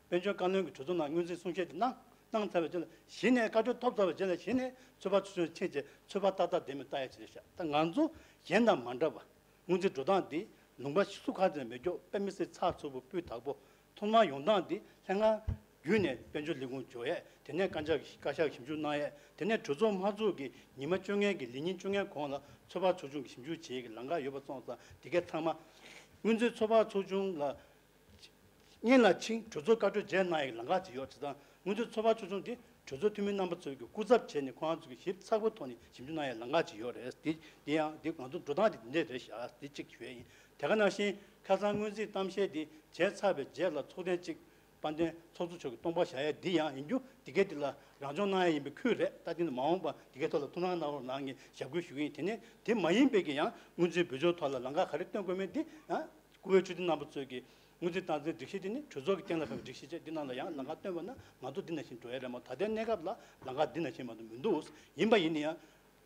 དཔལ་འབྱོར་བཀའ་བློན་གྱི་གྲོས་ཚོགས་ནང་སྔོན་རྩིས་གསུང་བཤད་དེ་གནང་གནང་ཚར་བའི་རྗེས་ལ་གཞི་ནས་བཀའ་འཁྲོལ་ཐོབ་ཚར་བའི་རྗེས་ལ་གཞི་ནས་ཚོད་དཔག་ཚོད་ཚོད་ཕྱིན་བྱས་ཚོད་དཔག་ཏག་ཏག་ལྡན་མིན་ལྟ་ཡ་ཅིག་རེད་ཤག་ད་ང་ཚོ་གཞན་དང་མ་འདྲ་བ། སྔོན་རྩིས་འགྲོ་སྟངས་འདི་ ལུང་པ་སུ་ག་ཚོད་མེད་རྒྱུ་དཔེ་མི་སྲིད་ཚགས་ཚུད་པོ་སྤུས་དག་པོ། ཐོག་མར་ཡོང་སྟངས་འདི་ལྷན་ཁང་བརྒྱུད་ནས་དཔལ་འབྱོར་ལས་ཁུངས་འབྱོར་ཡས། དེ་ནས་བཀའ་ཤག་བཀའ་ཤག་ཞིབ་འཇུག་གནང་ཡས། དེ་ནས་གྲོས་ཚོགས་དམངས་གཙོ་གི་ཉི་མ་བཅོ་ལྔའི་གི་ལས་ཉིན་བཅོ་ལྔའི་གོང་ལ་ཚོད་དཔག་ཚོགས་ཆུང་གི་ཞིབ་འཇུག་བྱེད་ཀྱི་ལམ་ཁ་ཡོད་པ་སོང་ཙང་། དེ་གའི་ཚང་མ་སྔོན་རྩིས་ཚོད་དཔག་ཚོགས་ཆུང་ལ་སྔོན་ལ་ཕྱིན། གྲོས་ཚོགས་བཀའ་གྲོས་མཇལ་གནང་ཡས་ལམ་ཁ་ཅིག་ཡོད། བྱས་ཙང་སྔོན་རྩིས་ཚོད་དཔག་ཚོགས་ཆུང་དེ་གྲོས་ཚོགས་འཐུས་མི་རྣམ་པ་ཚོས་ཀྱི་སྐུ་ཚབ་བྱས་ནས་ཁོང་ཚོ་གི་ཞིབ་ཚགས་པོའི་ཐོག་ནས་ཞིབ་འཇུག་གནང་ཡས་ལམ་ཁ་ཅིག་ཡོད་རེད། དེ་དེ་ཡང་དེ་ང་ཚོ་འགྲོ་སྟངས་དེ་དེ་འདྲས་རེད་ཤག་དེ་གཅིག་ཞུ་ཡས་ཡིན། དེ་ག་ནང་བཞིན་ཁ་སང་སྔོན་རྩིས་གཏམ་བཤད་དེ་མཇལ་ཚར་བའི་རྗེས་ལ་ཚོགས་ཐེངས་གཅིག་དཔལ་ལྡན་ཚོགས་གཙོ་མཆོག་གིས་སྟོང་པ་བཞག་ཡས་འདི་ཡང་ཡིན་རྒྱུ། དེ་གའི་དེ་ལ་རང་སྦྱོང་གནང་ཡས་ཡིན་པའི་ཁུལ་རེད། ད་དེ་ནི་མ་འོངས་པ་དེ་གའི་ཐོག་ལ་ཐུགས་སྣང་གནང་རོགས་གནང་ངས་ཞབས་སྐུལ་ཞུ་གི་ཡིན། དེ་ནས་དེ་མ་ཡིན་པའི་གི་ཡང་སྔོན་རྩིས་བོད་སྐྱོར་ཐོག་ལ་ལམ་ཁ་ག་རེ་སྟོན་དགོས་མིན་འདི་ཡང་སྐུ་ངོ་ཆོས་སྡེ་རྣམ་པ་ཚོས་ཀྱི་སྔོན་རྩིས་སྟངས་འཛིན་སྒྲིག་གཞི་དེ་ནི་གྲོས་ཚོགས་ཀྱི་གཏན་ལ་ཕབ་པའི་སྒྲིག་གཞི་བྱས། འདི་ནང་ལ་ཡང་ལམ་ཁ་སྟོན་པ་ན་ང་ཚོ་འདི་ནང་བཞིན་འགྲོ་ཡ་རེད་མོད། ད་ལྟའི་གནས་སྐབས་ལ་ལམ་ཁ་འདི་ནང་བཞིན་མ་གཏོགས་མི་འདུག་ཡིན་པ་ཡིན་ན་ཡང་།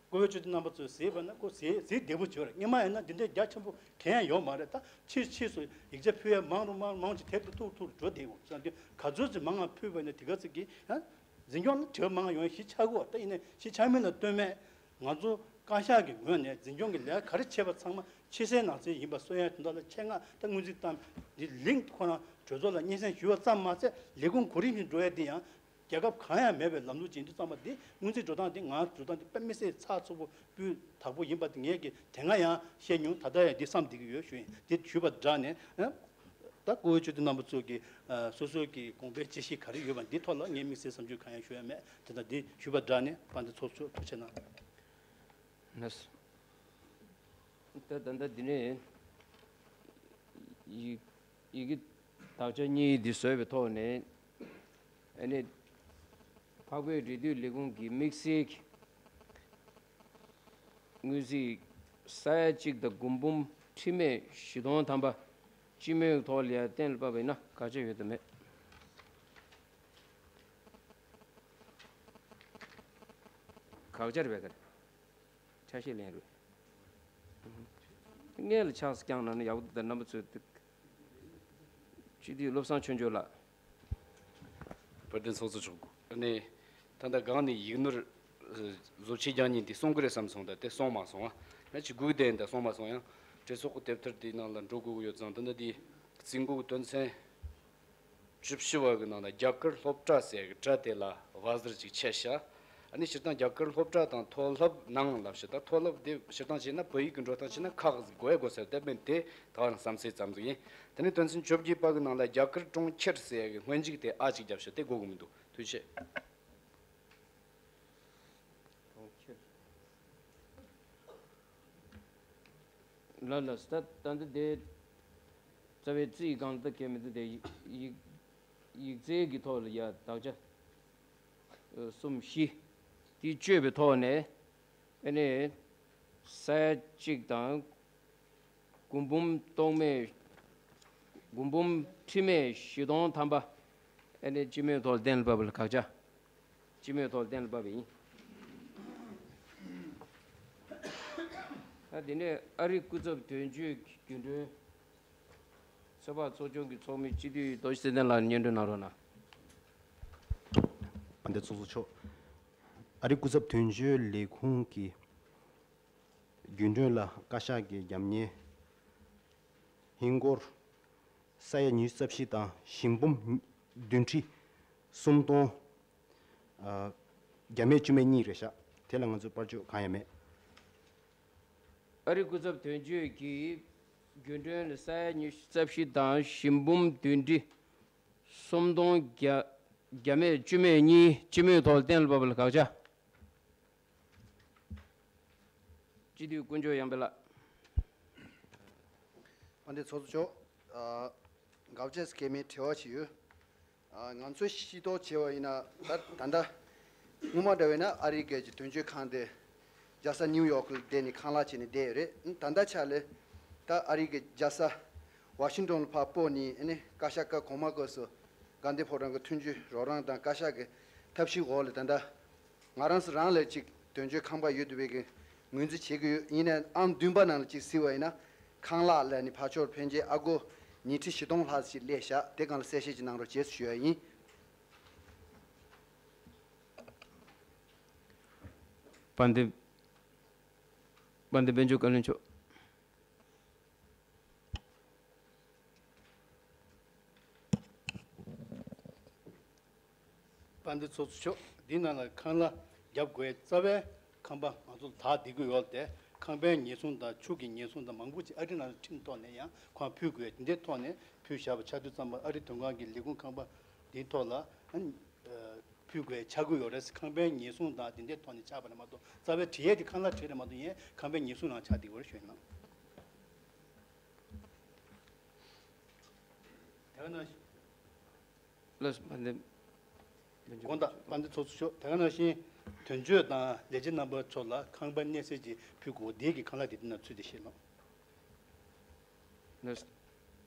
སྐུ་ངོ་ཆོས་སྡེ་རྣམ་པ་ཚོས་གཟིགས་པ་ན་ཁོ་གཟིགས་གཟིགས་བདེ་པོ་བྱོས་རེད། སྔོན་མ་ཡིན་ན་འདི་འདྲའི་རྒྱ་ཆེན་པོ་གང་ཡང་ཡོད་མ་རེད། ད་ཕྱིས་ཕྱིས་སུ་ཡིག་ཆ་ཕུལ་ཡ་མང་རུ་མང་རུ་མང་ཆེ་དེབ་དེ་ཐུག་ཐུག་འགྲོ་བསྡད་ཡོང་བསམ་དུས། ག་ཚོད་ཅིག་མང་ང་ཕུལ་བ་ཡིན་ན་དེ་ག་ཚོད་ཀྱིས་ཡང་འཛིན་སྐྱོང་ལ་དྲི་བ་མང་ང་ཡོང་ཡ་གཞི་ཆགས་ཀྱི་ཡོད། ད་ཡིན་ནའི་གཞི་ཆགས་མིན་ལ་ལྟོས་མེད། ང་ཚོ་བཀའ་ཤག་གི་ངོས་ནས་འཛིན་སྐྱོང་གི་ལས་ཀ་ག་རེ་བྱས་པ་ཚང་མ་ཕྱི་གསལ་ནང་གསལ་ཡིན་པ་སོང་ཡ་དོན་དག་ལ་ཆེད་མངགས་ད་སྔོན་རྩིས་བཏང་འདི་ལིང་ཁོ་རང་གྲོས་ཚོགས་ལ་སྙན་སེང་ཞུས་པ་ཙམ་མ་ཟད། ལས་ཁུངས་གོ་རིམ་བཞིན་འགྲོ་ཡ་འདི་ཡང་རྒྱལ་ཁབ་གང་ཡང་མེད་པའི་ལམ་ལུགས་ཅིག་ཡིན་དུས་ཙམ་པ། འདི་སྔོན་རྩིས་འགྲོ་སྟངས་འདི་ང་འགྲོ་སྟངས་འདི་དཔེ་མི་སྲིད་ཚགས་ཚུད་པོ་སྤུས་དག་པོ་ཡིན་པ་འདི་ངས་ཀྱི་དེ་སྔ་ཡང་བཤད་མྱོང་། ད་ལྟ་ཡང་འདི་བསམ་བསྡད་ཀྱི་ཡོད་ཞུ་ཡིན། འདི་ཞུས་པ་སྦྲགས་ནས་ཨ། ད་སྐུ་ངོ་ཆོས་སྡེ་རྣམ་པ་ཚོ་གི་ཨ་སོ་སོ་གི་དགོངས་པའི་དཔྱད་གཞི་ག་རེ་ཡོད་པ་འདི་ཐོག་ལ་ངས་དམིགས་བསལ་བསམ་ཚུལ་གང་ཡང་ཞུ་ཡ་མེད། དེ་དང་འདི་ཞུས་པ་སྦྲགས་ནས་དཔལ་ལྡན་ཚོགས་གཙོ་ཐུགས་རྗེ་གནང་། ལགས་སོ། ད་ད་ལྟ་འདི་ནས་ཡི་ཡི་གེ་དག་ཆ་གཉིས་འདི་བཟོས་པའི་ཐོག་ནས། ཨ་ནི་འཕགས་བོད་འབྲེལ་མཐུད་ལས་ཁུངས་ཀྱི་དམིགས་བསལ་གྱི་དངུལ་རྩིས་ས་ཡ་གཅིག་དང་སྒོར་འབུམ་ཁྲི་མེད་བཞི་སྟོང་ཐམ་པ་སྤྱི་མོས་ཐོག་ལ་ཡ་གཏན་ལ་ཕབ་པ་ཡིན་ན་དགག་བྱ་ཡོད་དམ་མེད། དགག་བྱ་རེད་པས་ག་རེ། ཆ་ཤས་ལེན་རེད། སྔོན་ལ་ཕྱག་བརྐྱངས་གནང་ན་ཡག་པོ་འདུག་ད་རྣམ་པ་ཚོས་དེ། སྤྱི་འཐུས་བློ་བཟང་ཆོས་འབྱོར་ལགས། དཔལ་ལྡན་ཚོགས་གཙོ་མཆོག་ཨ་ནི་ད་ལྟ་སྒང་ནས་ཡིག་ནོར་ཨ་བཟོ་བཅོས་རྒྱག་མཁན་དེ་གསུང་གི་རེད་བསམ་སོང་། ད་དེ་གསུངས་མ་སོང་ཨ། ང་ཅིག་སྒུག་བསྡད་ཡིན། ད་གསུངས་མ་སོང་། ཡང་གྲོས་ཚོགས་ཀྱི་དེབ་ཐེར་དེའི་ནང་ལ་འགྲོ་དགོས་ཀྱི་ཡོད་ཙང་། ད་ལྟ་དེ་རྩིས་འགོ་གི་དོན་ཚན་བཅུ་བཞི་པ་གི་ནང་ལ་རྒྱ་གར་སློབ་གྲྭ་ཟེར་གི་གྲྭ་དེ་ལ་བ་ཟུར་ཅིག་ཆད་ཤག་ཨ་ནི་སྤྱིར་བཏང་རྒྱ་གར་སློབ་གྲྭ་དང་མཐོ་སློབ་ནང་ལབ་ཤག་ད་མཐོ་སློབ་དེ་སྤྱིར་བཏང་བྱས་ན་བོད་ཡིག་གི་འགྲོ་སྟངས་བྱས་ན་ཁག་ཟིག་དགོས་ཡ་དགོས་ཟེར། དེ་མིན་དེ་ད་ག་རང་བསམ་ཚུལ་ཙམ་ཟིག་ཡིན། དེ་ནས་དོན་ཚན་བཅོ་བརྒྱད་པ་གི་ནང་ལ་རྒྱ་གར་གྲོང་ཁྱེར་ཟེར་ཡ་གི་སྔོན་འཇུག་དེ་ཨ་ཅིག་བརྒྱབ་ཤག་དེ་དགོས་ཀྱི་མི་འདུག་ཐུགས་རྗེ་ཆེ། གྲོང་ཁྱེར། ལ་ལ་ད་ད་འདི་དེ་རྩ་བའི་རྩིས་གང་ལྟར་གལ་མི་འདུག་དེ་ཡིག་ཡིག་ཡིག་རྩལ་གྱི་ཐོག་ལ་ཡ་དག་ཆ་གསུམ་བཞི་དེ་བཅོས་པའི་ཐོག་ནས་ཨ་ནི་ས་ཡ་གཅིག་དང་སྒོར་འབུམ་སྟོང་མེད་སྒོར་འབུམ་ཁྲི་མེད་བཞི་སྟོང་ཐམ་པ་ཨ་ནི་སྤྱི་མོས་ཐོག་གཏན་ལ་ཕབ་པ་ལ་དགག་བྱ། སྤྱི་མོས་ཐོག་གཏན་ལ་ཕབ་པ་ཡིན། ད་དེ་ནས་ཨ་རིའི་སྐུ་ཚབ་དོན་གཅོད་རྒྱུན་གྲོན་ཚོད་དཔག་ཚོགས་ཆུང་གི་ཚོགས་མི་སྤྱི་འཐུས་རྡོ་རྗེ་ཚེ་བརྟན་ལགས་སྙན་སྒྲོན་གནང་རོགས་གནང་། དཔལ་ལྡན་ཚོགས་གཙོ་མཆོག་ཨ་རིའི་སྐུ་ཚབ་དོན་གཅོད་ལས་ཁུངས་ཀྱི་རྒྱུན་གྲོན་ལ་བཀའ་ཤག་གི་རྒྱབ་གཉེར་ཧིན་སྒོར་ས་ཡ་ཉི་ཤུ་རྩ་བཞི་དང་ཞིང་འབུམ་བདུན་ཁྲི་སུམ་སྟོང་ཨ་བརྒྱ་མེད་བཅུ་མེད་གཉིས་རེད་ཤག་དེ་ལ་ང་ཚོས་པར་གཅོད་གང་ཡང་མེད། ཨ་རིའི་སྐུ་ཚབ་དོན་གཅོད་ཀྱིས་རྒྱུན་གྲོན་ལ་ས་ཡ་ཉི་ཤུ་རྩ་བཞི་དང་ཞིང་འབུམ་བདུན་ཁྲི་སུམ་སྟོང་བརྒྱ་བརྒྱ་མེད་བཅུ་མེད་གཉིས་སྤྱི་མོས་ཐོག་གཏན་ལ་ཕབ་པ་ལ་དགག་བྱ། སྤྱི་འཐུས་དཀོན་མཆོག་ཡངས་པའི་ལགས། དཔལ་ལྡན་ཚོགས་གཙོ་མཆོག་ཨ་དགག་བྱ་སྐྱེ་མེད་དྲི་བ་ཞིག་ཡོད། ཨ་ང་ཚོས་ཤེས་རྟོགས་བྱས་པ་ཡིན་ན། ད་ད་ལྟ་སྔོན་མ་འདྲ་བས་ན་ཨ་རིའི་གི་དོན་གཅོད་ཁང་དེ་རྒྱལ་ས་ནིའུ་ཡོག་ལ་བསྡད་ནས་ཁང་གླ་བྱས་ནས་བསྡད་ཡོད་རེད། ད་ལྟ་ཆ་ལ་ད་ཨ་རིའི་གི་རྒྱལ་ས་ཝ་ཤིང་ཏོན་ལ་ཕར་སྤོས་ནས་ཨ་ནི་བཀའ་ཤག་སྐབས་གོང་མ་སྐབས་སུ་དགའ་ལྡན་ཕོ་བྲང་གི་མཐུན་འགྱུར་རོགས་རམ་དང་བཀའ་ཤག་གི་ཐབས་ཤེས་འོག་ལ་ད་ལྟ་ང་རང་ཚོ་རང་ལ་ཅིག་དོན་གཅོད་ཁང་པ་ཡོད་འདུག་པའི་གི་ངོས་འཛིན་བྱེད་ཀྱི་ཡོད། ཡིན་ནའི་ཨང་བདུན་པ་ནང་ལ་ཅིག་གཟིགས་པ་ཡིན་ན་ཁང་གླ་ལ་ནི་ཕར་ཕྱོགས་ཕན་ཆད་ཨ་སྒོར་ཉིས་ཁྲི་བཞི་སྟོང་ལྷག་ཅིག་སླེབས་ཤག་དེ་སྒང་ལ་གསལ་བཤད་ཅིག་གནང་རོགས་བྱེད་ཞུ་ཡ་ཡིན། དཔལ་ལྡན་དཔལ་ལྡན་དཔལ་འབྱོར་བཀའ་བློན་མཆོག་དཔལ་ལྡན་ཚོགས་གཙོ་མཆོག་འདི་ནང་ལ་ཁང་གླ་རྒྱབ་དགོས་རྩ་བའི་ཁང་པ་ང་ཚོ་ལ་བདག་བསྡད་ཀྱི་ཡོད་དེ། ཁང་པའི་ཉེན་སྲུང་དང་ཆུ་གི་ཉེན་སྲུང་དང་མང་པོ་ཅིག་ཨ་རི་ནང་ལ་ཁྲིམས་ཐོག་ནས་ཡང་ཁོང་ཕུལ་དགོས་དེ་འདྲའི་ཐོག་ནས་ཕུལ་བཞག་པ་ཆགས་དུས་ཙམ་པ། ཨ་རི་དོན་ཁང་གི་ལས་ཁུངས་ཁང་པ་འདིའི་ཐོག་ལ་ཨ་ནི་ཕུལ་དགོས་ཆགས་ཀྱི་ཡོད་རེད། ཁང་པའི་ཉེན་སྲུང་དང་དེ་འདྲའི་ཐོག་ནས་ཆགས་པ་རེད་མ་གཏོགས། རྩ་བའི་བྲིས་ཡས་དེ་ཁང་གླ་བྲིས་རེད་མ་གཏོགས། ཡིན་ཡང་ཁང་པའི་ཉེན་སྲུང་ནང་ཆགས་བསྡད་ཡོད་རེད་ཞུ་ཡིན་ལགས། དེ་ག་ནང་བཞིན། ལགས་སོ། དཔལ་ལྡན། དགོངས་དག་དཔལ་ལྡན་ཚོགས་གཙོ་མཆོག་དེ་ག་ནང་བཞིན་དོན་གཅོད་དང་ལས་བྱེད་རྣམ་པ་ཚོ་ལ་ཁང་པ་གནས་སའི་ཅིག་ཕུལ་དགོས། འདི་གི་ཁང་གླ་དེ་འདི་ན་ཚུད་དེ་ཤེས་ལགས། ལགས་སོ།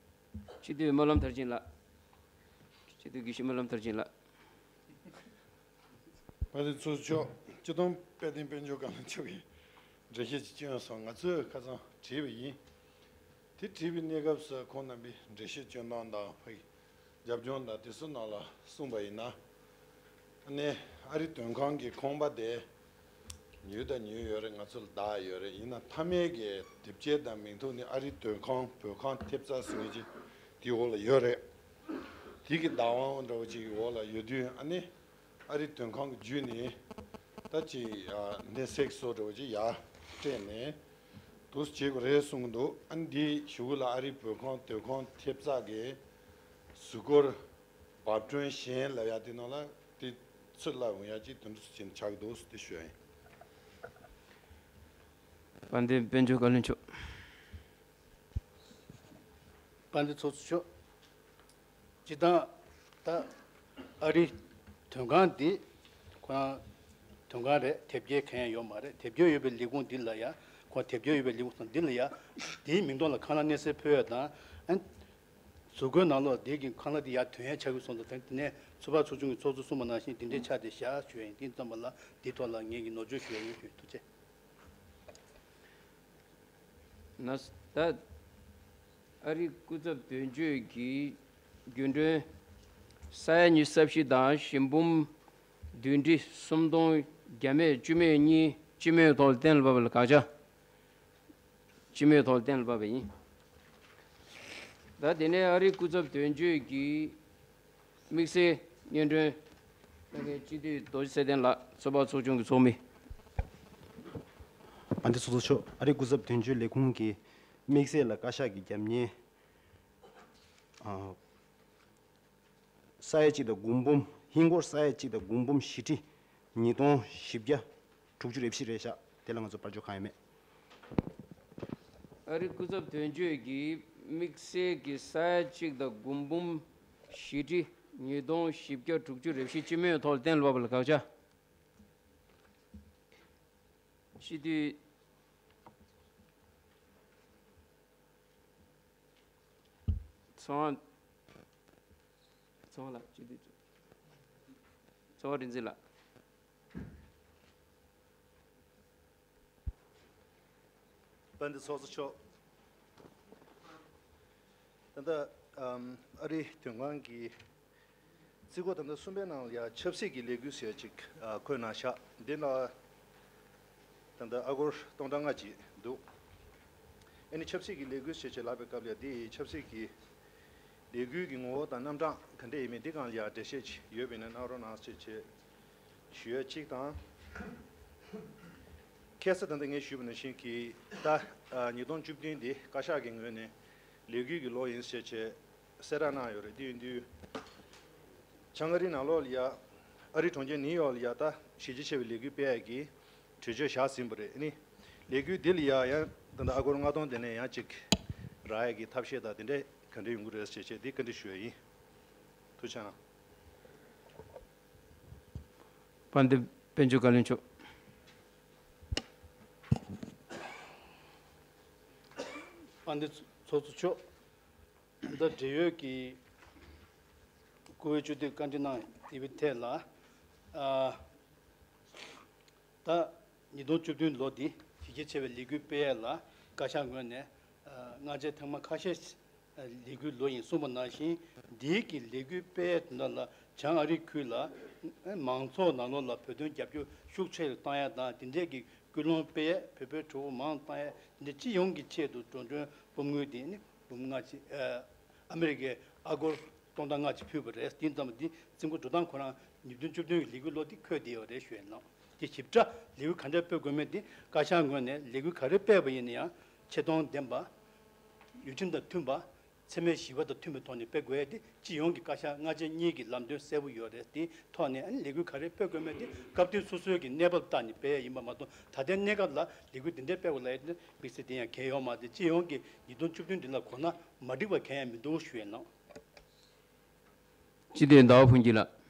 སྤྱི་འཐུས་སྨོན་ལམ་མཐར་ཕྱིན་ལགས། སྤྱི་འཐུས་དགེ་བཤེས་སྨོན་ལམ་མཐར་ཕྱིན་ལགས། དཔལ་ལྡན་ཚོགས་གཙོ་མཆོག་སྤྱི་བསྡོམས་དཔལ་ལྡན་དཔལ་འབྱོར་བཀའ་བློན་མཆོག་གིས་འགྲེལ་བཤད་ཅིག་བསྐྱོན་སོང་། ང་ཚོས་ཁ་སང་བྲིས་པ་ཡིན། དེ་བྲིས་པའི་གནས་སྐབས་སུ་ཁོང་རྣམ་པས་འགྲེལ་བཤད་བསྐྱོན་སྟངས་དང་ཕ་གི་རྒྱབ་ལྗོངས་དང་དེ་ཚོ་ནང་ལ་གསུངས་པ་ཡིན་ན། ཨ་ནི་ཨ་རི་དོན་ཁང་གི་ཁང་པ་དེ་ཉོས་དང་ཉོས་ཡོད་རེད། ང་ཚོ་ལ་བདག་ཡོད་རེད། ཡིན་ན་མཐའ་མའི་གི་དེབ་སྐྱེལ་དང་མིང་ཐོ་ནི་ཨ་རི་དོན་ཁང་བོད་ཁང་ཐེབས་རྩ་ཟེར་མཁན་ཅིག་དེའི་འོག་ལ་ཡོད་རེད། དེ་གི་བདག་དབང་འདྲ་བོ་ཅིག་གི་འོག་ལ་ཡོད་དུས། ཨ་ནི་ཨ་རི་དོན་ཁང་གི་བརྒྱུད་ནས་ད་ཅིག་ཨ་ནི་གནས་ཚད་བཟོ་འདྲ་བོ་ཅིག་ཡར་སྤྲད་ནས་འདུག་སེ་བྱེད་དགོས་རེད་གསུང་གི་འདུག་ཨ་ནི་འདི་གཞུག་གུ་ལ་ཨ་རིའི་བོད་ཁང་དོན་ཁང་ཐེབས་རྩ་གི་གཟུགས་སྐོར་འབབ་སྒྲོན་གཞན་ལབ་ཡ་དེ་ནང་ལ་དེ་ཚུར་ལབ་ཡོང་ཡ་ཅིག་དེ་འདྲ་ཚོ་བྱས་ནས་ཆགས་ཀྱི་འདུག་ཟེར་དེ་ཞུ་ཡ་ཡིན། དཔལ་ལྡན་དཔལ་འབྱོར་བཀའ་བློན་མཆོག་དཔལ་ལྡན་ཚོགས་གཙོ་མཆོག་སྤྱིར་བཏང་ད་ཨ་རི་དོན་ཁང་འདི་ཁོ་རང་དོན་ཁང་རེད། དེབ་སྐྱེལ་གང་ཡང་ཡོད་མ་རེད། དེབ་སྐྱེལ་ཡོད་པའི་ལས་ཁུངས་འདི་ལ་ཡ། ཁོ་དེབ་སྐྱེལ་ཡོད་པའི་ལས་ཁུངས་དང་འདི་ལ་ཡ། དེའི་མིང་ཐོག་ལ་ཁང་གླ་གནས་སའི་ཕུལ་ཡ་དང་། ཨ་ནི་གཟུགས་སྐོར་ནང་ལོགས་འདི་གི་ཁང་གླ་འདི་ཡར་ཐོན་ཡ་ཆགས་ཀྱི་སོང་ཙང་། དེ་ནས་ཚོགས་པ་ཚོགས་ཆུང་གི་ཚོགས་གཙོ་གསུངས་པ་ནང་བཞིན་འདི་འདྲའི་ཆ་དེ་བཞག་ཞུ་ཡ་ཡིན། དེ་ཙམ་པ་ལ་འདི་ཐོག་ལ་ངེད་ཀྱིས་ནོར་བཅོས་ཞུ་ཡ་ཡིན་ཞུ། ཐུགས་རྗེ་ཆེ། ན་ད་ཨ་རིའི་སྐུ་ཚབ་དོན་གཅོད་ཀྱིས་རྒྱུན་གྲོན་ས་ཡ་ཉི་ཤུ་རྩ་བཞི་དང་ཞིང་འབུམ་བདུན་ཁྲི་སུམ་སྟོང་བརྒྱ་མེད་བཅུ་མེད་གཉིས་སྤྱི་མོས་ཐོག་གཏན་ལ་ཕབ་པ་ལ་དགག་བྱ། སྤྱི་མོས་ཐོག་གཏན་ལ་ཕབ་པ་ཡིན། ད་དེ་ནས་ཨ་རིའི་སྐུ་ཚབ་དོན་གཅོད་ཀྱིས་དམིགས་བསལ་སྙན་སྒྲོན་གནང་མཁན་སྤྱི་འཐུས་རྡོ་རྗེ་ཚེ་བརྟན་ལགས། ཚོགས་པ་ཚོགས་ཆུང་གི་ཚོགས་མི། ཨ་འདི་ཚོགས་གཙོ་མཆོག་ཨ་རིའི་སྐུ་ཚབ་དོན་གཅོད་ལས་ཁུངས་ཀྱིས་དམིགས་བསལ་ལ་བཀའ་ཤག་གི་རྒྱབ་གཉེར། ཨ། ས་ཡ་གཅིག་དང་དགུ་འབུམ། ཧིན་སྒོར་ས་ཡ་གཅིག་དང་དགུ་འབུམ་བཞི་ཁྲི་ཉིས་སྟོང་བཞི་བརྒྱ་དྲུག་ཅུ་རེ་བཞི་རེད་བཞག་དེ་ལ་ང་ཚོ་བར་ཆད་གང་ཡང་མེད། ཨ་རི་སྐུ་ཚབ་དོན་གཅོད་ཀྱིས་དམིགས་བསལ་གྱི་ས་ཡ་གཅིག་དང་དགུ་འབུམ་བཞི་ཁྲི་ཉིས་སྟོང་བཞི་བརྒྱ་དྲུག་ཅུ་རེ་བཞི་སྤྱི་མོས་ཐོག་གཏན་ལ་ཕབ་པ་ལ་དགག་བྱ། སྤྱི་འཐུས། ཚོང་། ཚོང་ལགས། སྤྱི་འཐུས། ཚོང་རིག་འཛིན་ལགས། དཔལ་ལྡན་ཚོགས་གཙོ་མཆོག་ད་ལྟ་ཨམ་ཨ་རིའི་དོན་ཁང་གི་རྩིས་འཁོར་ད་ལྟ་གསུམ་པའི་ནང་ལ་ཡང་ཆབ་སྲིད་ཀྱི་ལས་འགུལ་ཟེར་ཅིག་ཨ་བཀོད་གནང་ཤག་འདི་ལ་ད་ལྟ་ཨ་སྒོར་སྟོང་ཕྲག་ལྔ་ཅིག་འདུག་ཨ་ནི་ཆབ་སྲིད་ཀྱི་ལས་འགུལ་ཟེར་ཅིག་ལབ་པའི་སྐབས་ལ་འདི་ཆབ་སྲིད་ཀྱི་ལས་འགུལ་གྱི་ངོ་བོ་དང་རྣམ་གྲངས་ག་འདྲ་ཡིན་མིན་འདི་སྒང་ལ་ཡང་འགྲེལ་བཤད་ཅིག་ཡོད་པ་ཡིན་ན་གནང་རོགས་གནང་ཞེས་བྱས་ཞུ་ཡ་གཅིག་དང་། ཁ་སང་ད་ལྟ་ངས་ཞུས་པ་ནང་བཞིན་གྱི་ཟླ་ཉིས་སྟོང་བཅུ་བདུན་འདི་བཀའ་ཤག་གི་ངོས་ནས་ལས་འགུལ་གྱི་ལོ་ཡིན་ཟེར་བྱས་གསལ་བསྒྲགས་གནང་ཡོད་རེད། དེ་ཡིན་དུས་བྱང་ཨ་རི་ནང་ལོགས་ལ་ཡ་ཨ་རི་གྲོང་ཁྱེར་ནིའུ་ཡོག་ལ་ཡ་ད་གཞི་རྒྱ་ཆེ་བའི་ལས་འགུལ་སྤེལ་ཡ་གི་གྲོས་ཆོད་བཞག་ཟིན་པ་རེད། ཨ་ནི་ལས་འགུལ་འདི་ལ་ཡ་ཡང་ད་ལྟ་ཨ་སྒོར་ལྔ་སྟོང་དེ་ནས་ཡང་ཅིག་རག་ཡ་གི་ཐབས་ཤེས་དང་དེ་འདྲས་ག་འདྲས་ཡོང་གི་རེད་ཟེར་བྱས་འདི་བཀའ་འདྲི་ཞུ་ཡ་ཡིན། ཐུགས་རྗེ་གནང་། དཔལ་ལྡན་དཔལ་འབྱོར་བཀའ་བློན་མཆོག་དཔལ་ལྡན་ཚོགས་གཙོ་མཆོག་ད་འབྲེལ་ཡོད་ཀྱི་བཀུར་འོས་སྤྱི་འཐུས་བཀའ་འདྲི་གནང་ཡོད་པའི་ཐད་ལ། ཨ། ད་ཉིས་སྟོང་བཅུ་བདུན་ལོ་འདི་གཞི་རྒྱ་ཆེ་བའི་ལས་འགུལ་སྤེལ་ཡས་ལ་བཀའ་ཤག་ངོས་ནས་ཨ་སྔ་རྗེས་ཐེངས་མ་ཁ་ཤས་ལས་འགུལ་ལོ་ཡིན་གསུངས་པ་ནང་བཞིན། འདིའི་གི་ལས་འགུལ་སྤེལ་ཡས་དོན་དག་ལ་བྱང་ཨ་རིའི་ཁུལ་ལ་མང་ཚོགས་ནང་ལོགས་ལ་བོད་དོན་རྒྱབ་སྐྱོར་ཤུགས་ཆེ་རུ་བཏང་ཡས་དང་། དེ་འདྲས་ཀྱི་སྐུལ་སློང་སྤེལ་ཡས། བོད་པའི་གྲོགས་པོ་མང་བཏང་ཡས། དེ་འདྲས་སྤྱི་ཡོངས་ཀྱི་ཆེད་དུ་འགྲོ་གྲོན་སྤོ་དངུལ་དེ་ནི་འབུམ་ལྔ་ཅིག་ཨ་ཨ་མི་རི་ཀའི་ཨ་སྒོར་ སྟོང་ཕྲག་ལྔ་ཅིག་ཕུལ་བ་རེད། དེ་ཙམ་འདི་རྩིས་འགོ་འགྲོ་སྟངས་ཁོ་རང་ཉིས་སྟོང་བཅུ་བདུན་གྱི་ལས་འགུལ་ལོ་འདི་འཁོད་བསྡད་ཡོད་རེད་ཞུ་ཡ་ཡིན། དེ་ཞིབ་ཕྲ་ལས་འགུལ་ག་འདྲ་སྤེལ་དགོས་མིན་དེ་བཀའ་ཤག་ངོས་ནས་ལས་འགུལ་ག་རེ་སྤེལ་བ་ཡིན་ན་ཡང་ཆེ་མཐོང་ལྡན་པ། ཡུལ་ཁྲིམས་དང་མཐུན་པ། འཚེ་མེད་ཞི་བ་དང་མཐུན་པའི་ཐོག་ནས་སྤེལ་དགོས་ཡ་དེ་སྤྱི་ཡོངས་ཀྱི་བཀའ་ཤག་སྔ་རྗེས་གཉིས་ཀྱི་ལམ་སྟོན་གསལ་པོ་ཡོད་རེད། དེ་ཐོག་ནས་ཨ་ནི་ལས་འགུལ་ག་རེ་སྤེལ་དགོས་མིན་དེ་སྐབས་དུས་སོ་སོའི་གི་གནས་བབ་ལྟར་ནས་སྤེལ་ཡ་ཡིན་པ་མ་གཏོགས། ད་ལྟའི་གནས་སྐབས་ལ་ལས་འགུལ་འདི་འདྲ་སྤེལ་དགོས་ལབ་ཡ་དེ་དམིགས་བསལ་དེ་ཡང་གང་ཡང་ཡོད་མ་རེད། སྤྱི་ཡོངས་ཀྱི་ཉིས་སྟོང་བཅུ་བདུན་འདི་ལ་གོ་ན་མ་འགྲིག་པ་གང་ཡང་མི་འདུག་ཞུ་ཡ་ཡིན། སྤྱི་འཐུས་ཟླ་བ་ཕུན་སྐྱིད་ལགས།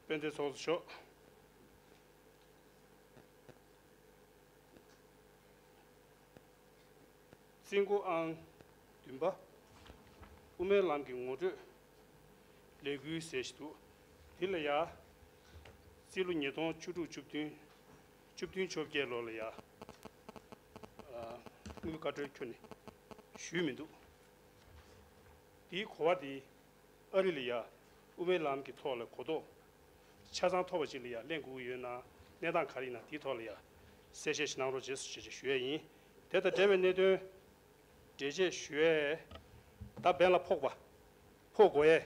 དཔལ་ལྡན་ཚོགས་གཙོ་མཆོག་རྩིས་འགོ་ཨང་བདུན་པ། དབུ་མའི་ལམ་གྱི་ངོ་སྤྲོད་ལས་འགུལ་ཟེར་ཞིག་འདུག་འདི་ལ་ཡ་རྩིས་ལོ་ཉིས་སྟོང་བཅུ་དྲུག་བཅུ་བདུན། བཅུ་བདུན་བཅོ་བརྒྱད་ལོ་ལ་ཡ། ཨ། དངུལ་བཀའ་འཁྲོལ་ཁྱོན་ནས་ཞུས་མི་འདུག་འདིའི་གོ་བ་འདི་ཨ་རི་ལ་ཡ་དབུ་མའི་ལམ་གྱི་ཐོག་ལ་གོ་རྟོགས་ཆ་ཚང་ཐོབ་པ་ཅིག་ལ་ཡ་ལེན་དགོས་ཀྱི་ཡོད་ན། གནས་སྟངས་ག་རེ་ཡིན་ན་དེའི་ཐོག་ལ་ཡ་གསལ་བཤད་ཞིག་གནང་རོགས་བྱེད་ཞེས་ཞུ་ཡས་ཡིན། དེ་དང་འབྲེལ་བའི་གནད་དོན་འགྲེལ་བཤད་ཞུ་ཡས། ད་འབེན་ལ་ཕོག་པ། ཕོག་དགོས་ཡས།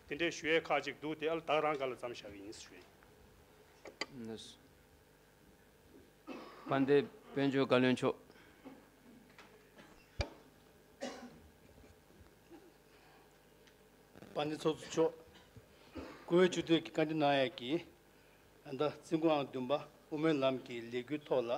དེ་འདྲའི་ཞུ་ཡས་ཁག་ཅིག་འདུག་དེ་ཨ་ལ་ད་རང་ག་ལ་མཚམས་བཞག་གི་ཡིན་ཞུ་ཡས་ཡིན། དཔལ་ལྡན་དཔལ་འབྱོར་བཀའ་བློན་མཆོག་དཔལ་ལྡན་ཚོགས་གཙོ་མཆོག་སྐུ་ངོ་སྤྱི་འཐུས་ཀྱིས་བཀའ་འདྲི་གནང་ཡས་ཀྱི་ཨ་ད་རྩིས་འགོ་ཨང་བདུན་པ་དབུ་མའི་ལམ་གྱི་ལས་འགུལ་ཐོག་ལ་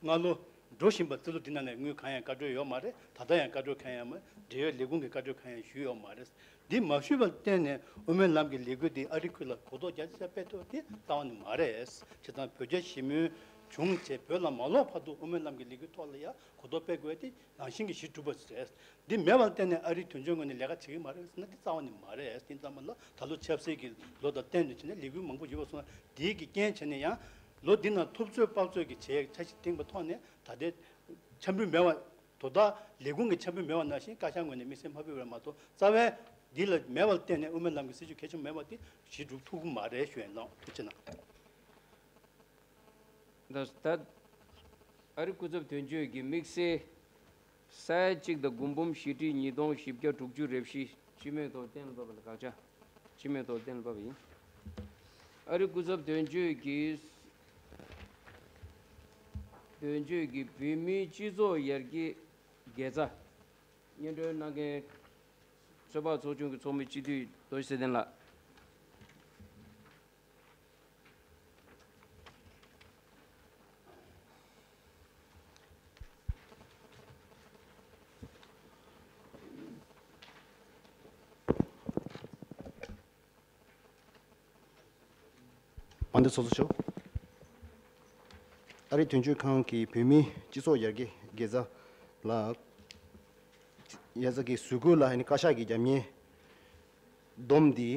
སྔ་ལོ་འགྲོ་བཞིན་པ་རྩིས་ལོ་འདི་ནང་ནས་དངུལ་གང་ཡང་བཀའ་འཁྲོལ་ཡོད་མ་རེད། ད་ལྟ་ཡང་བཀའ་འཁྲོལ་གང་ཡང་མ་རེད། འབྲེལ་ཡོད་ལས་ཁུངས་ཀྱིས་བཀའ་འཁྲོལ་གང་ཡང་ཞུས་ཡོད་མ་རེད། འདི་མ་ཞུས་པར་བརྟེན་ནས་དབུ་མའི་ལམ་གྱི་ལས་འགུལ་འདི་ཨ་རི་ཁུལ་ལ་གོ་རྟོགས་རྒྱ་ཆེ་ས་སྤེལ་ཐུབ་པ་དེ་རྩ་བ་ནས་མ་རེད། བྱས་ཙང་བོད་རྒྱ་ཞི་མོལ་བྱུང་རྗེས་བོད་ལ་མ་ལོག་བར་དུ་དབུ་མའི་ལམ་གྱི་ལས་འགུལ་ཐོག་ལ་ཡང་གོ་རྟོགས་སྤེལ་དགོས་ཏེ་ནང་བཞིན་གྱི་གཞི་གྲུབ་པ་རེད། འདི་མེད་པར་བརྟེན་ནས་ཨ་རིའི་དོན་གཅོད་ངོས་ནས་ལས་ཀ་བྱེད་ཀྱི་མ་རེད་ཟེར་ན་འདི་རྩ་བ་ནས་མ་རེད། དེ་ཙམ་པ་ལ་ད་ལོ་ཆབ་སྲིད་ཀྱི་ལོ་དང་བསྟུན་ནས་བྱས་ནས་ལས་འགུལ་མང་པོ་ཡོད་པ་སོང་ན་དེའི་གི་རྐྱེན་བྱས་ནས་ཡང་ལོ་འདི་ནང་ཐུབ་ཚོད་དཔག་ཚོད་ཀྱི་བྱས་འཆར་གཞི་བཏིང་པའི་ཐོག་ནས་ད་ལྟའི་འཆར་འབུལ་མེད་པ། དོ་བདག་ལས་ཁུངས་ཀྱི་འཆར་འབུལ་མེད་པ་ནང་བཞིན་བཀའ་ཤག་ངོས་ནས་དམིགས་བསལ་མ་ཕུལ་བ་མ་གཏོགས་རྩ་བའི་འདི་ལ་མེད་པར་བརྟེན་ནས་དབུ་མའི་ལམ་གྱི་སྲིད་བྱུས་གལ་ཆེན་མེད་པ་དེ་གཞི་གྲུབ་ཐུབ་ཀྱི་མ་རེད་ཞུ་ཡ་ཡིན། ཐུགས་རྗེ་གནང་། ད་ད་ཨ་རི་སྐུ་ཚབ་དོན་གཅོད་ཀྱི་དམིགས་བསལ་ས་ཡ་གཅིག་དང་དགུ་འབུམ་བཞི་ཁྲི་ཉིས་སྟོང་བཞི་བརྒྱ་དྲུག་ཅུ་རེ་བཞི། སྤྱི་མོས་ཐོག་གཏན་ལ་ཕབ་པ་ལ་དགག་བྱ། སྤྱི་མོས་ཐོག་གཏན་ལ་ཕབ་པ་ཡིན། ཨ་རི་སྐུ་ཚབ་དོན་གཅོད་ཀྱིས་དོན་གཅོད་ཀྱིས་བོད་མིའི་སྤྱི་ཚོགས་ཡར་རྒྱས་དགེ་རྩ་སྙན་སྒྲོན་གནང་མཁན་ཚོད་དཔག་ཚོགས་ཆུང་གི་ཚོགས་མི་སྤྱི་འཐུས་རྡོ་རྗེ་ཚེ་བརྟན་ལགས། དཔལ་ལྡན་ཚོགས་གཙོ་མཆོག་ཨ་རིའི་དོན་གཅོད་ཁང་གིས་བོད་མིའི་སྤྱི་ཚོགས་ཡར་རྒྱས་དགེ་རྩ་ལ། ཡ་ས་གི་གཟུགས་སྐུ་ལ་ནི་བཀའ་ཤག་གི་རྒྱབ་གཉེར་སྡོམ་འདི།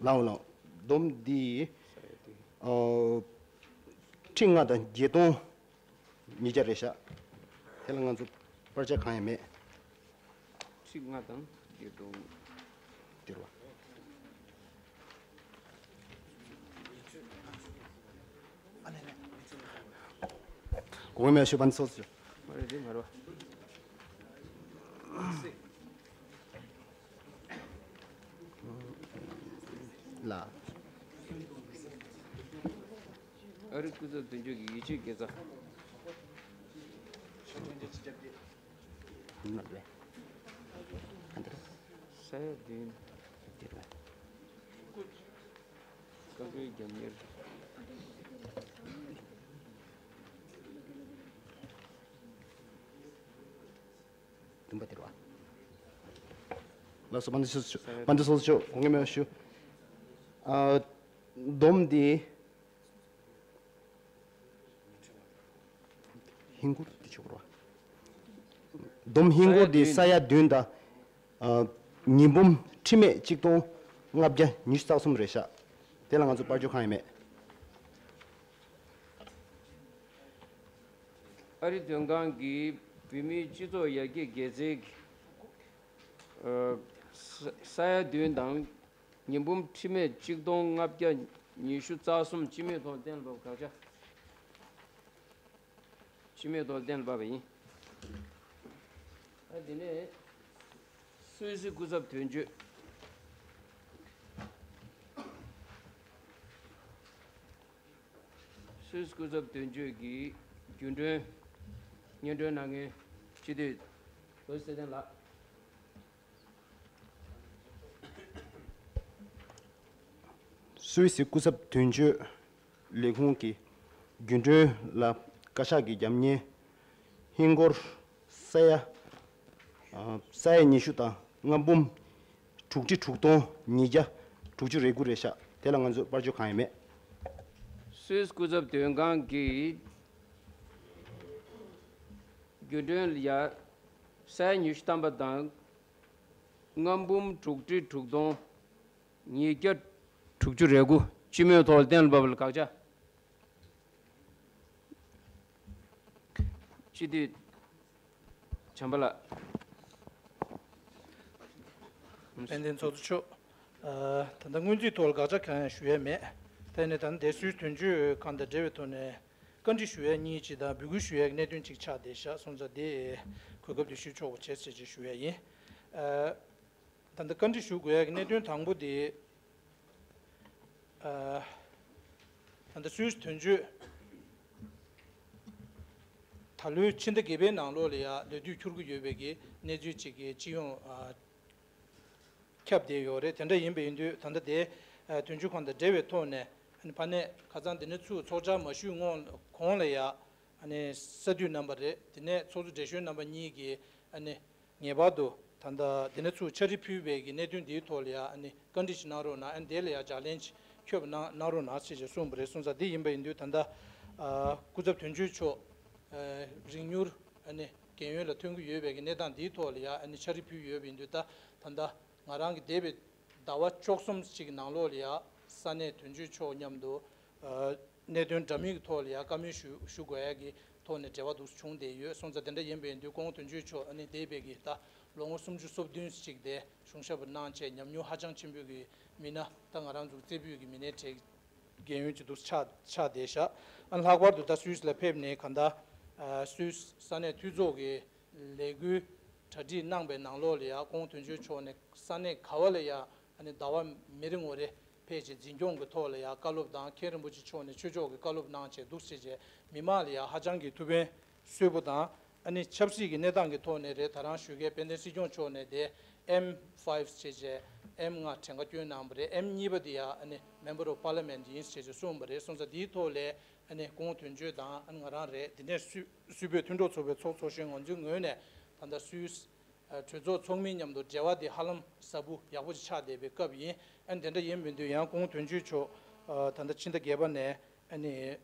ལའོ་ལའོ། སྡོམ་འདི། ཨོ། ཁྲི་ལྔ་དང་བརྒྱད་སྟོང་ཉིས་བརྒྱ་རེད་ཤག་དེ་ལ་ང་ཚོ་པར་ཆ་གང་ཡང་མེད། ཁྲི་ལྔ་དང་བརྒྱད་སྟོང་། དེ་རེད་བ། གོང་མའི་ཞུ་བ་ཚོ། མ་རེད་དེ་མ་རེད་བ། ལ། ཨ་རི་སྐུ་ཚབ་དོན་གཅོད་ཀྱི་ཡིད་ཆེས་དགེ་རྩ། ས་ཡ་བདུན། བཀའ་འཁྲོལ་རྒྱབ་གཉེར། བདུན་པ་དེ་རེད་བ། ལགས་སོ། དཔལ་ལྡན་ཚོགས་གཙོ་མཆོག་དཔལ་ལྡན་ཚོགས་གཙོ་མཆོག་གོང་གི་མེད་པ་ཞུ། ཨ། སྡོམ་འདི། ཧིན་སྒོར་དེ་ཆོག་རོ། སྡོམ་ཧིན་སྒོར་དེ་ས་ཡ་བདུན་དང་། ཨ། ཉིས་འབུམ་ཁྲི་མེད་གཅིག་སྟོང་ལྔ་བརྒྱ་ཉི་ཤུ་རྩ་གསུམ་རེད་ཤག་དེ་ལ་ང་ཚོ་པར་ཆ་གང་ཡང་མེད། ཨ་རི་དོན་ཁང་གིས་ བོད་མིའི་སྤྱི་ཚོགས་ཡར་རྒྱས་དགེ་རྩའི་ཨ་ས་ས་ཡ་བདུན་དང་ཉི་འབུམ་ཁྲི་མེད་གཅིག་སྟོང་ལྔ་བརྒྱ་ཉི་ཤུ་རྩ་གསུམ་སྤྱི་མོས་ཐོག་གཏན་ལ་ཕབ། དགག་བྱ་སྤྱི་མོས་ཐོག་གཏན་ལ་ཕབ་པ་ཡིན། ཨ་དེ་ནས་སུད་སི་སྐུ་ཚབ་དོན་གཅོད། སུད་སི་སྐུ་ཚབ་དོན་གཅོད་ཀྱི་རྒྱུན་གྲོན་སྙན་སྒྲོན་གནང་མཁན་སྤྱི་འཐུས་ལོ་ཚེ་བརྟན་ལགས། སུད་སི་སྐུ་ཚབ་དོན་གཅོད་ལས་ཁུངས་ཀྱི་རྒྱུན་གྲོན་ལ་བཀའ་ཤག་གི་རྒྱབ་གཉེར་ཧིན་སྒོར་ས་ཡ་ཨ་ས་ཡ་ཉི་ཤུ་དང་ལྔ་འབུམ་དྲུག་ཁྲི་དྲུག་སྟོང་ཉིས་བརྒྱ་དྲུག་ཅུ་རེ་དགུ་རེད་ཤག་དེ་ལ་ང་ཚོས་དཔལ་འབྱོར་གང་ཡང་མེད། སུད་སི་སྐུ་ཚབ་དོན་ཁང་གི་རྒྱུན་གྲོན་ལ་ཡ་ས་ཡ་ཉི་ཤུ་ཐམ་པ་དང་ལྔ་འབུམ་དྲུག་ཁྲི་དྲུག་སྟོང་ཉིས་བརྒྱ་དྲུག་ཅུ་རེ་དགུ་སྤྱི་མོས་ཐོག་གཏན་ལ་ཕབ་པ་ལ་དགག་བྱ། སྤྱི་འཐུས་བྱམས་པ་ལགས། དཔལ་ལྡན་ཚོགས་གཙོ་མཆོག་ཨ་ད་ལྟ་སྔོན་རྩིས་ཐོག་ལ་དགག་བྱ་གང་ཡང་ཞུ་ཡས་མེད། དེ་ནས་ད་ལྟ་སུད་སི་དོན་གཅོད་ཁང་དང་འབྲེལ་བའི་ཐོག་ནས་བཀའ་འདྲི་ཞུ་ཡས་གཉིས་ཅིག་དང་འབོད་སྐུལ་ཞུ་ཡས་གནད་དོན་ཅིག་ཆགས་བསྡད་ཤག་སོང་ཙང་དེ་གོ་སྐབས་དེ་ཞུ་ཆོག་པ་བྱས་ཟེར་ཅིག་ཞུ་ཡས་ཡིན། ཨ་ད་ལྟ་བཀའ་འདྲི་ཞུ་དགོས་ཡས་ཀྱི་གནད་དོན་དང་པོ་དེ། ཨ་ད་ལྟ་སུད་སི་དོན་གཅོད་ད་ལོའི་ཕྱི་ཟླ་བརྒྱད་པའི་ནང་ལོགས་ལ་ཡ་ལས་དུས་འཁྱོལ་གྱི་ཡོད་པའི་གི་གནས་ཚུལ་ཅིག་གི་སྤྱི་ཡོངས་ཨ་ཁྱབ་བསྡད་ཡོད་རེད། དེ་འདྲ་ཡིན་པ་ཡིན་དུས་ད་ལྟ་དེ་ཨ་དོན་གཅོད་ཁང་དང་འབྲེལ་བའི་ཐོག་ནས་ཨ་ནི་ཕ་ནས་ཁ་སང་འདི་ནས་ཚུར་ཚོགས་བཅར་མ་ཞུས་སྔོན་གོང་ལ་ཡ་ཨ་ནི་ས་དུས་གནང་པ་རེད། དེ་ནས་ཚོགས་གཙོ་བགྲེས་གཞོན་རྣམ་པ་གཉིས་ཀྱིས་ཨ་ནི་ངེས་པར་དུ་ད་ལྟ་འདི་ནས་ཚུར་འཆར་གཞི་ཕུལ་བའི་གི་གནད་དོན་འདིའི་ཐོག་ལ་ཡ་ཨ་ནི་བཀའ་འདྲི་ཞིག་གནང་རོགས་གནང་། ཨ་ནི་དེ་ལ་ཡ་ལྗགས་ལན་ཅིག་འཁྱོལ་བ་གནང་གནང་རོགས་གནང་ཟེར་ཅིག་གསུངས་པ་རེད། སོང་ཙང་འདི་ཡིན་པ་ཡིན་དུས་ད་ལྟ་ཨ་སྐུ་ཚབ་དོན་གཅོད་མཆོག་ཨ་རིང་མྱུར་ཨ་ནི་རྒན་ཡོལ་ལ་ཐོན་གྱི་ཡོད་པའི་གི་གནས་སྟངས་འདིའི་ཐོག་ལ་ཡ་ཨ་ནི་འཆར་གཞི་ཕུལ་ཡོད་པ་ཡིན་དུས་ད་ད་ལྟ་ང་རང་གི་འདས་པའི་ཟླ་བ་བཅུ་གསུམ་ཅིག་གི་ནང་ལོགས་ལ་ཡ་ས་གནས་དོན་གཅོད་མཆོག་མཉམ་དུ་ཨ་གནད་དོན་འདྲ་མིན་གྱི་ཐོག་ལ་ཡ་བཀའ་མོལ་ཞུ་ཞུ་དགོས་ཡ་གི་ཐོག་ནས་འབྲེལ་བ་འདུག་བྱུང་བསྡད་ཡོད། སོང་ཙང་དེ་འདྲ་ཡིན་པ་ཡིན་དུས་སྐུ་ངོ་དོན་གཅོད་མཆོག་ཨ་ནི་འདས་པའི་གི་ད་ལོ་ངོ་སུམ་ཅུ་སོ་བདུན་ཅིག་དེ་གཞུང་ཞབས་པ་གནང་བྱས་ཉམས་མྱོང་ཧ་ཅང་ཆེན་པོའི་གི་མི་སྣ། ད་ང་རང་ཚོ་རྩེ་ཕུད་ཀྱི་མི་སྣའི་གྲས་རྒན་ཡོལ་ཅིག་འདུག་ཆགས་ཆགས་བསྡད་ཤག་ཨ་ལྷག་པར་དུ་ད་སུད་སི་ལ་ཕེབས་ནས་གང་ལྟར་ཨ་སུད་སི་ས་གནས་འཐུས་ཚོགས་ཀྱི་ལས་འགུལ་གྲ་སྒྲིག་གནང་པའི་ནང་ལོགས་ལ་ཡ་སྐུ་ངོ་དོན་གཅོད་མཆོག་ནས་ས་གནས་ག་བ་ལ་ཡ་ཨ་ནི་ཟླ་བ་མི་རེ་ངོ་རེ་ཕེབས་བྱས་འཛིན་སྐྱོང་གི་ཐོག་ལ་ཡ་བཀའ་སློབ་དང་། མཁན་རིན་པོ་ཆེ་མཆོག་ནས་ཆོས་ཕྱོགས་ཀྱི་བཀའ་སློབ་གནང་བྱས་འདུག་ཟེར་བྱས་མི་མང་ལ་ཡ་ཧ་ཅང་གི་ཐུགས་ཕན་གསོས་པོ་དང་། ཨ་ནི་ཆབ་སྲིད་ཀྱི་གནས་སྟངས་ཀྱི་ཐོག་ནས་རེད། ད་རང་ཞུ་མཁན་དཔལ་ལྡན་སྲིད་སྐྱོང་མཆོག་ནས་དེ་ཨེམ་ཕའིབ་ཟེར་བྱས་ཨེམ་ལྔ་གྲངས་ཀ་བསྐྱོན་གནང་བ་རེད། ཨེམ་གཉིས་པ་དེ་ཡ་ཨ་ནི་Member of Parliament ཡིན་ཟེར་བྱས་གསུངས་པ་རེད། སོང་ཙང་དེའི་ཐོག་ལ་ཨ་ནི་སྐུ་ངོ་དོན་གཅོད་དང་ཨ་ནི་ང་རང་རེད། དེ་ནས་སུད་སུད་བོད་མཐུན་གྲོགས་ཚོགས་པའི་ཚོགས་གཙོ་གཞོན་ང་ཚོའི་ངོས་ནས་ད་ལྟ་སུད་སི་ཨ་གྲོས་ཚོགས་ཚོགས་མི་མཉམ་དུ་འབྲེལ་བ་དེ་ཧ་ལམ་ཟབ་པོ་ཡག་པོ་ཅིག་ཆགས་བསྡད་པའི་སྐབས་ཡིན། ཨ་ནི་དེ་འདྲ་ཡིན་མིན་དུས་ཡང་སྐུ་ངོ་དོན་གཅོད་མཆོག་ཨ་ད་ལྟ་ཕྱི་ཟླ་བརྒྱད་པ་ནས་ཨ་ནི་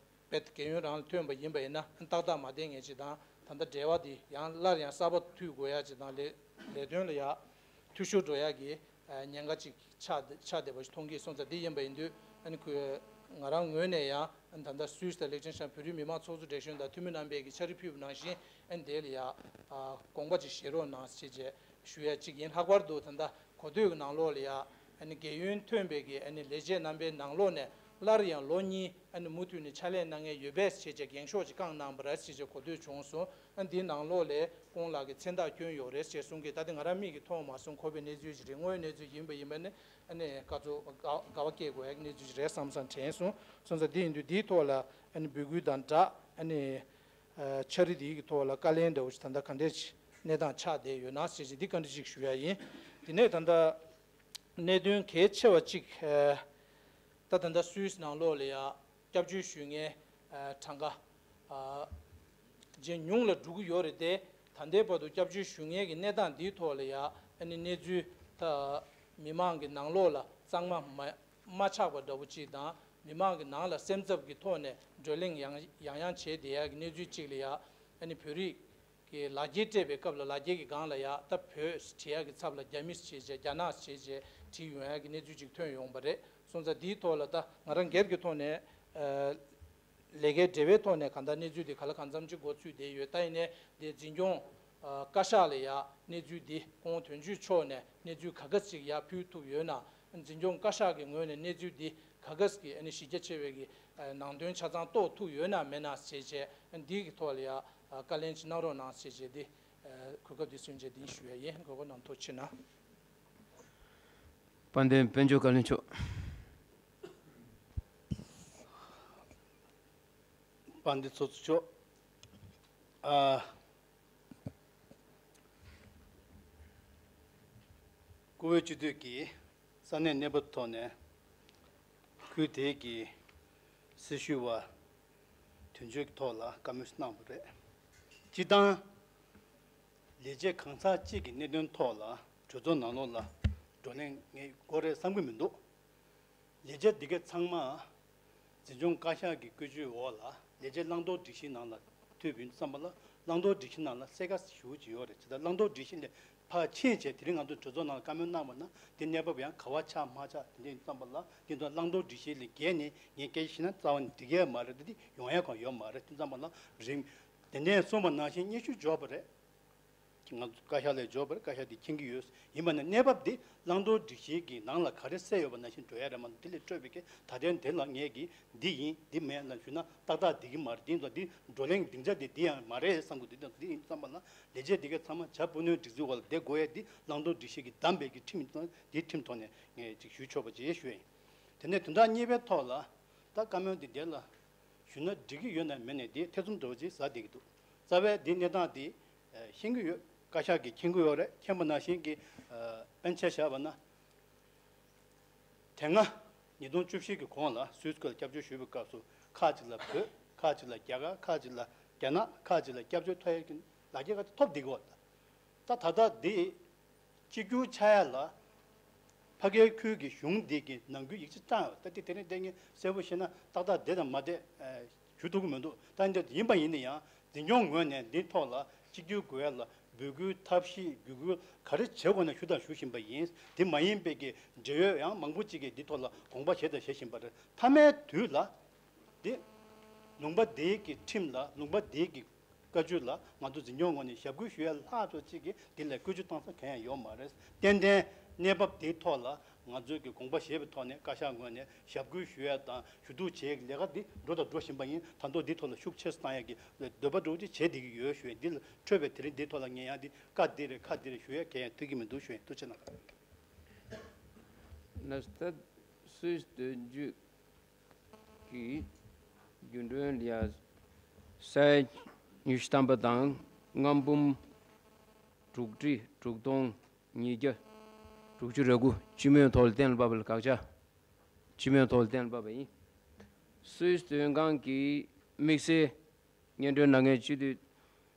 རྦད་རྒན་ཡོལ་རང་ལ་ཐོན་པ་ཡིན་པ་ཡིན་ན་ཨ་ནི་ཏག་ཏག་མ་བསྡད་མཁན་ཅིག་དང་། ད་ལྟ་འབྲེལ་བ་དེ་ཡང་སླར་ཡང་གསར་པ་མཐུད་དགོས་ཡ་ཅིག་དང་ལས་ལས་དོན་ལ་ཡ་འཐུས་ཤོར་འགྲོ་ཡ་གི་ཨ་ཉེན་ཁ་ཅིག་ཆགས་ཆགས་བསྡད་པ་ཞིག་མཐོང་གི། སོང་ཙང་འདི་ཡིན་པ་ཡིན་དུས་ཨ་ནི་ཁོས་ང་རང་ངོས་ནས་ཡང་ཨ་ནི་ད་ལྟ་སུད་སི་དང་ལིག་ཊེན་ཤ་ཡན་བོད་རིགས་མི་མང་ཚོགས་གཙོ་བགྲེས་གཞོན་དང་འཐུས་མི་རྣམ་པས་ཀྱི་འཆར་གཞི་ཕུལ་བ་ནང་བཞིན་ཨ་ནི་དེ་ལ་ཡ་ཨ་དགོངས་པ་ཅིག་བཞེས་རོགས་གནང་ཞེས་བྱས་ཞུ་ཡ་གཅིག་ཡིན། ལྷག་པར་དུ་ད་ལྟ་གོ་ཐོས་ཀྱི་ནང་ལོགས་ལ་ཡ་ཨ་ནི་རྒས་ཡོལ་ཐོན་པའི་གི་ཨ་ནི་ལས་བྱེད་རྣམ་པའི་ནང་ལོགས་ནས་སླར་ཡང་ལོ་གཉིས་ཨ་ནི་མུ་མཐུད་ནས་ཕྱག་ལས་གནང་མཁན་ཡོད་པས་ཞེས་བྱས་འགེངས་ཤོག་ཅིག་བསྐངས་གནང་བ་རེད་ཞེས་བྱས་གོ་ཐོས་བྱུང་སོང་། ཨ་འདིའི་ནང་ལོགས་ལ་ཁོང་ལགས་ཀྱི་མཚན་རྟགས་བསྐྱོན་ཡོད་རེད་ཅེས་གསུང་གི། ད་དེ་ང་རང་མིག་གིས་མཐོང་མ་སོང་། གོ་བའི་གནས་ཚུལ་ཞིག་རེད། དངོས་ཡོད་གནས་ཚུལ་ཡིན་པ་ཡིན་པ་ནི་ཨ་ནི་དགའ་ཚོར་དགའ་དགའ་བ་སྐྱེ་དགོས་ཡག་གནས་ཚུལ་ཞིག་རེད་བསམ་བསམ་དྲན་སོང་། སོང་ཙང་འདི་ཡིན་དུས་འདིའི་ཐོག་ལ་ཨ་ནི་འབོད་སྐུལ་དང་སྦྲགས་ཨ་ནི་ཨ་འཆར་གཞི་འདིའི་གི་ཐོག་ལ་བཀའ་ལན་འདྲ་བོ་ཞིག་ད་ལྟ་ག་འདྲས་ཅིག་གནས་སྟངས་ཆགས་བསྡད་ཡོད་ན་ཞེས་ཅིག་འདི་བཀའ་འདྲི་ཞིག་ཞུ་ཡ་ཡིན། དེ་ནས་ད་ལྟ་གནད་དོན་གལ་ཆེ་བ་གཅིག་ཨ་ད་ད་ལྟ་སུད་སི་ནང་ལོགས་ལ་ཡ་སྐྱབས་བཅོལ་ཞུ་མཁན་ཨ་གྲངས་ཀ་ཨ་ཇེ་ཉུང་ལ་འགྲོ་གི་ཡོད་རེད་དེ། ད་ལྟའི་བར་དུ་སྐྱབས་བཅོལ་ཞུ་མཁན་གྱི་གནས་སྟངས་འདིའི་ཐོག་ལ་ཡ་ཨ་ནི་གནས་ཚུལ་ད་མི་མང་གི་ནང་ལོགས་ལ་གཙང་མ་མ་མ་ཆགས་པ་འདྲ་བོ་ཅིག་དང་། མི་མང་གི་ནང་ལ་སེམས་འཚབ་ཀྱི་ཐོག་ནས་བགྲོ་གླེང་ཡང་ཡང་ཡང་བྱས་བསྡད་ཡག་གི་གནས་ཚུལ་གཅིག་ལ་ཡ་ཨ་ནི་བོད་རིགས་ཀྱི་ལག་འཁྱེར་སྤྲད་པའི་སྐབས་ལ་ལག་འཁྱེར་གྱི་སྒང་ལ་ཡ་ད་བོད་བྲིས་ཡག་གི་ཚབ་ལ་རྒྱ་མི་བྱས་བྱས་རྒྱ་ནག་བྱས་བྱས་བྲིས་ཡོང་ཡག་གི་གནས་ཚུལ་ཅིག་ཐོན་ཡོང་པ་རེད། སོང་ཙང་འདིའི་ཐོག་ལ་ད་ང་རང་སྒེར་གྱི་ཐོག་ནས་ཨ་ ལས་ཀའི་འབྲེལ་བའི་ཐོག་ནས་གང་ལྟར་གནས་ཚུལ་འདི་ག་ལ་གང་འཚམ་ཅིག་འགོ་ཚུགས་བསྡད་ཡོད། ད་ཡིན་ནའི་འདི་འཛིན་སྐྱོང་ཨ་བཀའ་ཤག་ལ་ཡ་གནས་ཚུལ་འདི་སྐུ་ངོ་དོན་གཅོད་མཆོག་ནས་གནས་ཚུལ་ག་ག་ཅིག་ཡར་ཕུལ་ཐུབ་ཡོད་ན། འཛིན་སྐྱོང་བཀའ་ཤག་གི་ངོས་ནས་གནས་ཚུལ་འདི་ག་ག་གི་ཨ་ནི་གཞི་རྒྱ་ཆེ་བའི་གི་ཨ་ནང་དོན་ཆ་ཚང་རྟོགས་ཐུབ་ཡོད་ན་མེད་ན་བྱས་བྱས་འདི་གི་ཐོག་ལ་ཡ་ཨ་བཀའ་ལན་ཅིག་གནང་རོགས་གནང་བྱས་བྱས་འདི་ཨ་གོ་སྐབས་འདི་སུན་བྱས་འདི་ཞུ་ཡ་ཡིན། གོ་སྐབས་གནང་ཐུགས་ཆེ་གནང་། དཔལ་ལྡན་དཔལ་འབྱོར་བཀའ་བློན་མཆོག་དཔལ་ལྡན་ཚོགས་གཙོ་མཆོག་ཨ། བཀུར་འོས་སྤྱི་འཐུས་ཀྱི་ས་གནས་གནས་བབ་ཐོག་ནས་ཁུལ་དེའི་གི་སྲི་ཞུ་བ་དོན་གཅོད་ཀྱི་ཐོག་ལ་བཀའ་མོལ་གནང་བ་རེད། སྤྱིར་བཏང་ལས་བྱེད་གང་ཟག་གཅིག་གི་གནད་དོན་ཐོག་ལ་གྲོས་ཚོགས་ནང་ལོགས་ལ་བགྲོ་གླེང་ངས་དགོས་རེད་བསམ་གྱི་མི་འདུག་ལས་བྱེད་འདི་གའི་ཚང་མ་འཛིན་སྐྱོང་བཀའ་ཤག་གི་བཀོད་ཇུས་འོག་ལ་ལས་བྱེད་བླང་དོར་སྒྲིག་གཞིའི་ནང་ལ་ཐུག་པའི་བསམ་པ་ལ་བླང་དོར་སྒྲིག་གཞིའི་ནང་ལ་གསལ་ཁ་ཞུ་གི་ཡོད་རེད། ཇི་ལྟར་བླང་དོར་སྒྲིག་གཞི་ལས་ཕར་ཕྱིན་བྱས་དེ་རིང་ང་ཚོ་གྲོས་ཚོགས་ནང་ལ་བཀའ་མོལ་གནང་བ་ན་དེ་གནས་བབ་ཡང་ག་བ་ཆགས་མ་ཆགས་དེ་འདྲའི་བསམ་པ་ལ་དེ་ཚོ་བླང་དོར་སྒྲིག་གཞི་ལས་བརྒལ་ནས་ངས་སྐད་ཆ་བཤད་ན་རྩ་བ་ནས་འགྲིག་ཡས་མ་རེད། དེ་ཡོང་ཡས་གང་ཡོད་མ་རེད། དེ་བསམ་པ་ལ་རིང་དེ་འདྲའི་གསུངས་པ་ནང་བཞིན་སྙན་ཞུ་འབྱོར་བ་རེད། ང་ཚོ་བཀའ་ཤག་ལ་འབྱོར་བར་བཀའ་ཤག་དེ་མཁྱེན་གྱི་ཡོད། ཡིན་པ་ན་གནས་བབ་འདི་བླང་དོར་སྒྲིག་གཞི་གི་ནང་ལ་ག་རེ་གསལ་ཡོད་པ་ནང་བཞིན་འགྲོ་ཡ་རེད་མ་གཏོགས་དེ་ལས་སྤྲོས་པའི་གི་ད་ལྟའི་འདི་ལ་ངས་གི་འདི་ཡིན་འདི་མེད་ལ་ཞུས་ན་ཏག་ཏག་འགྲིག་གི་མ་རེད། འདི་ཚོ་འདི་བགྲོ་གླེང་སྡིངས་ཆ་འདི་འདི་ཡང་མ་རེད་བསམ་གི་འདུག་འདི་ཡིན་བསམ་པ་ལ་ལས་བྱེད་འདི་གའི་ཚང་མ་བྱ་སྤུ་ནུའི་སྒྲིག་འཛུགས་འོག་ལ་བསྡད་དགོས་ཡ་འདི་བླང་དོར་སྒྲིག་གཞི་གི་བདམས་པའི་གི་ཁྲིམས་དང་འདིའི་ཁྲིམས་ཐོག་ནས་ངས་ཅིག་ཞུ་ཆོག་པ་ཅིག་ཞུ་ཡ་ཡིན། དེ་ནས་དོན་དག་གཉིས་པའི་ཐོག་ལ་ད་བཀའ་མོལ་འདི་འདི་ལ་ཞུས་ན་འགྲིག་གི་ཡོད་ན་མེད་ན་དེ་ཐེ་ཚོམ་འདྲ་བོ་ཅིག་ཟ་བསྡད་ཀྱི་འདུག་རྩ་བའི་འདི་གནས་སྟངས་དེ་ཤེས་ཀྱི་ཡོད། བཀའ་ཤག་གིས་མཁྱེན་གྱི་ཡོད་རེད། མཁྱེན་པ་ནང་བཞིན་གྱི་ཨ་པཎ་ཆེན་བཞག་པ་ན། དེ་སྔ་ཉིས་སྟོང་བཅུ་བཞི་གི་གོང་ལ་སུད་སི་ཁུལ་ལ་སྐྱབས་བཅོལ་ཞུས་པའི་སྐབས་སུ་ཁག་ཅིག་ལ་བོད། ཁག་ཅིག་ལ་རྒྱ་གར། ཁག་ཅིག་ལ་རྒྱ་ནག་ཁག་ཅིག་ལ་སྐྱབས་བཅོལ་ཐོབ་ཡས་ཀྱི་ལག་ཁྱེར་ཁག་ཅིག་ཐོབ་བསྡད་ཀྱི་ཡོད། ད་ད་ལྟ་འདི་གཅིག་གྱུར་ཆགས་ཡ་ལ་ཕ་གིའི་ཁུལ་གྱི་གཞུང་འདི་གི་ནང་ཁུལ་ཡིག་ཆ་བཏང་ཡོད། ད་ལྟ་དེ་རིང་དེ་ངས་གསལ་པོ་བཤད་ན་ཏག་ཏག་བསྡད་དང་མ་བསྡད་ཞུ་ཐུབ་ཀྱི་མི་འདུག་ད་འདི་ཡིན་པ་ཡིན་ན་ཡང་འཛིན་སྐྱོང་ངོས་ནས་འདིའི་ཐོག་ལ་གཅིག་གྱུར་དགོས་ཡ་ལ་འབོད་སྐུལ་ཐབས་ཤེས་བརྒྱུད་སྐུལ་ག་རེ་བྱེད་དགོས་ན་ཞུ་དང་ཞུ་བཞིན་པ་ཡིན། དེ་མ་ཡིན་པའི་གི་འབྲེལ་ཡོད་ཡང་མང་པོ་ཅིག་གིས་འདི་ཐོག་ལ་དགོངས་པ་བཞེས་དང་བཞེས་བཞིན་པ་རེད། མཐའ་མའི་དུས་ལ་འདི་ལུང་པ་འདིའི་གི་ཁྲིམས་ལ་ལུང་པ་འདིའི་གི་བཀའ་བརྒྱུད་ལ་ང་ཚོ་འཛིན་སྐྱོང་ངོས་ནས་ཞབས་སྐུལ་ཞུ་ཡ་ལྷག་ཙམ་ཅིག་གིས་འདི་ལས་བཀོལ་སྤྱོད་བཏང་ས་གང་ཡང་ཡོད་མ་རེད། ཏན་ཏན་གནས་བབ་འདིའི་ཐོག་ལ་ང་ཚོས་ཀྱི་དགོངས་པ་བཞེས་པའི་ཐོག་ནས་བཀའ་ཤག་ངོས་ནས་ཞབས་སྐུལ་ཞུ་ཡ་དང་ཞུ་གཏུག་བྱེད་ཡ་གི་ལས་ཀ་འདི་འགྲོ་དང་འགྲོ་བཞིན་པ་ཡིན། ད་དུང་འདིའི་ཐོག་ལ་ཤུགས་ཆེ་ཙམ་བཏང་ཡ་གི་འདོད་པ་འདྲ་བོ་ཅིག་བྱེད་བསྡད་ཀྱི་ཡོད་ཞུ་ཡ། འདི་ལ་འཕྲོས་པའི་དེ་རིང་འདིའི་ཐོག་ལ་ངས་ཡང་འདི་བཀའ་འདི་རེད་ཁ་འདི་རེད་ཞུ་ཡ་གང་ཡང་ཐུབ་ཀྱི་མི་འདུག་ཞུ་ཡ། ཐུགས་རྗེ་གནང་། ནས་ད་སུད་སི་དོན་གཅོད་ཀྱི་རྒྱུན་གྲོན་ལ་ཡ་ས་ཡ་ཉི་ཤུ་ཐམ་པ་དང་ལྔ་འབུམ་དྲུག་ཁྲི་དྲུག་སྟོང་ཉིས་བརྒྱ་དྲུག་ཅུ་རེ་དགུ་སྤྱི་མོས་ཐོག་ལ་གཏན་ལ་ཕབ་པ་ལ་དགག་བྱ། སྤྱི་མོས་ཐོག་ལ་གཏན་ལ་ཕབ་པ་ཡིན། སུད་སི་དོན་ཁང་གི་དམིགས་བསལ་སྙན་སྒྲོན་གནང་མཁན་སྤྱི་འཐུས་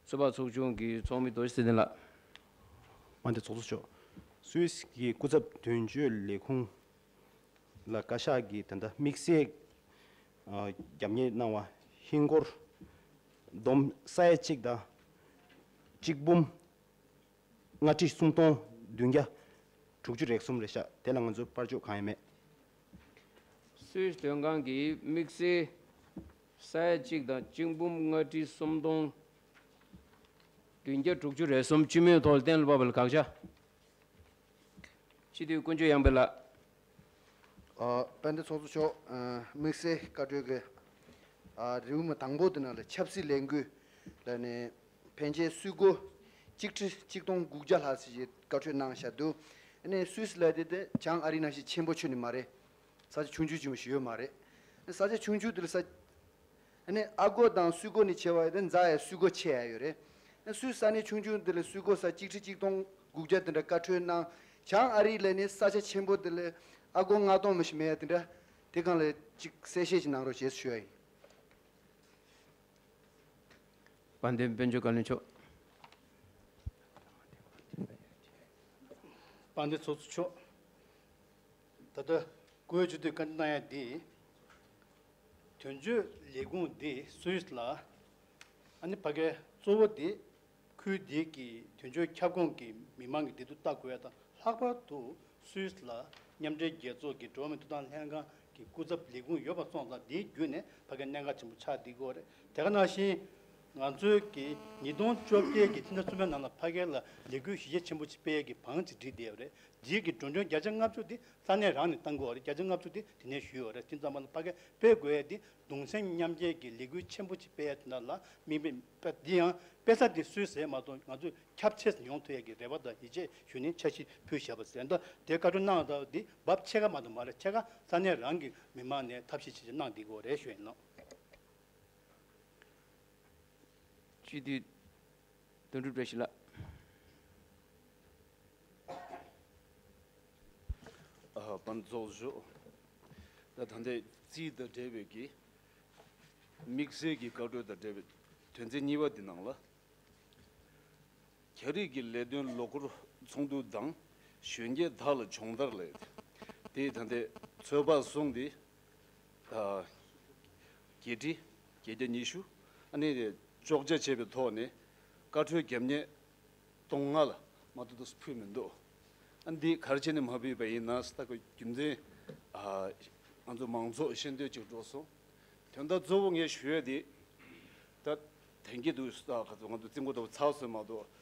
ཚོགས་པ་ཚོགས་ཆུང་གི་ཚོགས་མི་རྡོ་རྗེ་ཚེ་བརྟན་ལགས། དཔལ་ལྡན་ཚོགས་གཙོ་མཆོག་སུད་སི་གི་སྐུ་ཚབ་དོན་གཅོད་ལས་ཁུངས་ལ་བཀའ་ཤག་གིས་ད་ལྟ་དམིགས་བསལ་ཨ་རྒྱབ་གཉེར་གནང་བ་ཧིན་སྒོར་བསྡོམས་ས་ཡ་གཅིག་དང་གཅིག་འབུམ་ལྔ་ཁྲི་སུམ་སྟོང་བདུན་བརྒྱ་དྲུག་ཅུ་རེ་གསུམ་རེད་ཤག་དེ་ལ་ང་ཚོ་པར་གཅོད་གང་ཡང་མེད། སུད་སི་དོན་ཁང་གིས་དམིགས་བསལ་ས་ཡ་གཅིག་དང་གཅིག་འབུམ་ལྔ་ཁྲི་སུམ་སྟོང་བདུན་བརྒྱ་དྲུག་ཅུ་རེ་གསུམ་སྤྱི་མོས་ཐོག་ལ་གཏན་ལ་ཕབ་པ་ལ་དགག་བྱ། སྤྱི་འཐུས་དཀོན་མཆོག་དབྱངས་དཔལ་ལགས། ཨ་དཔལ་ལྡན་ཚོགས་གཙོ་མཆོག་ཨ་དམིགས་བསལ་བཀའ་འཁྲོལ་གྱི་ཨ་རེའུ་མིག་དང་པོ་དེ་ནང་ལ་ཆབ་སྲིད་ལས་འགུལ་ལ་ནི་ཕན་ཆད་སུད་སྒོར་གཅིག་ཁྲི་གཅིག་སྟོང་དགུ་བརྒྱ་ལྷག་ཙམ་ཞིག་བཀའ་འཁྲོལ་གནང་བཞག་འདུག་ཨ་ནི་སུད་སི་ལ་དེ་དེ་བྱང་ཨ་རི་ནང་བཞིན་ཆེན་པོ་ཁྱོན་ནས་མ་རེད། ས་ཆ་ཆུང་ཆུང་ཆུང་ཞིག་ཡོད་མ་རེད། ས་ཆ་ཆུང་ཆུང་དེ་ལ་ས་ཨ་ནི་ཨ་སྒོར་དང་སུད་སྒོར་ནས་ཕྱེ་བ་ཡོད་དེ་འཛའ་ཡ་སུད་སྒོར་ཆེ་ཡ་ཡོད་རེད། སུད་ས་གནས་ཆུང་ཆུང་དེ་ལ་སུད་སྒོར་ས་གཅིག་ཁྲི་གཅིག་སྟོང་དགུ་བརྒྱ་དེ་འདྲ་བཀའ་འཁྲོལ་གནང་། བྱང་ཨ་རི་ལ་ནི་ས་ཆ་ཆེན་པོ་དེ་ལ་ཨ་སྒོར་ལྔ་སྟོང་མ་ཞིག་མེད་ཡ་དེ་འདྲ་དེ་སྒང་ལ་ཅིག་གསལ་བཤད་ཅིག་གནང་རོགས་ཞེས་ཞུ་ཡ་ཡིན། དཔལ་ལྡན་དཔལ་འབྱོར་བཀའ་བློན་མཆོག་དཔལ་ལྡན་ཚོགས་གཙོ་མཆོག་ད་ལྟ་བཀུར་འོས་སྤྱི་འཐུས་བཀའ་འདྲི་གནང་ཡ་འདི། དོན་གཅོད་ལས་ཁུངས་འདི་སུད་སི་ལ་ཨ་ནི་ཕ་གའི་གཙོ་བོ་འདི་ཁུལ་འདི་གི་དོན་གཅོད་ཁྱབ་ཁོངས་ཀྱི་མི་མང་གི་བདེ་སྡུག་ལྟ་དགོས་ཡ་དང་ལྷག་པར་དུ་སུད་སི་ལ་མཉམ་འབྲེལ་རྒྱལ་ཚོགས་ཀྱི་འགྲོ་བ་མིའི་ཐོབ་ཐང་ལྷན་ཁང་ གི་སྐུ་ཚབ་ལས་ཁུངས་ཡོད་པ་སོང་ཙང་དེའི་བརྒྱུད་ནས་ཕ་གིར་གནད་འགག་ཆེན་པོ་ཆགས་བསྡད་ཀྱི་ཡོད་རེད། དེ་ག་ནང་བཞིན་ང་ཚོའི་གི་ཉིས་སྟོང་བཅོ་བརྒྱད་ཀྱི་ཕྱི་ཟླ་གསུམ་པའི་ནང་ལ་ཕ་གིར་ལ་ལས་འགུལ་གཞི་རྒྱ་ཆེན་པོ་ཅིག་སྤེལ་ཡས་ཀྱི་བང་ཅིག་བསྒྲིགས་བསྡད་ཡོད་རེད། དེའི་གི་འགྲོ་གྲོན་བརྒྱ་ཆ་ལྔ་བཅུ་དེ་ས་གནས་རང་ནས་གཏང་དགོས་པ་རེད། བརྒྱ་ཆ་ལྔ་བཅུ་དེ་དེ་ནས་ཞུས་ཡོད་རེད། དེ་ཙམ་པ་ལ་ཕ་གིར་སྤེལ་དགོས་ཡས་དེ་གདུང་སེམས་མཉམ་སྐྱེད་ཀྱི་ལས་འགུལ་ཆེན་པོ་ཅིག་སྤེལ་ཡས་དེ་ནང་ལ་དམིགས་པའི་དཔེ་འདི་ཡང་དཔེ་ས་དེ་སུས་ཟེར་མ་གཏོགས་ང་ཚོས་ཁྱབ་ཆེ་ཡོང་ཐུབ་ཡས་ཀྱི་རེ་བ་དང་ཡིད་ཆེས་ཞུ་ནས་འཆར་གཞི་ཕུལ་བཞག་པ་ཟེར། ད་དེ་བཀའ་འཁྲོལ་གནང་བ་དང་འདི་བབ་ཕྱེད་ཀ་མ་གཏོགས་མ་རེད། ཕྱེད་ཀ་ས་གནས་རང་གི་མི་མང་ནས་ཐབས་ཤེས་བྱེད་ཆེད་གནང་བསྡད་ཀྱི་ཡོད་རེད་ཞུ་ཡིན་ནོ། སྤྱི་འཐུས་དོན་གྲུབ་བཀྲ་ཤིས་ལགས། ཨ། པན་ཚོགས་ཞུ། ད་ད་ལྟའི་རྩིས་དང་འབྲེལ་བའི་གི་དམིགས་བསལ་གྱི་བཀའ་འཁྲོལ་དང་འབྲེལ་བའི་དོན་ཚན་གཉིས་པ་འདི་ནང་ལ། རྒྱ་རིགས་ཀྱི་ལས་དོན་ལོ་འཁོར་ཚོགས་འདུ་དང་གཞོན་སྐྱེས་དག་ལ་སྦྱོང་བརྡར་ལས། དེ་ད་ལྟའི་ཚོད་དཔག་སོང་སྟེ། ཨ། བརྒྱད་ཁྲི་བརྒྱད་བརྒྱ་ཉི་ཤུ། ཨ་ནི་གཅོག་ཆ་བྱས་པའི་ཐོག་ནས་བཀའ་འཁྲོལ་རྒྱབ་གཉེར་སྟོང་ལྔ་ལ་མ་གཏོགས་དུ་ཕུལ་མི་འདུག། ཨ། འདི་ག་རེ་བྱས་ནས་མ་ཕུལ་བ་ཡིན་ན་ད་གོ་རྒྱུ་མཚན། ཨ། ང་ཚོ་མང་ཚོགས་ཤེས་འདོད་ཅིག་འགྲོ་སོང་། དོན་དག་གཙོ་བོ་ངས་ཞུ་ཡས་དེ། ད་དེང་གི་དུས་ད་ང་ཚོ་རྩིས་འགོ་ད་ཚར་སོང་མ་གཏོགས།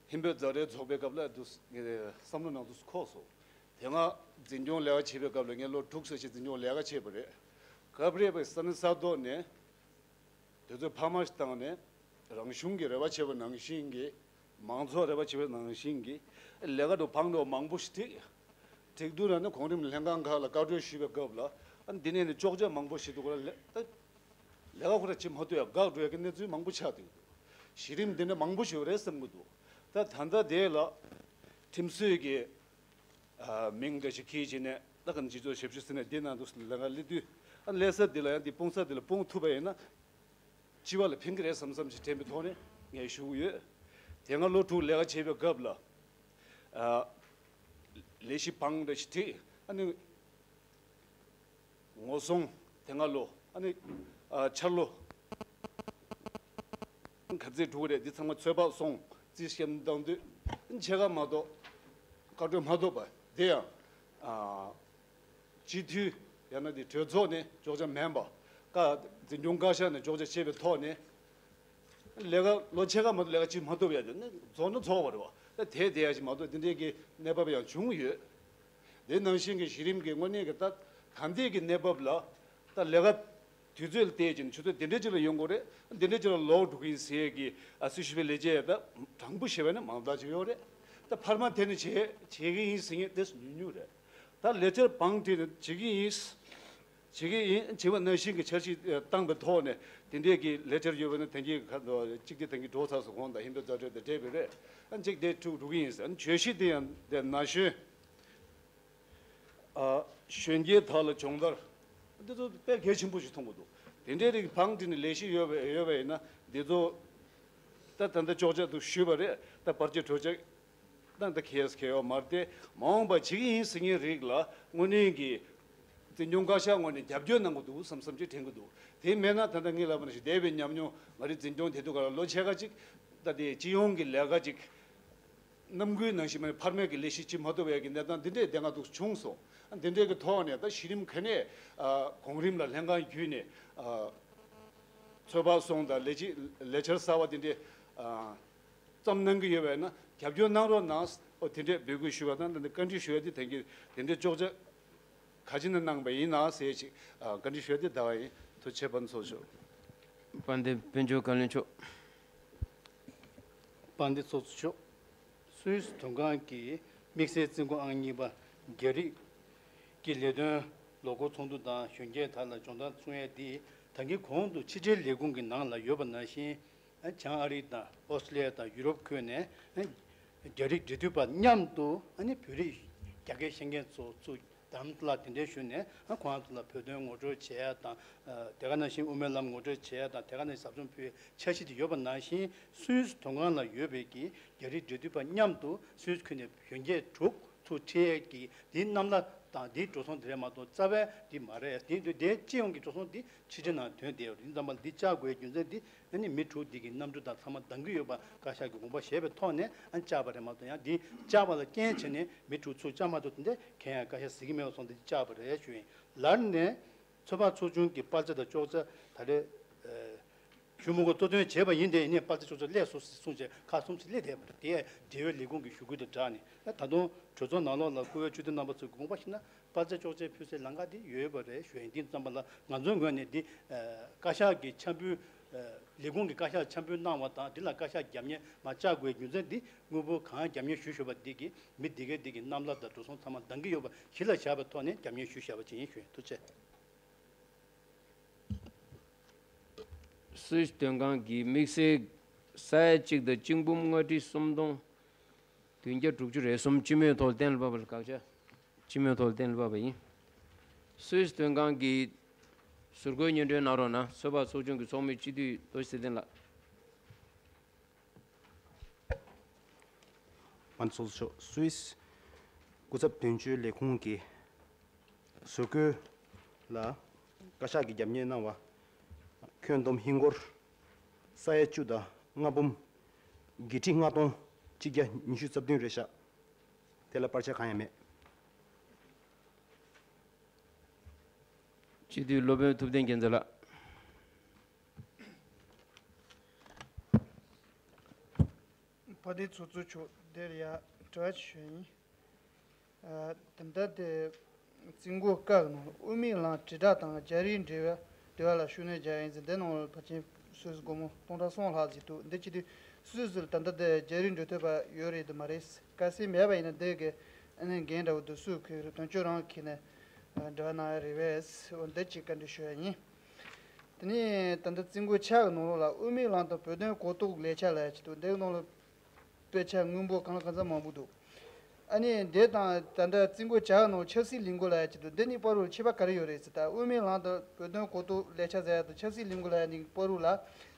ཧིན་བོད་མཛའ་འབྲེལ་ཚོགས་པའི་སྐབས་ལ་དུ་ངས་བསམ་བློ་ནང་དུ་འཁོར་སོང་། དེ་སྔ་འཛིན་སྐྱོང་ལས་ཀ་བྱེད་པའི་སྐབས་ལ་ངས་ལོ་དྲུག་ཙམ་ཞིག་འཛིན་སྐྱོང་ལས་ཀ་བྱས་པ་རེད། སྐབས་རེ་བའི་ས་གནས་ས་ཐོག་ནས་དུས་ཚོད་འཕར་མ་ཞིག་བཏང་ནས་རང་གཞུང་གི་རེ་བ་བྱས་པ་ནང་བཞིན་གྱི། མང་ཚོགས་རེ་བ་བྱས་པ་ནང་བཞིན་གྱི་ལས་ཀ་དུ་བང་དུ་མང་པོ་ཞིག་བསྒྲིགས། བསྒྲིགས་དུས་ན་ནི་གོང་རིམ་ལྷན་ཁང་ཁག་ལ་བཀའ་འཁྲོལ་ཞུས་པའི་སྐབས་ལ། ཨ། འདི་ནས་ནི་གཅོག་ཆ་མང་པོ་ཞིག་འདུག་ག་ལ། ད་ལས་ཀ་ཁོ་ར་བྱེད་མ་ཐུབ་ཡ་འགག་འགྲོ་ཡ་གི་གནས་ཚུལ་མང་པོ་ཆགས་བསྡད་ཀྱི་འདུག། གཞི་རིམ་འདི་འདྲ་མང་པོ་ཞིག་ཡོད་རེད་བསམ་གྱི་འདུག། ད་ད་ལྟ་དེ་ལ་ཁྲིམས་སྲོལ་གྱི། ཨ། མིང་འདྲ་ཞིག་འཁྱེར་བྱས་ནས་ད་ག་ནང་སྤྱི་ཚོགས་ཞབས་ཞུ་ཟེར་ནས་འདི་ནང་དུ་ལས་ཀ་སླེབས་དུས། ཨ། སླེབས་ས་འདི་ལ་ཡང་འདི་སྤུངས་ས་འདི་ལ་སྤུངས་ཐུབ་པ་ཡིན་ན། སྤྱི་པ་ལ་ཕན་གྱི་རེད་བསམ་བསམ་ཞིག་དྲན་པའི་ཐོག་ནས་ངས་ཞུ་གི་ཡོད། དེ་སྔ་ལོ་དྲུག་ལས་ཀ་བྱེད་པའི་སྐབས་ལ། ཨ། ལས་གཞི་བང་འདྲ་ཞིག་བསྒྲིགས། ཨ་ནི་ངོ་སྲུང་དེ་སྔ་ལོ། ཨ་ནི། ཨ། འཆར་ལོ་ག་ཚོད་འགྲོ་གི་རེད། འདི་ཚང་མ་ཚོད་དཔག་སོང་། རྩིས་བཤད་བཏང་དུས་ཕྱེད་ཀ་མ་གཏོགས་བཀའ་འཁྲོལ་མ་ཐོབ་པ་དེ་ཡང་། ཨ། སྤྱི་འཐུས་ཡང་ན་དེ་གྲོས་ཚོགས་ནས་གཅོག་ཆ་མེད་པ། བཀའ། འཛིན་སྐྱོང་བཀའ་ཤག་ནས་གཅོག་ཆ་བྱས་པའི་ཐོག་ནས་ལས་ཀ་ལོ་ཕྱེད་ཀ་མ་གཏོགས་ལས་ཀ་གཅིག་མ་ཐུབ་ཡ་དེ་ནི་རྫོགས་ན་རྫོགས་པ་རེད་བ། ད་དེ་དེ་ཡ་ཞིག་མ་གཏོགས་དེ་འདྲའི་གི་གནས་བབ་ཡང་བྱུང་ཡོད། དེ་ནང་བཞིན་གྱི་གཞི་རིམ་གྱི་དངོས་གནས་ཀྱི་ད་ད་ལྟའི་གི་གནས་བབ་ལ་ད་ལས་ཀ་དུས་ཚོད་ལ་བལྟས་ཀྱིན་ཆུ་ཚོད་འདི་འདྲའི་ཅིག་ལ་ཡོང་དགོས་རེད། འདི་འདྲའི་ཅིག་ལ་ལོག་འགྲོ་གི་ཡིན་ཟེར་གྱི། ཨ། སྲི་ཞུ་བའི་ལས་བྱེད་ད་དྲང་པོ་བཤད་པ་ནི་མང་དག་ཅིག་ཡོད་རེད། ད་འཕར་མ་དེ་ནི་བྱེད་བྱེད་ཀྱི་ཡིན་ཟེར་མཁན་དེ་ཉུང་ཉུང་རེད། ད་ལས་འཆར་བང་བསྒྲིགས་ནས་བྱེད་ཀྱི་ཡིན། བྱེད་ཀྱི་ཡིན། བྱེད་པ་ནང་བཞིན་གྱི་འཆར་གཞི་བཏང་པའི་ཐོག་ནས་དེ་འདྲས་ཀྱི་ལས་འཆར་ཡོད་པ་ནི་དེང་གི་ཁ་གཅིག་དེ་དེང་གི་འགྲོ་ཚར་སོང་། གོང་དང་ཧིན་བོད་མཛའ་འབྲེལ་དང་འབྲེལ་བའི་རེད། ཨ། གཅིག་དེ་ཐུག་འགྲོ་གི་ཡིན་ཟེར། ཨ། བརྗོད་གཞི་དེ་ཡང་དེ་ན་གཞོན། ཨ། གཞོན་སྐྱེས་དག་ལ་སྦྱོང་བརྡར། འདི་ཚོ་དཔེ་གལ་ཆེན་པོ་ཞིག་མཐོང་གི་འདུག། དེ་འདྲའི་རིགས་བང་བསྒྲིགས་ནས་ལས་གཞི་ཡོད་པ་ཡོད་པ་ཡིན་ན་འདི་ཚོ་ད་ད་ལྟ་གཅོག་ཆ་འདུག་ཞུས་པ་རེད། ད་བར་ཆད་གྲོས་ཆོད། ད་ལྟ་ཁེ་ཡོད་མ་རེད་དེ། མ་འོངས་པ་བྱེད་ཀྱི་ཡིན་ཟེར་མཁན་རིགས་ལ་དངོས་གནས་ཀྱི་འཛིན་སྐྱོང་བཀའ་ཤག་ངོས་ནས་རྒྱབ་སྐྱོར་གནང་གི་འདུག་བསམ་བསམ་ཅིག་དྲན་གྱི་འདུག། དེ་མེད་ན་ད་ལྟ་ངས་ལབ་པ་ནང་བཞིན་འདས་པའི་ཉམས་མྱོང་། ང་རའི་འཛིན་སྐྱོང་དེ་དུས་ག་ལ་ལོ་ཕྱེད་ཀ་ཅིག་ད་དེ་སྤྱི་ཡོངས་ཀྱི་ལས་ཀ་ཅིག་གནམ་སྒོའི་ནང་བཞིན་མ་ནས་འཕར་མའི་གི་ལས་གཞི་ཅིག་མ་ཐུབ་པའི་གི་གནས་སྟངས་འདི་འདྲའི་དེ་སྔ་འདུག་བྱུང་སོང་། འདི་འདྲའི་གི་ཐོག་ནས་ད་གཞི་རིམ་ག་ནས། ཨ། གོང་རིམ་ལ་ལྷན་ཁང་བརྒྱུད་ནས། ཨ། ཚོད་དཔག་སོང་དང་ལས་གཞི་ལས་འཆར་གསར་བ་འདི་འདྲའི། ཨ། བརྩམས་གནང་གི་ཡོད་པ་ཡིན་ན་རྒྱབ་སྐྱོར་གནང་རོགས་གནང་། ཨོ། དེ་འདྲས་འབོད་སྐུལ་ཞུ་བ་དང་། ད་ནི་བཀའ་འདྲི་ཞུ་ཡ་དེ་དེང་གི་དེ་འདྲས་གཅོག་ཆ་ག་ཅི་ནས་གནང་པ་ཡིན་ན་ཟེར་ཅིག། ཨ། བཀའ་འདྲི་ཞུ་ཡ་དེ་ད་བ་ཡིན། ཐུགས་རྗེ་ཆེ། དཔལ་འབྱོར་ཚོགས་གཙོ་མཆོག། དཔལ་ལྡན་དཔལ་འབྱོར་བཀའ་བློན་མཆོག། དཔལ་ལྡན་ཚོགས་གཙོ་མཆོག། སུད་སི་དོན་ཁང་གི་དམིགས་བསལ་རྩིས་འགོ་ཨང་གཉིས་པ། རྒྱ་རིགས་ཀྱི་ལས་དོན་ལོ་འཁོར་ཚོགས་འདུ་དང་གཞོན་སྐྱེས་དག་ལ་སྦྱོང་བརྡར་གསུང་ཡས་འདི་ད་གིན་གོང་དུ་ཕྱི་འབྲེལ་ལས་ཁུངས་ཀྱི་ནང་ལ་ཡོད་པ་ནང་བཞིན། བྱང་ཨ་རི་དང་ཨོ་སི་ཀྲི་ལི་ཡ་དང་ཡུ་རོབ་ཁུལ་ནས་རྒྱ་རིགས་འབྲེལ་མཐུད་པ་མཉམ་དུ་ཨ་ནི་བོད་རིགས་རྒྱ་སྐད་ཤེས་མཁན་ཚོ་ཚུར་དྷ་རམ་ས་ལ་དེ་འདྲའི་ཞུ་ནས། ཁོང་ཚོ་ལ་བོད་དོན་ངོ་སྤྲོད་བྱེད་ཡ་དང་། དེ་ག་ནང་བཞིན་དབུ་མའི་ལམ་ངོ་སྤྲོད་བྱེད་ཡ་དང་། དེ་ག་ནང་བཞིན་ཟབ་སྦྱོང་ཕུལ་བའི་འཆར་གཞི་དེ་ཡོད་པ་ནང་བཞིན། སུད་སི་དོན་ཁང་ལ་ཡོད་པའི་གི་རྒྱ་རིགས་འབྲེལ་མཐུད་པ་མཉམ་དུ་སུད་སི་ཁུལ་ནས་གཞོན་སྐྱེས་དྲུག་ཚུར་ཁྲིད་ཡས་ཀྱི་འདིའི་རྣམ་གླ་དང་འདིའི་འགྲོ་སོང་དེ་རེད་མ་གཏོགས་རྩ་བའི་འདི་མ་རེད། དེ་འདི་འདིའི་སྤྱི་ཡོངས་ཀྱི་འགྲོ་སོང་འདི་ཕྱི་འབྲེལ་ནང་ཐོན་བསྡད་ཡོད་རེད། ཡིན་ཙམ་པ་ལ་འདི་བཅར་དགོས་རྒྱུ་མཚན་འདི་ཨ་ནི་མི་དྲུག་འདི་གི་གནམ་གྲུ་དང་ཚང་མ་འདང་གི་ཡོད་པ་བཀའ་ཤག་གི་དགོངས་པ་བཞེས་པའི་ཐོག་ནས་ཨ་ནི་བཅར་བ་རེད་མ་གཏོགས། ཡང་འདི་བཅར་བ་ལ་རྐྱེན་བྱས་ནས་མི་དྲུག་ཚུར་བཅར་མ་ཐུབ། དེ་འདྲ་གང་ཡང་བཀའ་ཤག་གཟིགས་ཀྱི་མེད་པ་སོང་། འདི་བཅར་བ་རེད་ཞུ་ཡིན། ལར་ནས་ཚོད་དཔག་ཚོགས་ཆུང་གི་པར་ཆ་དང་ཅོག་ཆ་ད་རེས་ཞུ་མི་དགོས། གཙོ་དོན་བྱས་པ་ཡིན། དེ་ཡིན་ནའི་པར་ཆ་ཅོག་ཆ་སླེབས་སོང་ཟེར་གསུངས་བྱས་ཁག་གསུམ་ཞིག་སླེབས་བསྡད་པ་རེད། དེ་འབྲེལ་ཡོད་ལས་ཁུངས་ཀྱི་ཞུ་སྐུལ་དང་སྦྲགས་ནས་ད་དུང་གྲོས་ཚོགས་ནང་ལོགས་ལ་བཀུར་འོས་སྤྱི་འཐུས་རྣམ་པ་ཚོས་དགོངས་པ་བཞེས་ན། པར་ཆ་ཅོག་ཆ་ཕུལ་སའི་ལམ་ཁ་དེ་ཡོད་པ་རེད་ཞུ་ཡིན། དེ་ཙམ་པ་ལ་ང་ཚོའི་ངོས་ནས་འདི་བཀའ་ཤག་གི་འཆར་འབུལ། ལས་ཁུངས་ཀྱིས་བཀའ་ཤག་འཆར་འབུལ་གནང་བ་དང་། འདི་ལ་བཀའ་ཤག་རྒྱབ་གཉེར་མ་བཅར་དགོས་རྒྱུ་མཚན་འདི་དངོས་པོ་གང་རྒྱབ་གཉེར་ཞུ་ཞུ་བ་འདི་གིས་མི་འདི་གའི་འདི་གི་རྣམ་གླ་དང་འགྲོ་སོང་ཚང་མ་འདང་གི་ཡོད་པ་གཞི་ལ་བཞག་པའི་ཐོག་ནས་རྒྱབ་གཉེར་ཞུ་བཞག་པ་ཅིག་ཡིན་ཞུ་ཡིན། ཐུགས་རྗེ་ཆེ། སུད་སི་དོན་ཁང་གིས་དམིགས་བསལ་ས་ཡ་གཅིག་དང་གཅིག་འབུམ་ལྔ་ཁྲི་སུམ་སྟོང་བདུན་བརྒྱ་དྲུག་ཅུ་རེ་གསུམ་སྤྱི་མོས་ཐོག་གཏན་ལ་ཕབ་པར་དགག་བྱ། སྤྱི་མོས་ཐོག་གཏན་ལ་ཕབ་པ་ཡིན། སུད་སི་དོན་ཁང་གིས་ཟུར་བཀོད་སྙན་སྒྲོན་གནང་རོགས་གནང་། ཚོད་དཔག་ཚོགས་ཆུང་གི་ཚོགས་མི་སྤྱི་འཐུས་རྡོ་རྗེ་ཚེ་བརྟན་ལགས། དབང་ཚོགས་གཙོ་མཆོག་སུད་སི་སྐུ་ཚབ་དོན་གཅོད་ལས་ཁུངས་ཀྱི་ཟུར་བཀོད་ལ་བཀའ་ཤག་གིས་རྒྱབ་གཉེར་གནང་བ་ཁྱོན་བསྡོམས་ཧིན་སྒོར་ས་ཡ་བཅུ་དང་ལྔ་འབུམ་བརྒྱད་ཁྲི་ལྔ་སྟོང་གཅིག་བརྒྱ་ཉི་ཤུ་རྩ་བདུན་རེད་ཤག་དེ་ལ་པར་ཆ་གང་ཡང་མེད། སྤྱི་འཐུས་སློབ་དཔོན་ཐུབ་བསྟན་རྒྱལ་མཚན་ལགས། དཔལ་ལྡན་ཚོགས་གཙོ་མཆོག་དེར་ཡང་དྲི་བ་ཞུ་ཡིན། ཨ། ད་ལྟ་དེ་རྩིས་འགོ་བཀའ་གི་ནང་དབུ་མའི་ལམ་དྲིལ་བསྒྲགས་དང་རྒྱ་རིགས་འབྲེལ་བ་འབྲེལ་བ་ལ་ཤུགས་སྣོན་རྒྱག་ཡིན་ཟེར། འདི་ནང་ལ་ཕལ་ཆེར་སུད་སི་སྒོར་མོ་སྟོང་ཕྲག་གསུམ་ལྷག་ཟིག་འདུག་འདི་བྱེད་དུས་སུད་སི་ལ་ད་ལྟ་དེ་རྒྱ་རིགས་འགྲོ་ཐུབ་པ་ཡོད་རེད་དམ་མ་རེད། གལ་སྲིད་མེད་པ་ཡིན་ན་འདི་གི་ཨ་ནི་འགན་འདྲ་བོ་འདི་སུས་འཁྱེར་གི་རེད། དོན་གཅོད་རང་འཁྱེར་ནས་འབྲེལ་བ་གནང་ཡ་རེད་པས། འོ་འདི་གཅིག་བཀའ་འདྲི་ཞུ་ཡ་ཡིན། དེ་ནས་ད་ལྟ་རྩིས་འགོ་ཆ་གི་ནང་ལོགས་ལ་དབུ་མའི་ལམ་དང་བོད་དོན་གོ་རྟོགས་ལས་འཆར་ལབ་ཡ་ཅིག་འདུག་འདིའི་ནང་ལ་དཔེ་ཆ་དངོས་པོ་གང་ལ་གང་འཚམ་མང་པོ་འདུག་ཨ་ནི་འདི་དང་ད་ལྟ་རྩིས་འགོ་ཆ་གི་ནང་ཆབ་སྲིད་ལས་འགུལ་ལབ་ཡ་ཅིག་འདུག་འདི་གཉིས་བར་དུ་ཁྱད་པར་ག་རེ་ཡོད་རེད་ཟེར། ད་དབུ་མའི་ལམ་དང་བོད་དོན་གོ་རྟོགས་ལས་འཆར་ཟེར་ཡ་དང་ཆབ་སྲིད་ལས་འགུལ་ལབ་ཡ་གཉིས་བར་དུ་ལ།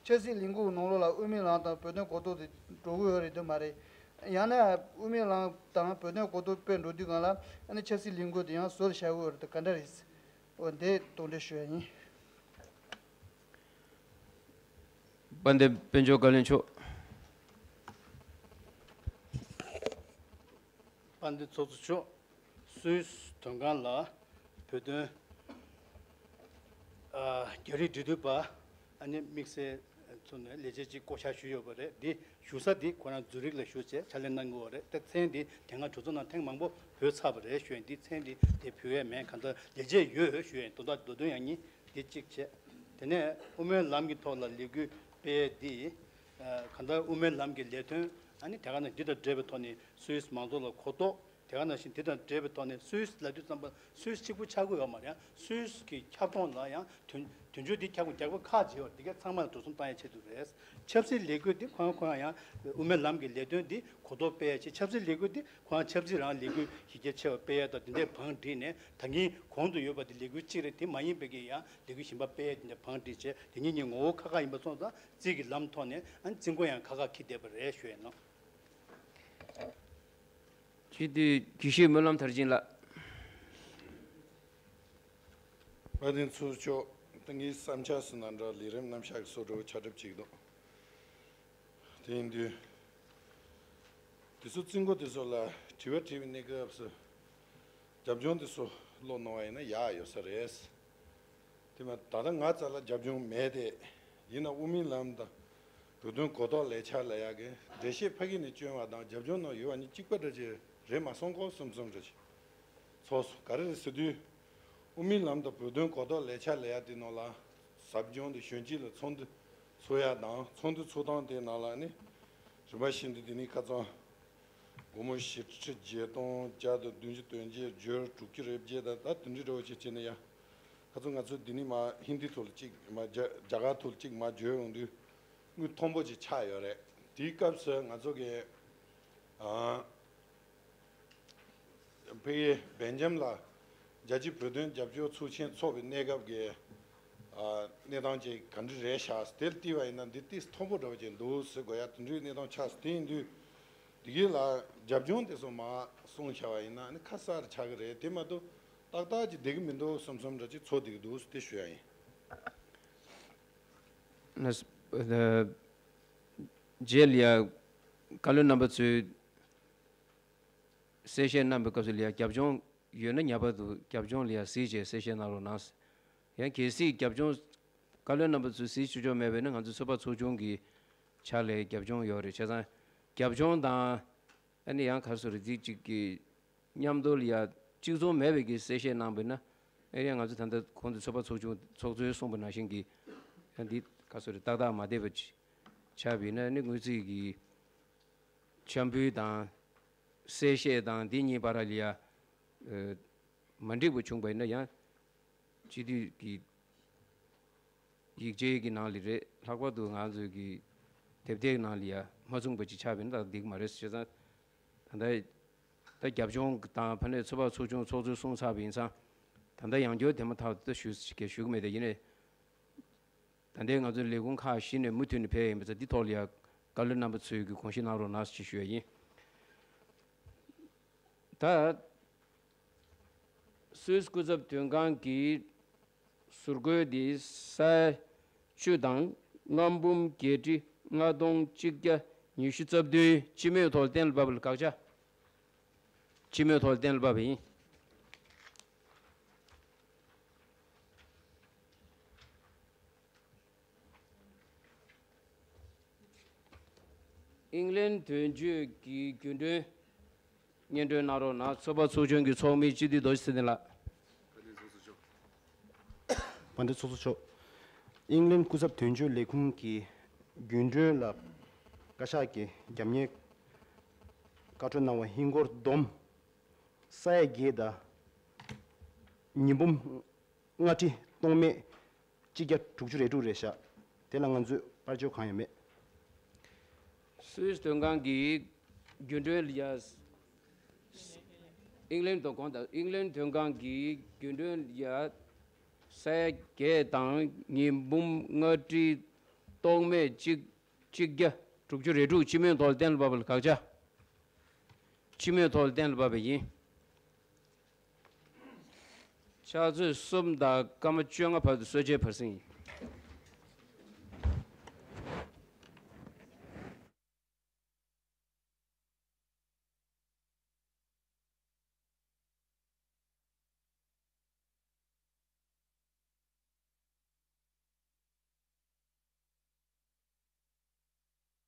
ཆབ་སྲིད་ལས་འགུལ་གྱི་ནང་ལོགས་ལ་དབུ་མའི་ལམ་དང་བོད་དོན་གོ་རྟོགས་དེ་འགྲོ་གི་ཡོད་རེད་འདུག་མ་རེད། ཡང་ན་དབུ་མའི་ལམ་དང་བོད་དོན་གོ་རྟོགས་སྤེལ་འགྲོ་དུས་སྒང་ལ་ཨ་ནི་ཆབ་སྲིད་ལས་འགུལ་དེ་ཡང་ཟུར་བཞག་གི་ཡོད་རེད་དམ་ག་འདྲ་རེད། འོ་འདི་དོགས་འདྲི་ཞུ་ཡ་ཡིན། དཔལ་ལྡན་དཔལ་འབྱོར་བཀའ་བློན་མཆོག་དཔལ་ལྡན་ཚོགས་གཙོ་མཆོག་སུད་སི་དོན་ཁང་ལ་བོད་དོན་ཨ་རྒྱ་རིགས་འབྲེལ་མཐུད་པ་ཨ་ནི་དམིགས་བསལ་ཚོ་ནས་ལས་བྱེད་ཅིག་བསྐོ་བཞག་ཞུས་ཡོད་པ་རེད། འདི་བཞུགས་ས་འདི་ཁོ་རང་ཛུ་རིག་ལ་བཞུགས་བྱས་ཕྱག་ལས་གནང་གི་ཡོད་རེད། ད་མཚན་འདི་དེ་སྔ་གྲོས་ཚོགས་ནང་ཐེངས་མང་པོ་འབོད་ཚར་བ་རེད་ཞུ་ཡིན། འདི་མཚན་འདི་དེ་འབོད་ཡས་མེད། གང་ལྟར་ལས་བྱེད་ཡོད་ཞུ་ཡིན། དོན་དག་མདོ་དོན་ཡང་གཉིས་འདི་གཅིག་བྱས། དེ་ནས་དབུ་མའི་ལམ་གྱི་ཐོག་ལ་ལས་འགུལ་སྤེལ་ཡས་འདི་གང་ལྟར་དབུ་མའི་ལམ་གྱི་ལས་དོན་ཨ་ནི་དེ་ག་ནང་འདི་དང་འབྲེལ་བའི་ཐོག་ནས་སུད་སི་མང་ཚོགས་ལ་གོ་རྟོགས། དེ་ག་ནང་བཞིན་དེ་དང་འབྲེལ་བའི་ཐོག་ནས་སུད་སི་ལབ་དུས་ཙམ་པ་སུད་སི་གཅིག་པུ་ཆགས་ཀྱི་ཡོད་མ་རེད། ཡང་སུད་སི་གི་ཁྱབ་ཁོངས་ལ་ཡང་དོན་དོན་གཅོད་འདི་ཁྱབ་ཁོངས་རྒྱག་པ་ཁག་ཅིག་ཡོད་རེད། འདི་གའི་ཚང་མ་ལ་འགྲོ་སོང་བཏང་ཡའི་ཆེད་དུ་རེད། ཆབ་སྲིད་ལས་འགུལ་འདི་ཁོ་རང་ཁོ་རང་ཡང་དབུ་མའི་ལམ་གྱི་ལས་དོན་འདི་གོ་རྟོགས་སྤེལ་ཡ་ཆེད་ཆབ་སྲིད་ལས་འགུལ་འདི་ཁོ་རང་ཆབ་སྲིད་རང་ལས་འགུལ་གཞི་རྒྱ་ཆེ་བ་སྤེལ་ཡ་དང་དེ་འདྲའི་བང་བསྒྲིགས་ནས་ད་གིན་གོང་དུ་ཡོད་པ་འདི་ལས་འགུལ་གཅིག་རེད། དེ་མ་ཡིན་པའི་གི་ཡང་ལས་འགུལ་གཞན་པ་སྤེལ་ཡ་དེ་འདྲ་བང་བསྒྲིགས་བྱས། དེ་གཉིས་གཉིས་ངོ་བོ་ཁ་ཁ་ཡིན་པ་སོང་ཙང་རྩིས་ཀྱི་ལམ་ཐོག་ནས་ཨ་ནི་རྩིས་འགོ་ཡང་ཁ་ཁ་འཁྱེར་བསྡད་པ་རེད་ཞུ་ཡ་ཡིན་ནོ། སྤྱི་འཐུས་དགེ་བཤེས་སྨོན་ལམ་མཐར་ཕྱིན་ལགས། དཔལ་ལྡན་ཚོགས་གཙོ་མཆོག་ད་ངའི་བསམ་འཆར་ཟེར་ན་འདྲ་ལས་རིམ་རྣམ་གཞག་གི་བཟོ་འདྲ་བོ་ཆགས་གྲབས་ཅིག་འདུག་དེ་ཡིན་དུས་དེ་ཚོ་རྩིས་འགོ་དེ་ཚོ་ལ་དྲི་བ་དྲིས་པའི་གནས་སྐབས་སུ་རྒྱབ་ལྗོངས་དེ་ཚོ་ཀློག་གནང་བ་ཡིན་ན་ཡག་ཡོད་ས་རེད། དེ་མ་ད་ལྟ་ང་རྩ་ལ་རྒྱབ་ལྗོངས་མེད་དེ། ཡིན་ན་དབུ་མའི་ལམ་དང་བོད་དོན་གོ་རྟོགས་ལས་འཆར་ལབ་ཡག་གི་འགྲེལ་བཤད་ཕ་གི་ནས་བསྐྱོན་པ་དང་རྒྱབ་ལྗོངས་ནང་ཡོད་པ་གཉིས་གཅིག་པ་འདྲ་ཅིག་རེད་མ་སོང་གོ་བསམ་བསམ་འདྲ་ཅིག་ཚོར་སོང་། ག་རེ་རེད་ཟེར་དུས་དབུ་མའི་ལམ་དང་བོད་དོན་གོ་རྟོགས་ལས་འཆར་ལབ་ཡག་དེ་ནང་ལ་ཟབ་སྦྱོང་དེ་གཞོན་སྐྱེས་ལ་ཚོགས་འདུ་ཚོགས་ཡག་དང་། ཚོགས་འདུ་ཚོགས་སྟངས་དེ་ནང་ལ་ནི་རིམ་པ་བཞིན་དུ་དེ་ནི་ཁ་སང་སྒོར་མོ་བཞི་ཁྲི་བརྒྱད་སྟོང་བརྒྱ་དང་བདུན་ཅུ་དོན་བརྒྱད་འབྱོར་དྲུག་ཅུ་རེ་བརྒྱད་དང་ད་དེ་འདྲའི་འདྲ་བོ་ཅིག་བྱས་ནས་ཡ། ཁ་སང་ང་ཚོ་འདི་ནི་མ་ཧིན་དི་ཐོག་ལ་གཅིག་མ་རྒྱ་རྒྱ་གར་ཐོག་ལ་གཅིག་མ་བརྗོད་ཡོང་དུས་དངུལ་མཐོན་པོ་ཅིག་ཆགས་ཡོད་རེད། དེའི་སྐབས་སུ་ང་ཚོ་གི་ཨ་ཕ་གི་སྦེལ་ཇམ་ལ་རྒྱལ་སྤྱིའི་བོད་དོན་རྒྱབ་སྐྱོར་ཚོགས་ཆེན་ཚོགས་པའི་གནས་སྐབས་ཀྱི་ཨ་གནས་སྟངས་ཅིག་ག་འདྲ་རེད་ཤག་དེ་ལ་བལྟས་པ་ཡིན་ན་འདི་ཏིས་མཐོན་པོ་འདྲ་བོ་ཅིག་འདུག་ཟེར་དགོས་ཡ་དེ་འདྲའི་གནས་སྟངས་ཆགས་སོང་། དེ་ཡིན་དུས་དེ་གི་ལ་རྒྱབ་ལྗོངས་དེ་ཚོ་མ་གསུངས་བཞག་པ་ཡིན་ན་ནི་ཁ་གསལ་རེ་ཆགས་ཀྱི་རེད། དེ་མ་གཏོགས་ཏག་ཏག་ཅིག་བསྡད་ཀྱི་མི་འདུག་བསམ་བསམ་འདྲ་ཅིག་ཚོར་བསྡད་ཀྱི་འདུག་དེ་ཞུ་ཡ་ཡིན། ན་ཨ་རྗེས་ལ་ཡ་བཀའ་བློན་རྣམ་པ་ཚོས་གསལ་བཤད་གནང་བའི་སྐབས་སུ་ལ་ཡ་རྒྱབ་ལྗོངས་ ཡོད་ན་ངེས་པར་དུ་རྒྱབ་ལྗོངས་ལ་ཡང་གཟིགས་བྱས་གསལ་བཤད་གནང་རོགས་གནང་། ཡང་གལ་སྲིད་རྒྱབ་ལྗོངས་བཀའ་བློན་རྣམ་པ་ཚོས་གཟིགས་ཆོག་ཆོག་མེད་པ་ཡིན་ན་ང་ཚོ་ཚོད་དཔག་ཚོགས་ཆུང་གི་ཕྱག་ལས་རྒྱབ་ལྗོངས་ཡོད་རེད། བྱས་ཙང་རྒྱབ་ལྗོངས་དང་ཨ་ནི་ཡང་ག་རེ་ཟེར་རེད། འདི་གཅིག་གི་མཉམ་དུ་ལ་ཡ་གཅིག་མཚུངས་མེད་པའི་གི་གསལ་བཤད་གནང་བ་ཡིན་ན་ཨ་ནི་ཡང་ང་ཚོ་ད་ལྟ་གོང་དུ་ཚོད་དཔག་ཚོགས་ཆུང་ཚོགས་གཙོས་གསུངས་པ་ནང་བཞིན་གྱི་ཡང་འདི་ག་རེ་ཟེར་རེད། ཏག་ཏག་མ་བསྡད་པ་ཅིག་ཆགས་པ་ཡིན་ན་ཨ་ནི་དངུལ་རྩིས་ཀྱི་འཆར་འབུལ་དང་གསལ་བཤད་དང་འདི་གཉིས་བར་ལ་ཡ་ཨ་མ་འགྲིག་པ་བྱུང་བ་ཡིན་ན་ཡང་སྤྱི་འཐུས་ཀྱི་ཡིག་ཆའི་གི་ནང་ལ་རེད། ལྷག་པར་དུ་ང་ཚོའི་གི་དེབ་ཐེར་ནང་ལ་ཡ་མ་མཚུངས་པ་ཅིག་ཆགས་པ་ཡིན་ན་ད་འགྲིག་མ་རེད། བྱས་ཙང་ད་ལྟ་ད་རྒྱབ་ལྗོངས་དང་ཕ་ནས་ཚོད་དཔག་ཚོགས་ཆུང་ཚོགས་གཙོས་གསུངས་ཚར་བ་ཡིན་ཙང་ད་ལྟ་ཡང་བསྐྱར་དེ་མ་ཐག་ཏུ་ཞུ་ཞུ་གི་མེད། དེ་ཡིན་ནའི་ད་ལྟའི་ང་ཚོའི་ལས་ཁུངས་ཁག་བཞི་ནས་མུ་མཐུད་ནས་ཕེབས་ཡིན་པ་ཚོ་འདི་ཐོག་ལ་ཡ་བཀའ་བློན་རྣམ་པ་ཚོས་ཀྱི་དགོངས་བཞེས་གནང་རོགས་གནང་ཞེས་ཞུ་ཡ་ཡིན། ད་སུད་སི་སྐུ་ཚབ་དོན་ཁང་གི་ཟུར་བཀོད་འདི་ས་ཡ་བཅུ་དང་ལྔ་འབུམ་བརྒྱད་ཁྲི་ལྔ་སྟོང་གཅིག་བརྒྱ་ཉི་ཤུ་རྩ་བདུན་སྤྱི་མོས་ཐོག་གཏན་ལ་ཕབ་པ་ལ་དགག་བྱ། སྤྱི་མོས་ཐོག་གཏན་ལ་ཕབ་པ་ཡིན། ཨིང་ལན་དོན་གཅོད་ཀྱི་རྒྱུན་གྲོན་སྙན་སྒྲོན་གནང་རོགས་གནང་། ཚོད་དཔག་ཚོགས་ཆུང་གི་ཚོགས་མི་སྤྱི་འཐུས་རྡོ་རྗེ་ཚེ་བརྟན་ལགས། དཔལ་ལྡན་ཚོགས་གཙོ་མཆོག་ཨིང་ལན་སྐུ་ཚབ་དོན་གཅོད་ལས་ཁུངས་ཀྱི་རྒྱུན་གྲོན་ལ་བཀའ་ཤག་གིས་རྒྱབ་གཉེར་བཀའ་འཁྲོལ་གནང་བ་ཧིན་སྒོར་བསྡོམས་ས་ཡ་བརྒྱད་དང་ཉིས་འབུམ་ལྔ་ཁྲི་སྟོང་མེད་གཅིག་བརྒྱ་དྲུག་ཅུ་རེ་དྲུག་རེད་ཤག་དེ་ལ་ང་ཚོས་པར་ཆོག་གང་ཡང་མེད། སུད་སི་དོན་ཁང་གི་རྒྱུན་གྲོན་ལ་ཡ། ཨིང་ལན་དོ་དགོངས་དག་ཨིང་ལན་དོན་ཁང་གི་རྒྱུན་གྲོན་ལ་ཡ། ས་ཡ་བརྒྱད་དང་ཉིས་འབུམ་ལྔ་ཁྲི་སྟོང་མེད་གཅིག་གཅིག་བརྒྱ་དྲུག་ཅུ་རེ་དྲུག་སྤྱི་མོས་ཐོག་ལ་གཏན་ལ་ཕབ་པ་ལ་དགག་བྱ། སྤྱི་མོས་ཐོག་ལ་གཏན་ལ་ཕབ་པ་ཡིན། ཕྱག་ཚོད་གསུམ་དང་སྐར་མ་བཅོ་ལྔ་བར་དུ་གསོལ་ཇའི་བར་གསེང་ཡིན།